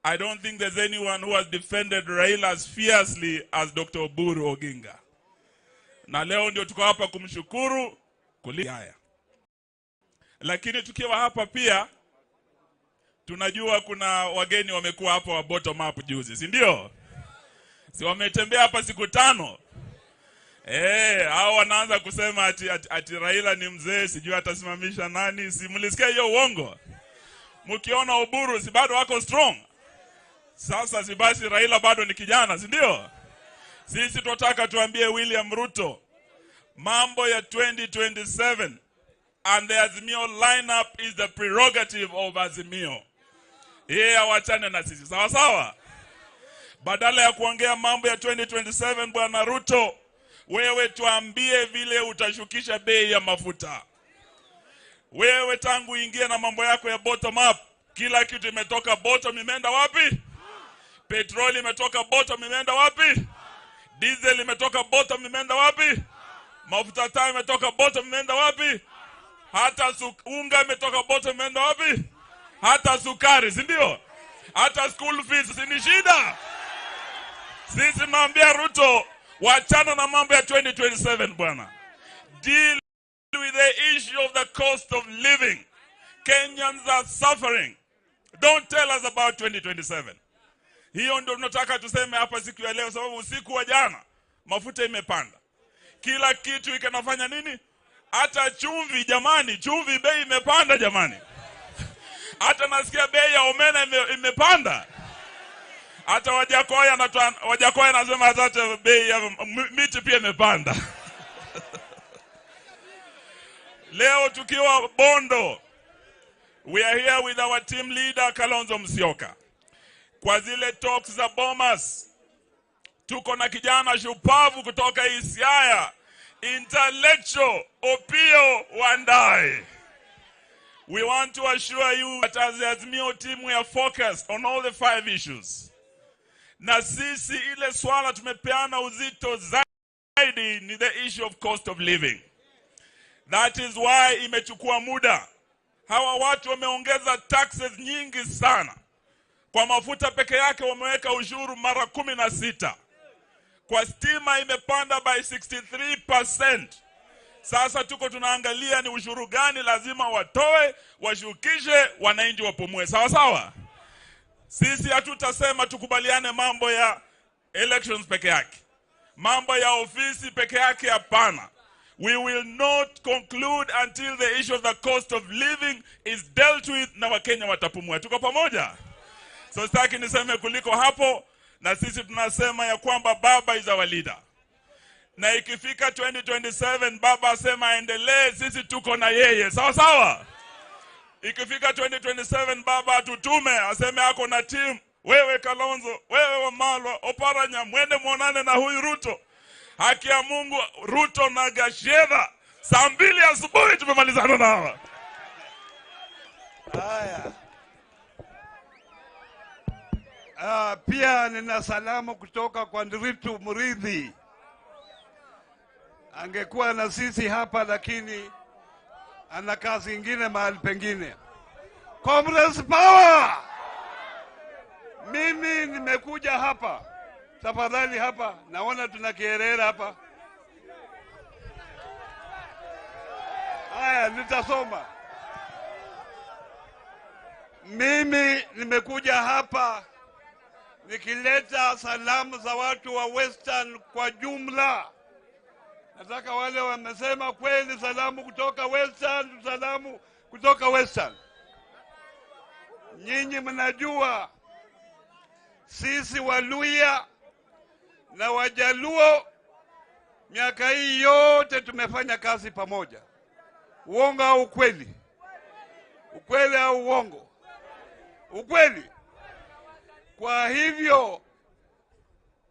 I don't think there's anyone who has defended Raila as fiercely as Dr. Oburu Oginga. Na leo ndio tuko hapa kumshukuru haya. Lakini tukiwa hapa pia tunajua kuna wageni wamekuwa hapa wa bottom up juzi, si ndio? Si wametembea hapa siku 5. Hao wanaanza kusema ati Raila ni mzee, sijui atasimamisha nani. Si mlisikia hiyo uongo? Mkiona Oburu si bado wako strong? Sasa si basi Raila bado ni kijana, si ndio? Sisi tunataka tuambie William Ruto mambo ya 2027 and the Azimio lineup is the prerogative of Azimio. Yeye awachane na sisi. Sawa sawa? Badala ya kuongea mambo ya 2027, Bwana Ruto, wewe tuambie vile utashukisha bei ya mafuta. Wewe tangu ingie na mambo yako ya bottom up, kila kitu imetoka bottom imeenda wapi? Petroli imetoka bottom imeenda wapi? Diesel imetoka bottom imeenda wapi? Mafuta taa imetoka bottom imeenda wapi? Hata unga imetoka bottom imeenda wapi? Hata sukari, si ndio? Hata school fees si ni shida? Sisi tunaambia Ruto, wachana na mambo ya 2027 bwana. Deal with the issue of the cost of living. Kenyans are suffering. Don't tell us about 2027. Hiyo ndio tunataka tuseme hapa siku ya leo, sababu usiku wa jana mafuta imepanda. Kila kitu ikanafanya nini? Hata chumvi jamani, chumvi bei imepanda jamani. Hata nasikia bei ya omena imepanda. Hata Wajakoya anasema hata bei ya miti pia imepanda. Leo tukiwa Bondo, we are here with our team leader Kalonzo Musyoka. Kwa zile talks za Bomas, tuko na kijana shupavu kutoka Isiaya, intellectual Opiyo Wandayi. We want to assure you that as the Azimio team, we are focused on all the 5 issues. Na sisi ile swala tumepeana uzito zaidi ni the issue of cost of living. That is why imechukua muda. Hawa watu wameongeza taxes nyingi sana. Kwa mafuta peke yake wameweka ushuru mara 16. Kwa stima imepanda by 63%. Sasa tuko tunaangalia ni ushuru gani lazima watoe, washukishe, wananchi wapumue. Sawa sawa? Sisi hatutasema tukubaliane mambo ya elections peke yake. Mambo ya ofisi peke yake, hapana. We will not conclude until the issue of the cost of living is dealt with na Wakenya watapumua. Tuko pamoja? So sitaki niseme kuliko hapo, na sisi tunasema ya kwamba Baba is our leader. Na ikifika 2027 Baba asema aendelee, sisi tuko na yeye. Sawa sawa? Ikifika 2027 Baba atutume aseme ako na team, Wewe Kalonzo, wewe Wamalwa, Oparanya, mwende mwonane na huyu Ruto. Haki ya Mungu, Ruto na Gachagua saa 2 asubuhi tumemalizana na hawa. Haya. Pia nina salamu kutoka kwa Ndiritu Murithi. Angekuwa na sisi hapa lakini ana kazi ingine mahali pengine. Comrades power! Mimi nimekuja hapa. Tafadhali hapa, naona tuna kiherera hapa. Haya, nitasoma. Mimi nimekuja hapa nikileta salamu za watu wa Western kwa jumla. Nataka wale wamesema kweli salamu kutoka Western, salamu kutoka Western. Nyinyi mnajua sisi Waluya na Wajaluo miaka hii yote tumefanya kazi pamoja. Uongo au ukweli? Ukweli au uongo? Ukweli. Kwa hivyo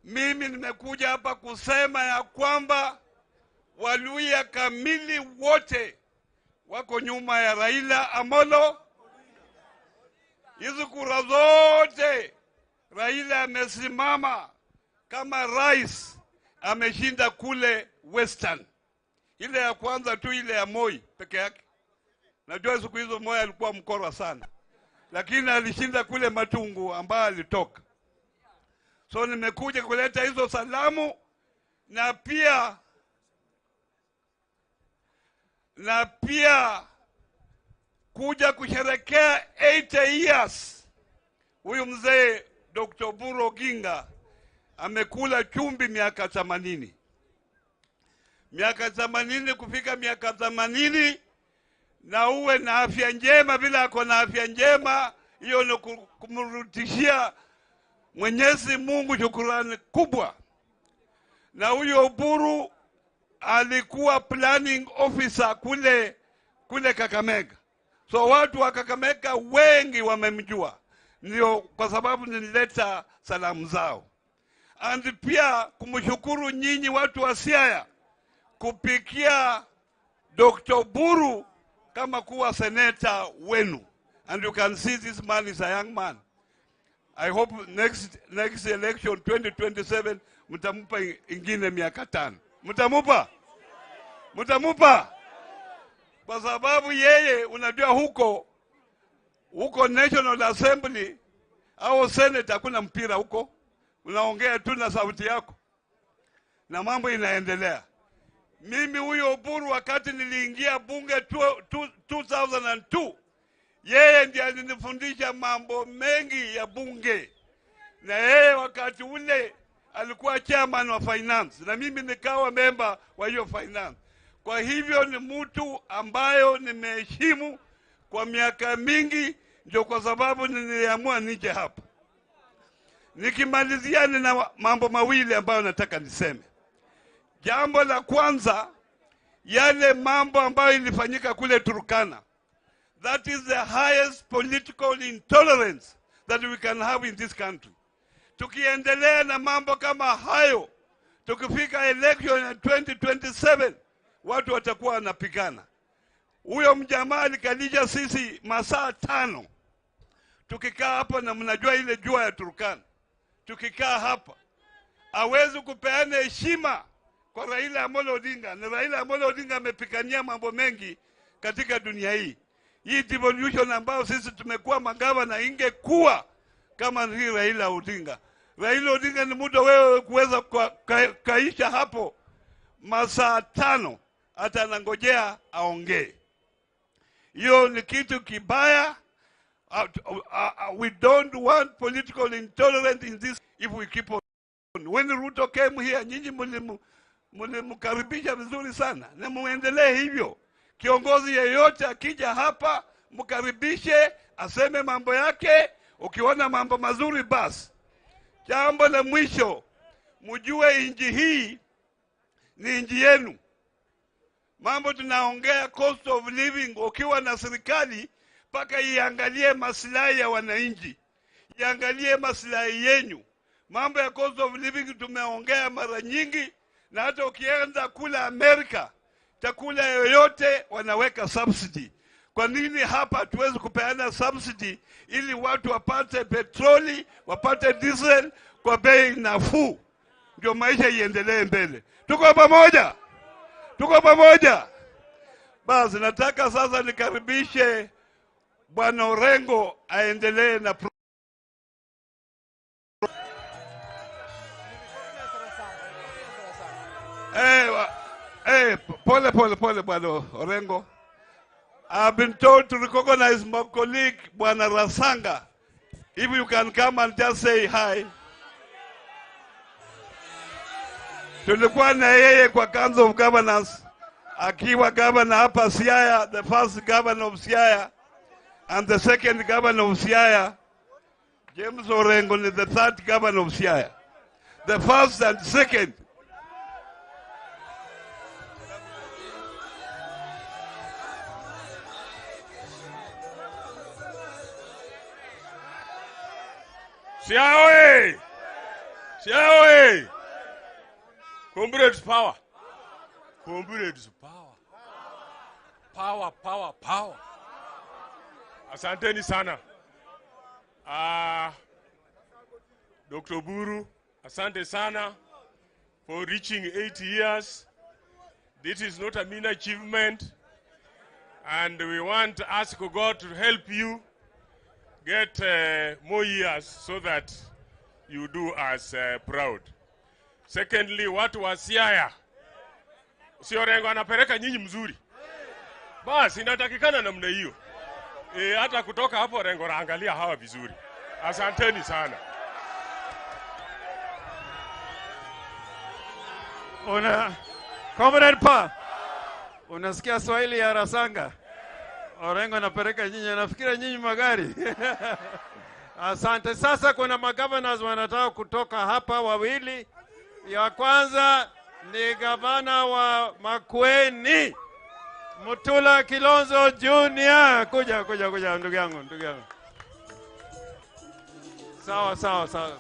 mimi nimekuja hapa kusema ya kwamba Waluya kamili wote wako nyuma ya Raila Amolo. Hizo kura zote Raila amesimama kama rais, ameshinda kule Western. Ile ya kwanza tu, ile ya Moi peke yake. Najua siku hizo Moi alikuwa mkora sana, lakini alishinda kule Matungu ambaye alitoka. So nimekuja kuleta hizo salamu na pia kuja kusherehekea 80 years. Huyu mzee Dr. Oburu Oginga amekula chumbi miaka 80. Miaka 80 kufika miaka 80 na uwe na afya njema, bila ako na afya njema, hiyo ni kumrudishia Mwenyezi Mungu shukrani kubwa. Na huyo Oburu alikuwa planning officer kule Kakamega. So watu wa Kakamega wengi wamemjua. Ndio kwa sababu nilileta salamu zao. And pia kumshukuru nyinyi watu wa Siaya kupikia Dr. Oburu kama kuwa senator wenu. And you can see this man is a young man. I hope next election 2027 mtamupa ingine miaka 5. Mtamupa? Mtamupa? Kwa sababu yeye unajua huko National Assembly au Senate hakuna mpira huko. Unaongea tu na sauti yako na mambo inaendelea. Mimi huyo Oburu wakati niliingia bunge 2002, yeye ndiye alinifundisha mambo mengi ya bunge. Na yeye wakati ule alikuwa chairman wa finance na mimi nikawa member wa hiyo finance. Kwa hivyo ni mtu ambayo nimeheshimu kwa miaka mingi, ndio kwa sababu niliamua nije hapa. Nikimalizia nina mambo mawili ambayo nataka niseme. Jambo la kwanza, yale mambo ambayo ilifanyika kule Turkana. That is the highest political intolerance that we can have in this country. Tukiendelea na mambo kama hayo, tukifika election ya 2027, watu watakuwa wanapigana. Huyo mjamaa alikalija sisi masaa 5. Tukikaa hapa, na mnajua ile jua ya Turkana. Tukikaa hapa, hawezi kupeana heshima kwa Raila Amolo Odinga. Na Raila Amolo Odinga amepigania mambo mengi katika dunia hii. Hii devolution ambayo sisi tumekuwa magavana ingekuwa kama hii Raila Odinga. Raila Odinga ni muda wewe kuweza kaisha hapo masaa 5, hata anangojea aongee. Hiyo ni kitu kibaya. We don't want political intolerance in this if we keep on. When Ruto came here, nyinyi mlimkaribisha vizuri sana. Na muendelee hivyo. Kiongozi yeyote akija hapa, mkaribishe, aseme mambo yake. Ukiona mambo mazuri basi. Jambo la mwisho, mjue nchi hii ni nchi yenu. Mambo tunaongea cost of living, ukiwa na serikali mpaka iangalie maslahi ya wananchi. iangalie maslahi yenyu. Mambo ya cost of living tumeongea mara nyingi, na hata ukienda kula Amerika, chakula yoyote wanaweka subsidy. Kwa nini hapa hatuwezi kupeana subsidy ili watu wapate petroli, wapate diesel kwa bei nafuu, ndio maisha iendelee mbele? Tuko pamoja? Tuko pamoja? Basi nataka sasa nikaribishe Bwana Orengo aendelee na pole pole pole Bwana Orengo. I've been told to recognize my colleague Bwana Rasanga. If you can come and just say hi. Tulikuwa na yeye kwa Council of Governors, akiwa governor hapa Siaya, the first governor of Siaya and the second governor of Siaya. James Orengo is the third governor of Siaya. The first and second. Siaya oye! Siaya oye! Comrades power. Comrades power. Power, power, power. Asanteni sana. Dr. Oburu, asante sana for reaching 80 years. This is not a mean achievement. And we want to ask God to help you get more years so that you do us proud. Secondly, watu wa Siaya, si Orengo anapeleka nyinyi mzuri. Basi inatakikana namna hiyo. Hata kutoka hapo Orengo angalia hawa vizuri. Asanteni sana. Una Comrade Pa, unasikia Swahili ya Rasanga? Orengo anapeleka nyinyi, anafikiria nyinyi magari. Asante. Sasa kuna magovernors wanataka kutoka hapa wawili. Ya kwanza ni gavana wa Makueni, Mutula Kilonzo Junior. Kuja, kuja, kuja ndugu yangu, ndugu yangu. Sawa, sawa, sawa.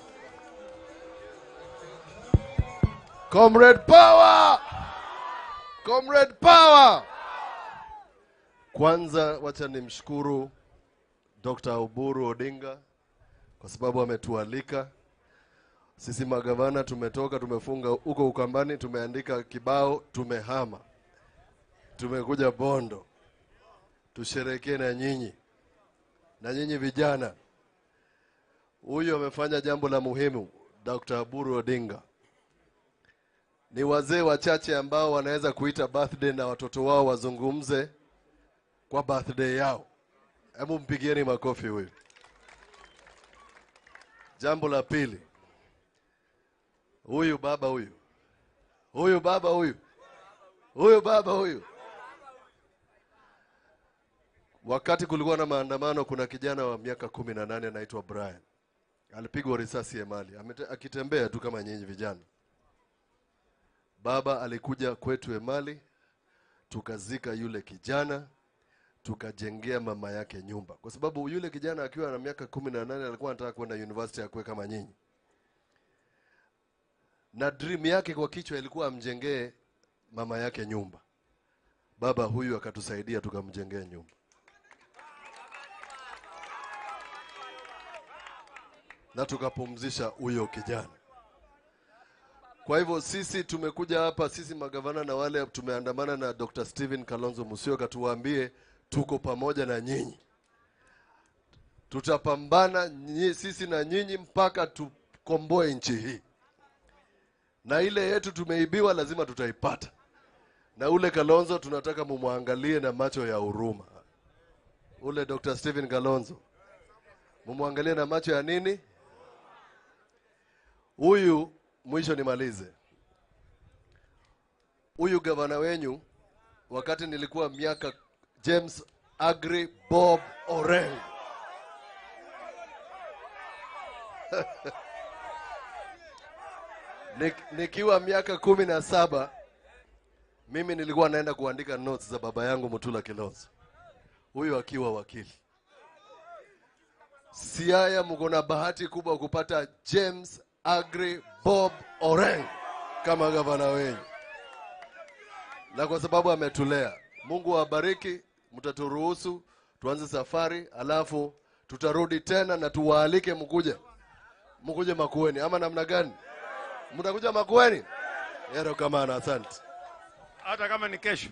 Comrade Power! Comrade Power! Kwanza wacha nimshukuru Dr. Oburu Odinga kwa sababu ametualika. Sisi magavana tumetoka, tumefunga huko Ukambani, tumeandika kibao, tumehama. Tumekuja Bondo. Tusherehekee na nyinyi. Na nyinyi vijana. Huyu amefanya jambo la muhimu, Dr. Oburu Odinga. Ni wazee wachache ambao wanaweza kuita birthday na watoto wao wazungumze kwa birthday yao. Hebu mpigieni makofi huyu. Jambo la pili. Huyu baba huyu. Huyu baba huyu. Huyu baba huyu. Wakati kulikuwa na maandamano, kuna kijana wa miaka 18 anaitwa Brian. Alipigwa risasi Emali. Akitembea tu kama nyinyi vijana. Baba alikuja kwetu Emali, tukazika yule kijana, tukajengea mama yake nyumba. Kwa sababu yule kijana akiwa na miaka 18 alikuwa anataka kwenda university akue kama nyinyi. Na dream yake kwa kichwa ilikuwa amjengee mama yake nyumba. Baba huyu akatusaidia tukamjengea nyumba. Na tukapumzisha huyo kijana. Kwa hivyo sisi tumekuja hapa, sisi magavana na wale tumeandamana na Dr. Stephen Kalonzo Musyoka, tuwaambie tuko pamoja na nyinyi. Tutapambana sisi na nyinyi mpaka tukomboe nchi hii. Na ile yetu tumeibiwa lazima tutaipata. Na ule Kalonzo tunataka mumuangalie na macho ya huruma. Ule Dr. Stephen Kalonzo mumuangalie na macho ya nini? Huyu mwisho nimalize. Huyu gavana wenyu wakati nilikuwa miaka James Agri Bob Orengo. Nikiwa miaka 17 mimi nilikuwa naenda kuandika notes za baba yangu Mutula Kilonzo. Huyu akiwa wakili. Siaya mko na bahati kubwa kupata James Aggrey Bob Orengo kama gavana wenu, na kwa sababu ametulea. Mungu awabariki, mtaturuhusu tuanze safari, alafu tutarudi tena na tuwaalike mkuje. Mkuje Makueni ama namna gani? Mtakuja Makueni? Ero kama, asante. Hata kama ni kesho.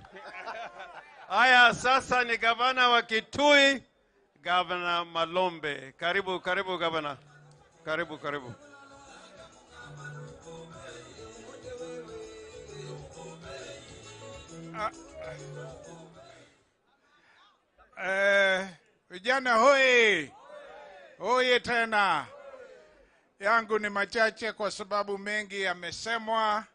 Haya, sasa ni gavana wa Kitui, Gavana Malombe. Karibu, karibu gavana. Karibu, karibu. Vijana hoi, hoye tena. Yangu ni machache kwa sababu mengi yamesemwa.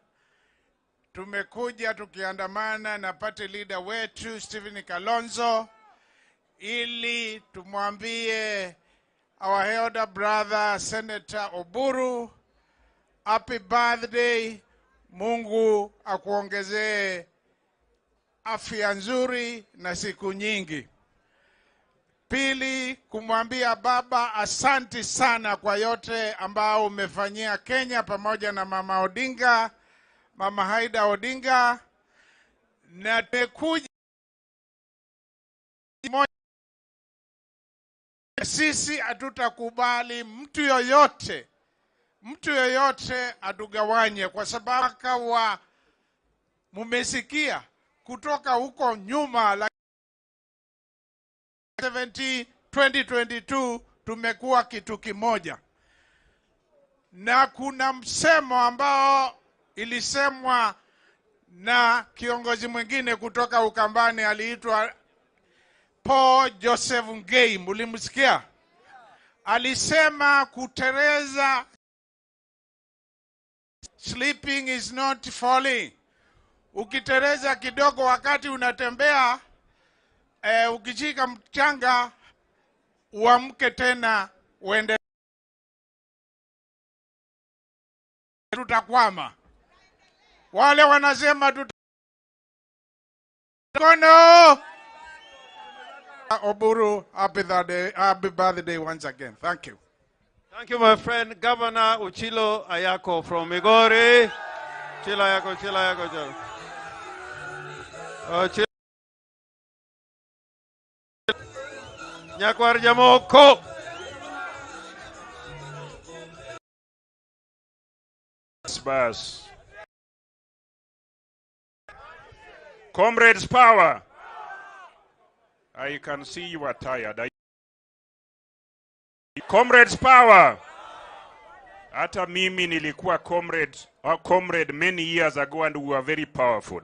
Tumekuja tukiandamana na party leader wetu Stephen Kalonzo ili tumwambie our elder brother Senator Oburu happy birthday. Mungu akuongezee afya nzuri na siku nyingi. Pili, kumwambia baba asanti sana kwa yote ambao umefanyia Kenya pamoja na Mama Odinga, Mama Haida Odinga. Na tumekuja sisi hatutakubali mtu yoyote atugawanye, kwa sababu wa mumesikia kutoka huko nyuma la 70 2022 tumekuwa kitu kimoja. Na kuna msemo ambao ilisemwa na kiongozi mwingine kutoka Ukambani, aliitwa Paul Joseph Ngei, mlimsikia? Alisema kutereza, sleeping is not falling. Ukitereza kidogo wakati unatembea, ukishika mchanga uamke tena uende. Tutakwama. Wale wanasema tutakono. Oburu, happy birthday once again. Thank you. Thank you, my friend, Governor Uchilo Ayako from Migori. Uchilo Ayako, Uchilo Ayako, Uchilo. Uchilo. Nyakwar Jamoko. Bas. Comrades power. I can see you are tired. Comrades power. Hata mimi nilikuwa comrade many years ago and we were very powerful.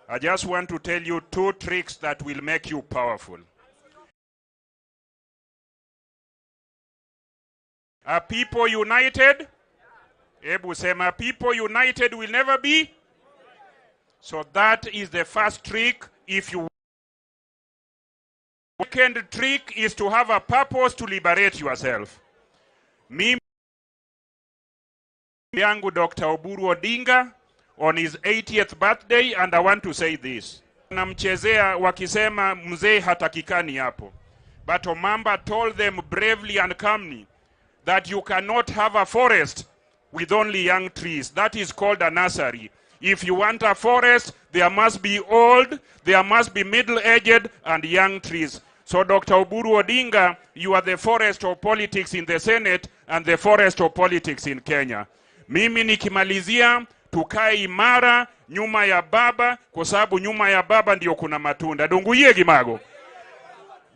I just want to tell you two tricks that will make you powerful. Are people united? Ebu sema, people united will never be. So that is the first trick. If you second trick is to have a purpose to liberate yourself. Mimi yangu Dr. Oburu Odinga on his 80th birthday, and I want to say this. Namchezea wakisema mzee hatakikani hapo. But Omamba told them bravely and calmly that you cannot have a forest with only young trees. That is called a nursery. If you want a forest, there must be old, there must be middle-aged and young trees. So Dr. Oburu Odinga, you are the forest of politics in the Senate and the forest of politics in Kenya. Mimi nikimalizia, tukae imara nyuma ya baba, kwa sababu nyuma ya baba ndio kuna matunda. Donguye gimago.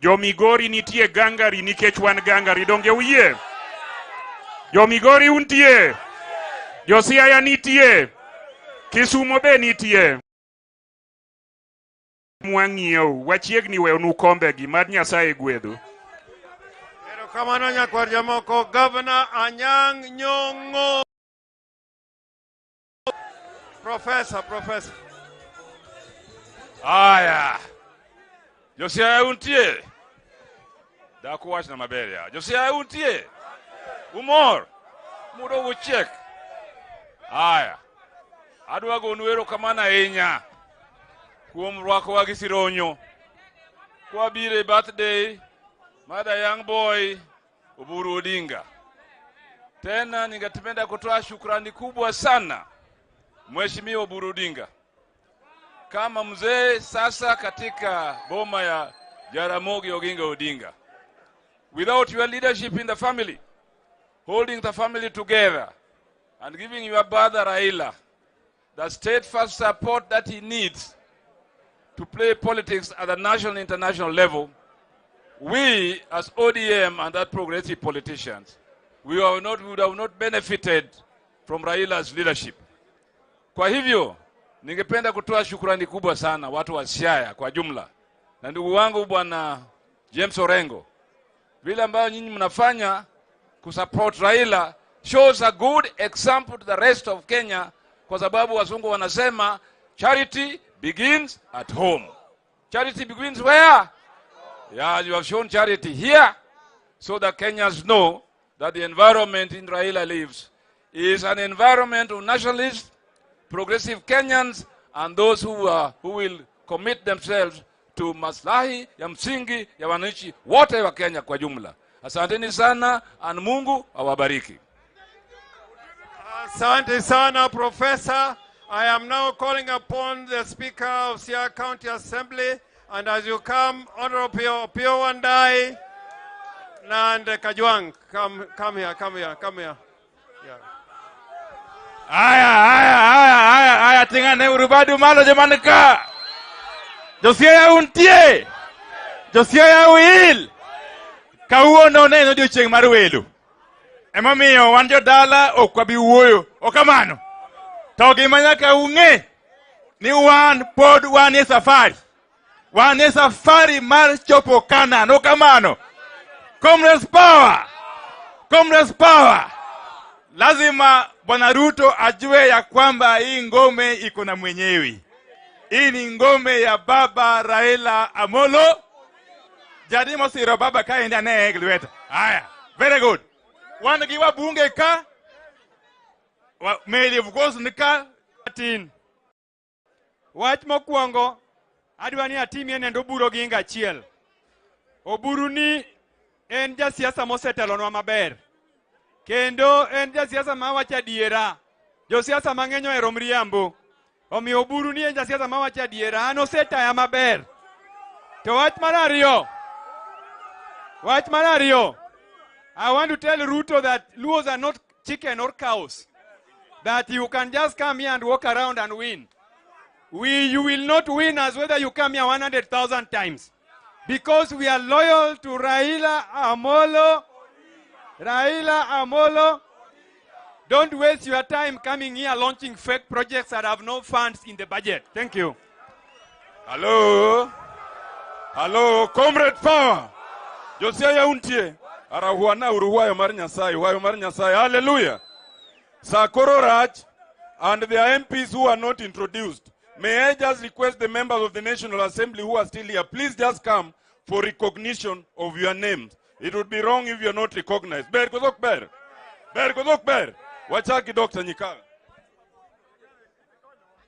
Jomigori nitie gangari, nikech wan gangari, donge uyie. Jomigori untie. Josiaya nitie. Kisumo be nitie. Mwang'iew, wachiegni weyonu kombegi, mad Nyasaye gwedhu. Erokamano nyakwar Jamoko. Governor Anyang' Nyong'o. Professor, Professor. Aya. Josiaya untie. Dhako wachna maber ya. Josiaya untie. Umor. Mudo uchiek. Aya. Adwa gonu erokamano ahinya kuom rwakowa gi sironyo. Kwabiro e birthday mar the young boy Oburu Odinga. Tena ningependa kutoa shukrani kubwa sana Mheshimiwa Oburu Odinga, kama mzee sasa katika boma ya Jaramogi Oginga Odinga. Without your leadership in the family, holding the family together and giving your brother Raila the steadfast support that he needs to play politics at the national and international level, we as ODM and that progressive politicians, we would have not benefited from Raila's leadership. Kwa hivyo, ningependa kutoa shukrani kubwa sana watu wa Siaya kwa jumla, na ndugu wangu Bwana James Orengo. Vile ambayo nyinyi mnafanya kusupport Raila shows a good example to the rest of Kenya, kwa sababu wazungu wanasema charity begins at home. Charity begins where? Yeah, you have shown charity here, so that Kenyans know that the environment in Raila lives is an environment of nationalists, progressive Kenyans, and those who will commit themselves to maslahi ya msingi ya wananchi wote wa Kenya kwa jumla. Asanteni sana, and Mungu awabariki. Asante sana, Professor. I am now calling upon the Speaker of Siaya County Assembly, and as you come, Honorable Pio Wandai and Kajwang, come here, come here, come here. Yeah. Aya, aya, aya, aya, aya, tingane urubadu malo jamanika. Josiaya untie. Josiaya uil. Kawuono ne en odiochieng' mar welo. Emomiyo wan jodala ok wabi wuoyo. Okamano. To gima nyaka ung'e ni wan pod wan e safari. Wan e safari mar chopo Canaan. Okamano. Comrades power. Comrades power. Lazima Bwana Ruto ajue ya kwamba hii ngome iko na mwenyewe. Hii ni ngome ya Baba Raila Amolo. Jadimo siro baba kaendi ane lweta. Haya, very good. Wan gi wabunge ka, meli of course ni ka. Tin. Wach mokwongo, adwa ni atimie nendo Oburu Oginga achiel. Oburu ni en jasiasa mosetelonwa maber. Kendo en jasiasa mawacho adiera. Josiasa mang'eny ohero mriambo. Omiyo Oburu ni en jasiasa mawacho adiera. An osetaya maber. To wach mar ariyo, I want to tell Ruto that Luos are not chicken or cows, that you can just come here and walk around and win. You will not win us whether you come here 100,000 times, because we are loyal to Raila Amolo. Raila Amolo. Don't waste your time coming here launching fake projects that have no funds in the budget. Thank you. Hello. Hello, Comrade Power. Josiaya untie. Arahuana uruhuayo mar Nyasaye, huayo mar Nyasaye. Hallelujah. Sakoro Raj and the MPs who are not introduced, may I just request the members of the National Assembly who are still here, please just come for recognition of your names. It would be wrong if you are not recognized. Ber kozok ber. Ber kozok ber. Wachaki Dr. Nyikal.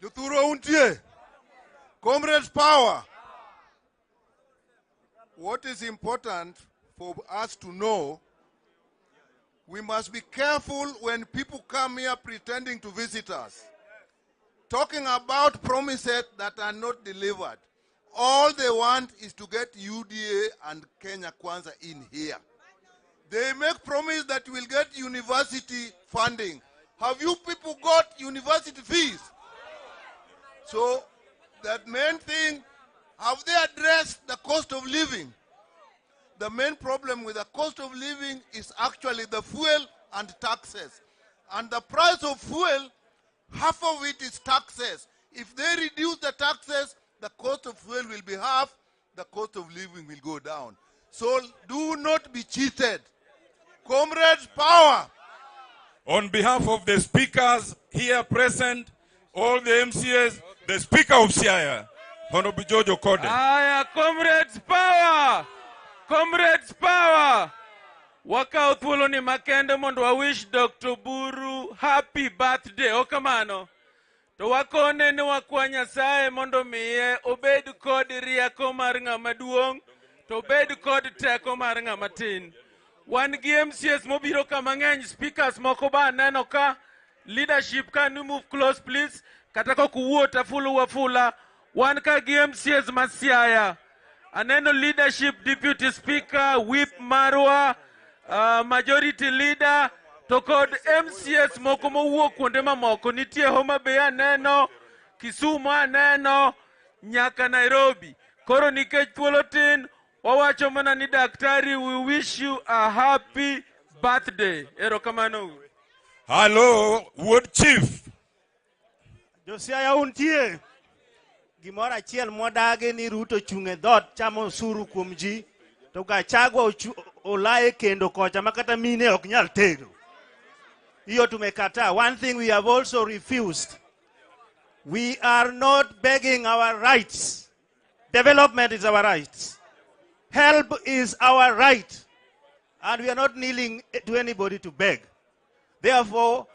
Jothuro untie. Comrades power. What is important for us to know, we must be careful when people come here pretending to visit us, talking about promises that are not delivered. All they want is to get UDA and Kenya Kwanza in here. They make promise that we'll get university funding. Have you people got university fees? So that main thing, have they addressed the cost of living? The main problem with the cost of living is actually the fuel and taxes. And the price of fuel, half of it is taxes. If they reduce the taxes, the cost of fuel will be half, the cost of living will go down. So do not be cheated. Comrades, power. On behalf of the speakers here present, all the MCAs, the Speaker of Siaya, Honorable George Okode. Aya, comrades, power. Comrades, power. Wakaw thuolo ni makende mondo wawish Dr. Oburu happy birthday. Okamano. To wakone ni wakwa Nyasaye mondo miye obed kod rieko mar ng'ama duong', to obed kod teko mar ng'ama tin. Wan gi MCAs mobiro ka mang'eny, speakers moko ba aneno ka, leadership can you move close please, kata kok uwuo tafulu wafula. Wan ka gi MCAs ma Siaya. Aneno leadership, deputy speaker, whip marwa, majority leader, to kod MCAs moko mowuok kuonde mamoko. Nitie Homa Bay aneno, Kisumu aneno, nyaka Nairobi. Koro nikech thuolo tin, wawacho mana ni daktari, we wish you a happy birthday. Erokamano. Hello, Wuod Chief. Josiaya untie. Gimoro achiel mwadagi ni Ruto chung' e dhoot chamo osuru kuom ji, to Gachagua olaye kendo kocha ma kata mine ok nyal tero. Hiyo tumekataa. One thing we have also refused. We are not begging our rights. Development is our right. Help is our right. And we are not kneeling to anybody to beg. Therefore,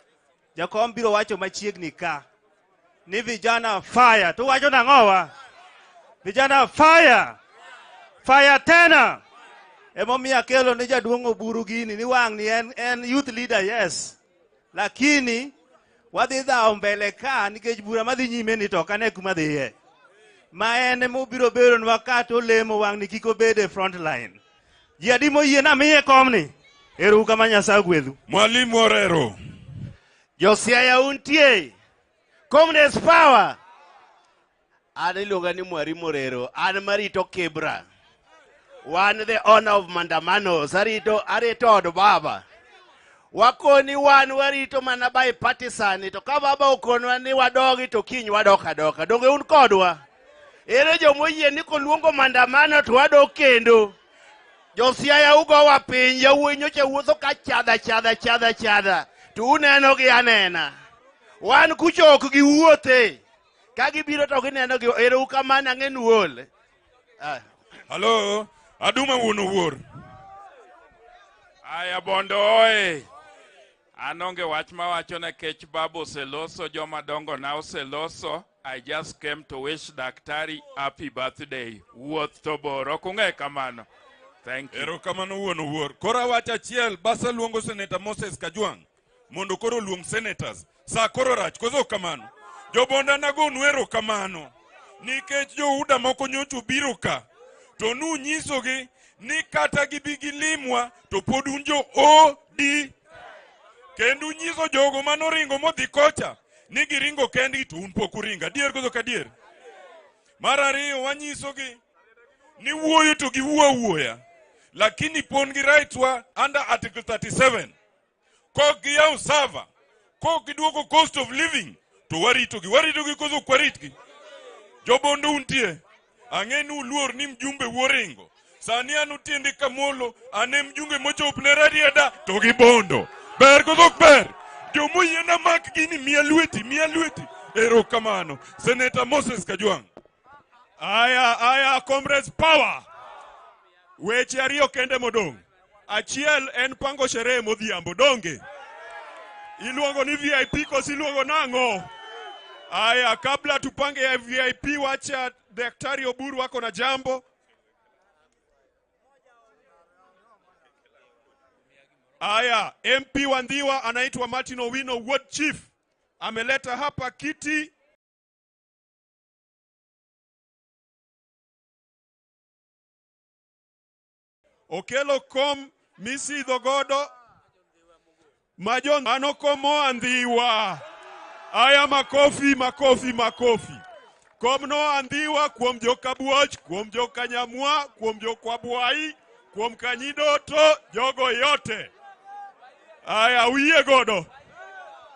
Jakom biro wacho machiegni ka ni vijana fire. Tu wacho nang'owa? Vijana fire. Fire tena. Emomiyo akelo ni jaduong' Oburu gini ni wang' ni en youth leader, yes. Lakini wadhi dhawo mbele ka nikech bura madhi nyime ni to ok ane kuma dhiye. Ma en emobiro bedonwa ka to olemo wang' ni kik obed e front line. Ji adi moyie namiye komni? Ero kama Nyasaye ogwedhu. Mwalimu Orero. Josiaya untie. Comrades power. An iluonga ni Mwalimu Orero. An marito Kibra. Wan the honor of maandamanos. Arito od baba. Wakoni wan warito mana by partisan. To ka baba okonwa ni wadogi to kiny wadok adoka. Donge un kodwa? Ere jomoyie ni koluongo maandamano to wadok kendo. Josiaya ugowa piny, yawuoyi nyocha wuotho ka chadha chadha chadha chadha. To uneno gi anena. Wan kucho ok giwuothe. Ka gibiro to gineno gi, ero kamano ang'e ni uol. Hello, Aduma wuon Owuor. Aya Bondo oye. An onge wach mawacho nikech baba oseloso, joma dongo na oseloso. I just came to wish daktari happy birthday. Wuoth to bor, ok ung'e kamano. Thank you. Erokamano wuon Owuor. Koro awach achiel, basa luongo Senator Moses Kajwang' mondo koro oluong senators. Sa koro rach, koso ok kamano? Jobonda nagonu erokamano nikech jouda moko nyocha obiro ka to nunyisogi ni kata gibi gilimwa to pod un jo OD. Kendo unyiso jogo manoringo modhi kocha ni giringo kendgi to un pok uringo. Adier koso ok adier? Mar ariyo wanyisogi ni wuoyo to giwuo awuoya, lakini pon gi rights wa under Article 37. Kok giyawo server, kok giduoko cost of living, to waritogi. Waritogi koso ok waritgi? Jobondo untie, ang'e ni uluor ni mjumbe wuoringo. Sani an Otiende Kamolo, an e mjumbe mochopne Rarieda to gi Bondo. Ber koso ok ber? Jomoyiena mak gini miya lweti, miya lweti. Erokamano. Senator Moses Kajwang'. Aya, aya, comrades power. Weche ariyo kende modong'. Achiel en pango sherehe modhiambo, donge? Iluongo ni VIP koso iluongo nang'o? Aya, kabla tupange ya VIP, wacha Daktari Oburu wako na jambo. Aya, MP wa Ndhiwa anaitwa Martin Owino, Ward Chief, ameleta hapa kiti. Okelo kom misidho godo majon mano kom moa Ndhiwa. Aya, makofi, makofi, makofi. Kom noa Ndhiwa kuom joka Buoch, kuom joka Nyamwa, kuom joka Bwai, kuom Kanyidoto, jogo yote. Aya, uyie godo.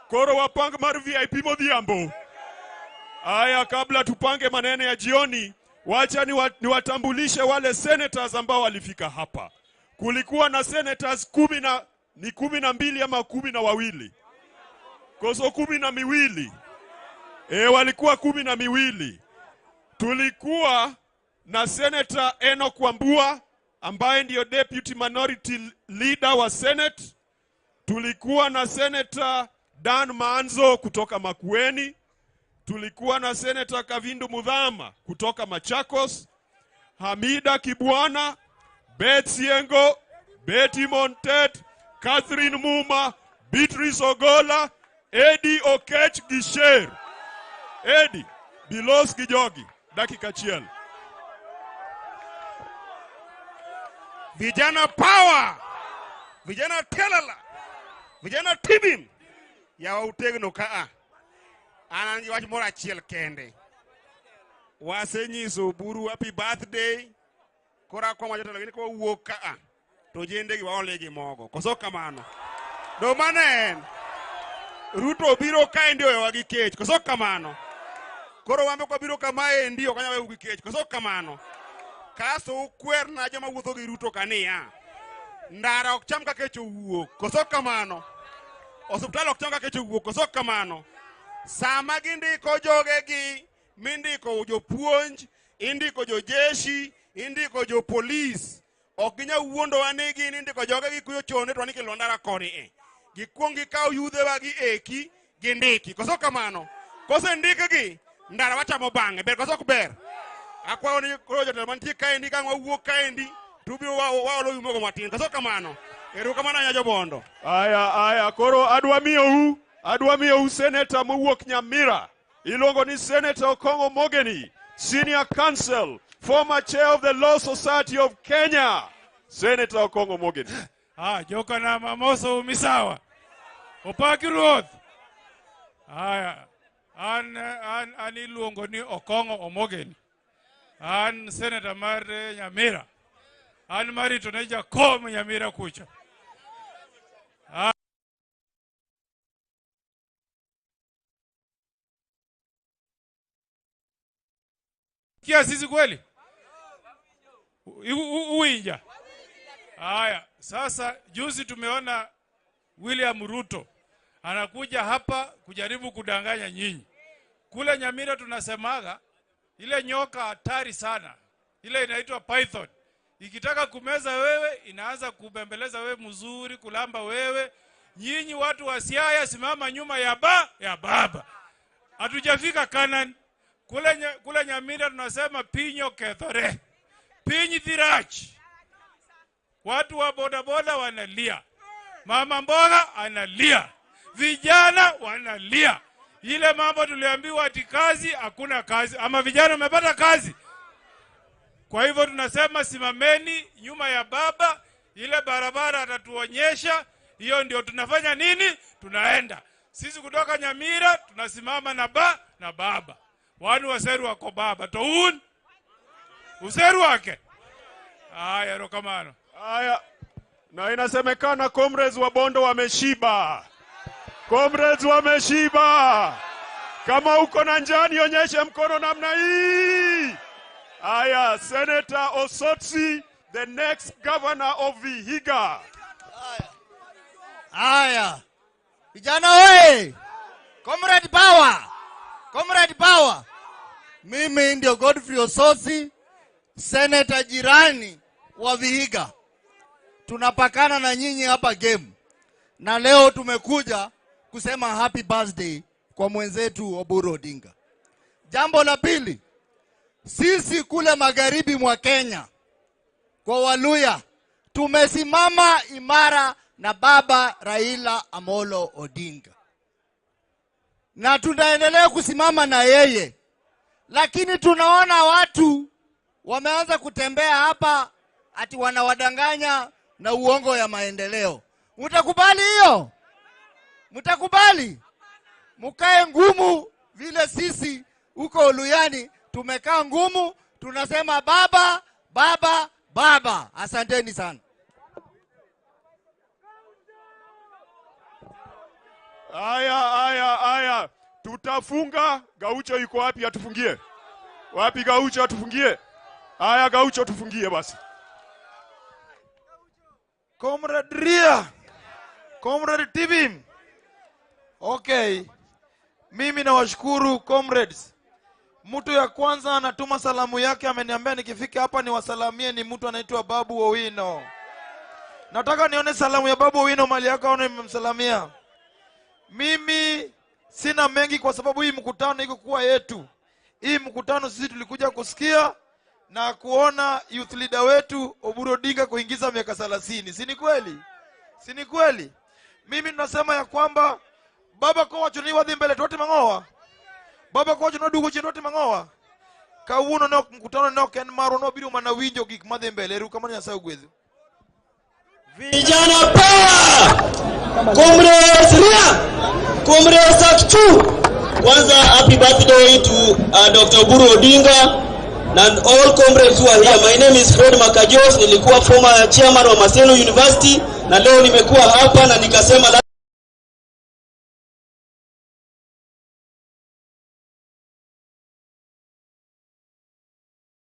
Koro wapang mar VIP modhiambo. Aya, kabla tupange maneno ya jioni, wacha niwatambulishe wale senators ambao walifika hapa. Kulikuwa na senators 12 ama 12. Koso 12. Walikuwa 12. Tulikuwa na Senator Enoch Wambua ambaye ndio Deputy Minority Leader wa Senate. Tulikuwa na Senator Dan Maanzo kutoka Makueni. Tulikuwa na Senator Kavindu Mudhama kutoka Machakos, Hamida Kibwana, Beth Syengo, Betty Montet, Catherine Muma, Beatrice Ogola, Eddie Okech Gisher. Eddie, bilos gi jogi, dakika achiel. Vijana power! Vijana telala! Vijana tibim! Yawa utegno kaa. An an gi wach moro achiel kende. Wasenyiso Oburu happy birthday. Koro akwa jotelo ni kawuok kaa to jende gi waole gi mogo. Koso kamano. Do mano en. Ruto obiro kaendi owewa gi kech. Koso kamano. Koro wan be kwabiro kamaendi ok anyal weyou gi kech. Koso kamano. Kasto ukwerna joma wuotho gi Ruto kaniya. Ndara ok cham ka kech owuok. Koso kamano. Osiptal ok cham ka kech owuok. Koso kamano. Sama gindiko jogegi, mindiko jopuonj, indiko jojeshi, indiko jopolis, ok ginyal wuondowa ni gin indiko jogegi kuyo chonde to ni ndara koni e. Gikuong gikaw yudhewa gi eki, gindiki. Koso kamano. Kosendikgi, ndara wachamo bang'e. Ber koso ok ber? Akwayo ni koro jotelo mantie kaendi ka wawuok kaendi, to ubiro waolo wi mogo matin. Koso kamano. Erokamano ahinya jobondo. Aya, aya, koro adwa miyou seneta mowuok Nyamira. Iluongo ni Senator Okong'o Mogeni, Senior Counsel, former chair of the Law Society of Kenya. Senator Okong'o Mogeni. Ah, joka mamoso umisawa. Opaki ruoth. Aya, an iluongo ni Okong'o Omogeni. An senator mar Nyamira. An marito ne jakom Nyamira kucha. Kia sisi kweli? Uwinja. Haya, sasa juzi tumeona William Ruto anakuja hapa kujaribu kudanganya nyinyi. Kule Nyamira tunasemaga ile nyoka hatari sana, ile inaitwa python. Ikitaka kumeza wewe, inaanza kubembeleza wewe mzuri, kulamba wewe. Nyinyi watu wa Siaya, simama nyuma ya baba. Hatujafika Canaan. Kule Nyamira tunasema pinyo kethore. Pinyi dhirach. Watu wa bodaboda wanalia. Mama mboga analia. Vijana wanalia. Ile mambo tuliambiwa ati kazi, hakuna kazi. Ama vijana wamepata kazi. Kwa hivyo tunasema simameni nyuma ya baba. Ile barabara atatuonyesha. Hiyo ndio tunafanya nini? Tunaenda. Sisi kutoka Nyamira tunasimama na na baba. Wanu waseru wako baba. Toun. Useru wake. Haya, rokamano. Haya. Na inasemekana comrades wa Bondo wameshiba. Comrades wameshiba. Kama uko na njaa nionyeshe mkono namna hii. Haya, Senator Osotsi, the next governor of Vihiga. Haya. Vijana oye! Comrade power! Comrade power! Mimi ndio Godfrey Osotsi, senator jirani wa Vihiga. Tunapakana na nyinyi hapa game. Na leo tumekuja kusema happy birthday kwa mwenzetu Oburu Odinga. Jambo la pili, sisi kule magharibi mwa Kenya, kwa Waluya, tumesimama imara na baba Raila Amolo Odinga. Na tunaendelea kusimama na yeye. Lakini tunaona watu wameanza kutembea hapa ati wanawadanganya na uongo ya maendeleo. Mtakubali hiyo? Mtakubali? Mkae ngumu vile sisi huko Oluyani tumekaa ngumu, tunasema baba, baba, baba. Asanteni sana. Aya, aya, aya. Tutafunga. Gaucho yuko wapi atufungie? Wapi Gaucho atufungie? Aya, Gaucho tufungie basi. Comrade Ria, Comrade Tibim. Okay. Mimi nawashukuru comrades. Mtu ya kwanza anatuma salamu yake, ameniambia nikifika hapa niwasalamie, ni mtu anaitwa Babu Owino. Nataka nione salamu ya Babu Owino mali yako aone nimemsalamia. Mimi sina mengi kwa sababu hii mkutano iko kuwa yetu. Hii mkutano sisi tulikuja kusikia Na kuona youth leader wetu Oburu Odinga kuingiza miaka 30. Si ni kweli? Si ni kweli? Mimi tunasema ya kwamba baba kowacho ni wadhi mbele to watimo ang'owa? Baba kowacho ni waduogo chien to watimo ang'owa? Kawuono ne ok mkutano ne ok en marwa, nobiro mana winjo gik madhi mbele. Erokamano, Nyasaye ogwedhu. Vijana power! Comrades ria! Comrades Akchu! Kwanza, happy birthday to Dr. Oburu Odinga and all comrades who are here. My name is Fred Makajos, nilikuwa former chairman wa Maseno University na leo nimekuwa hapa na nikasema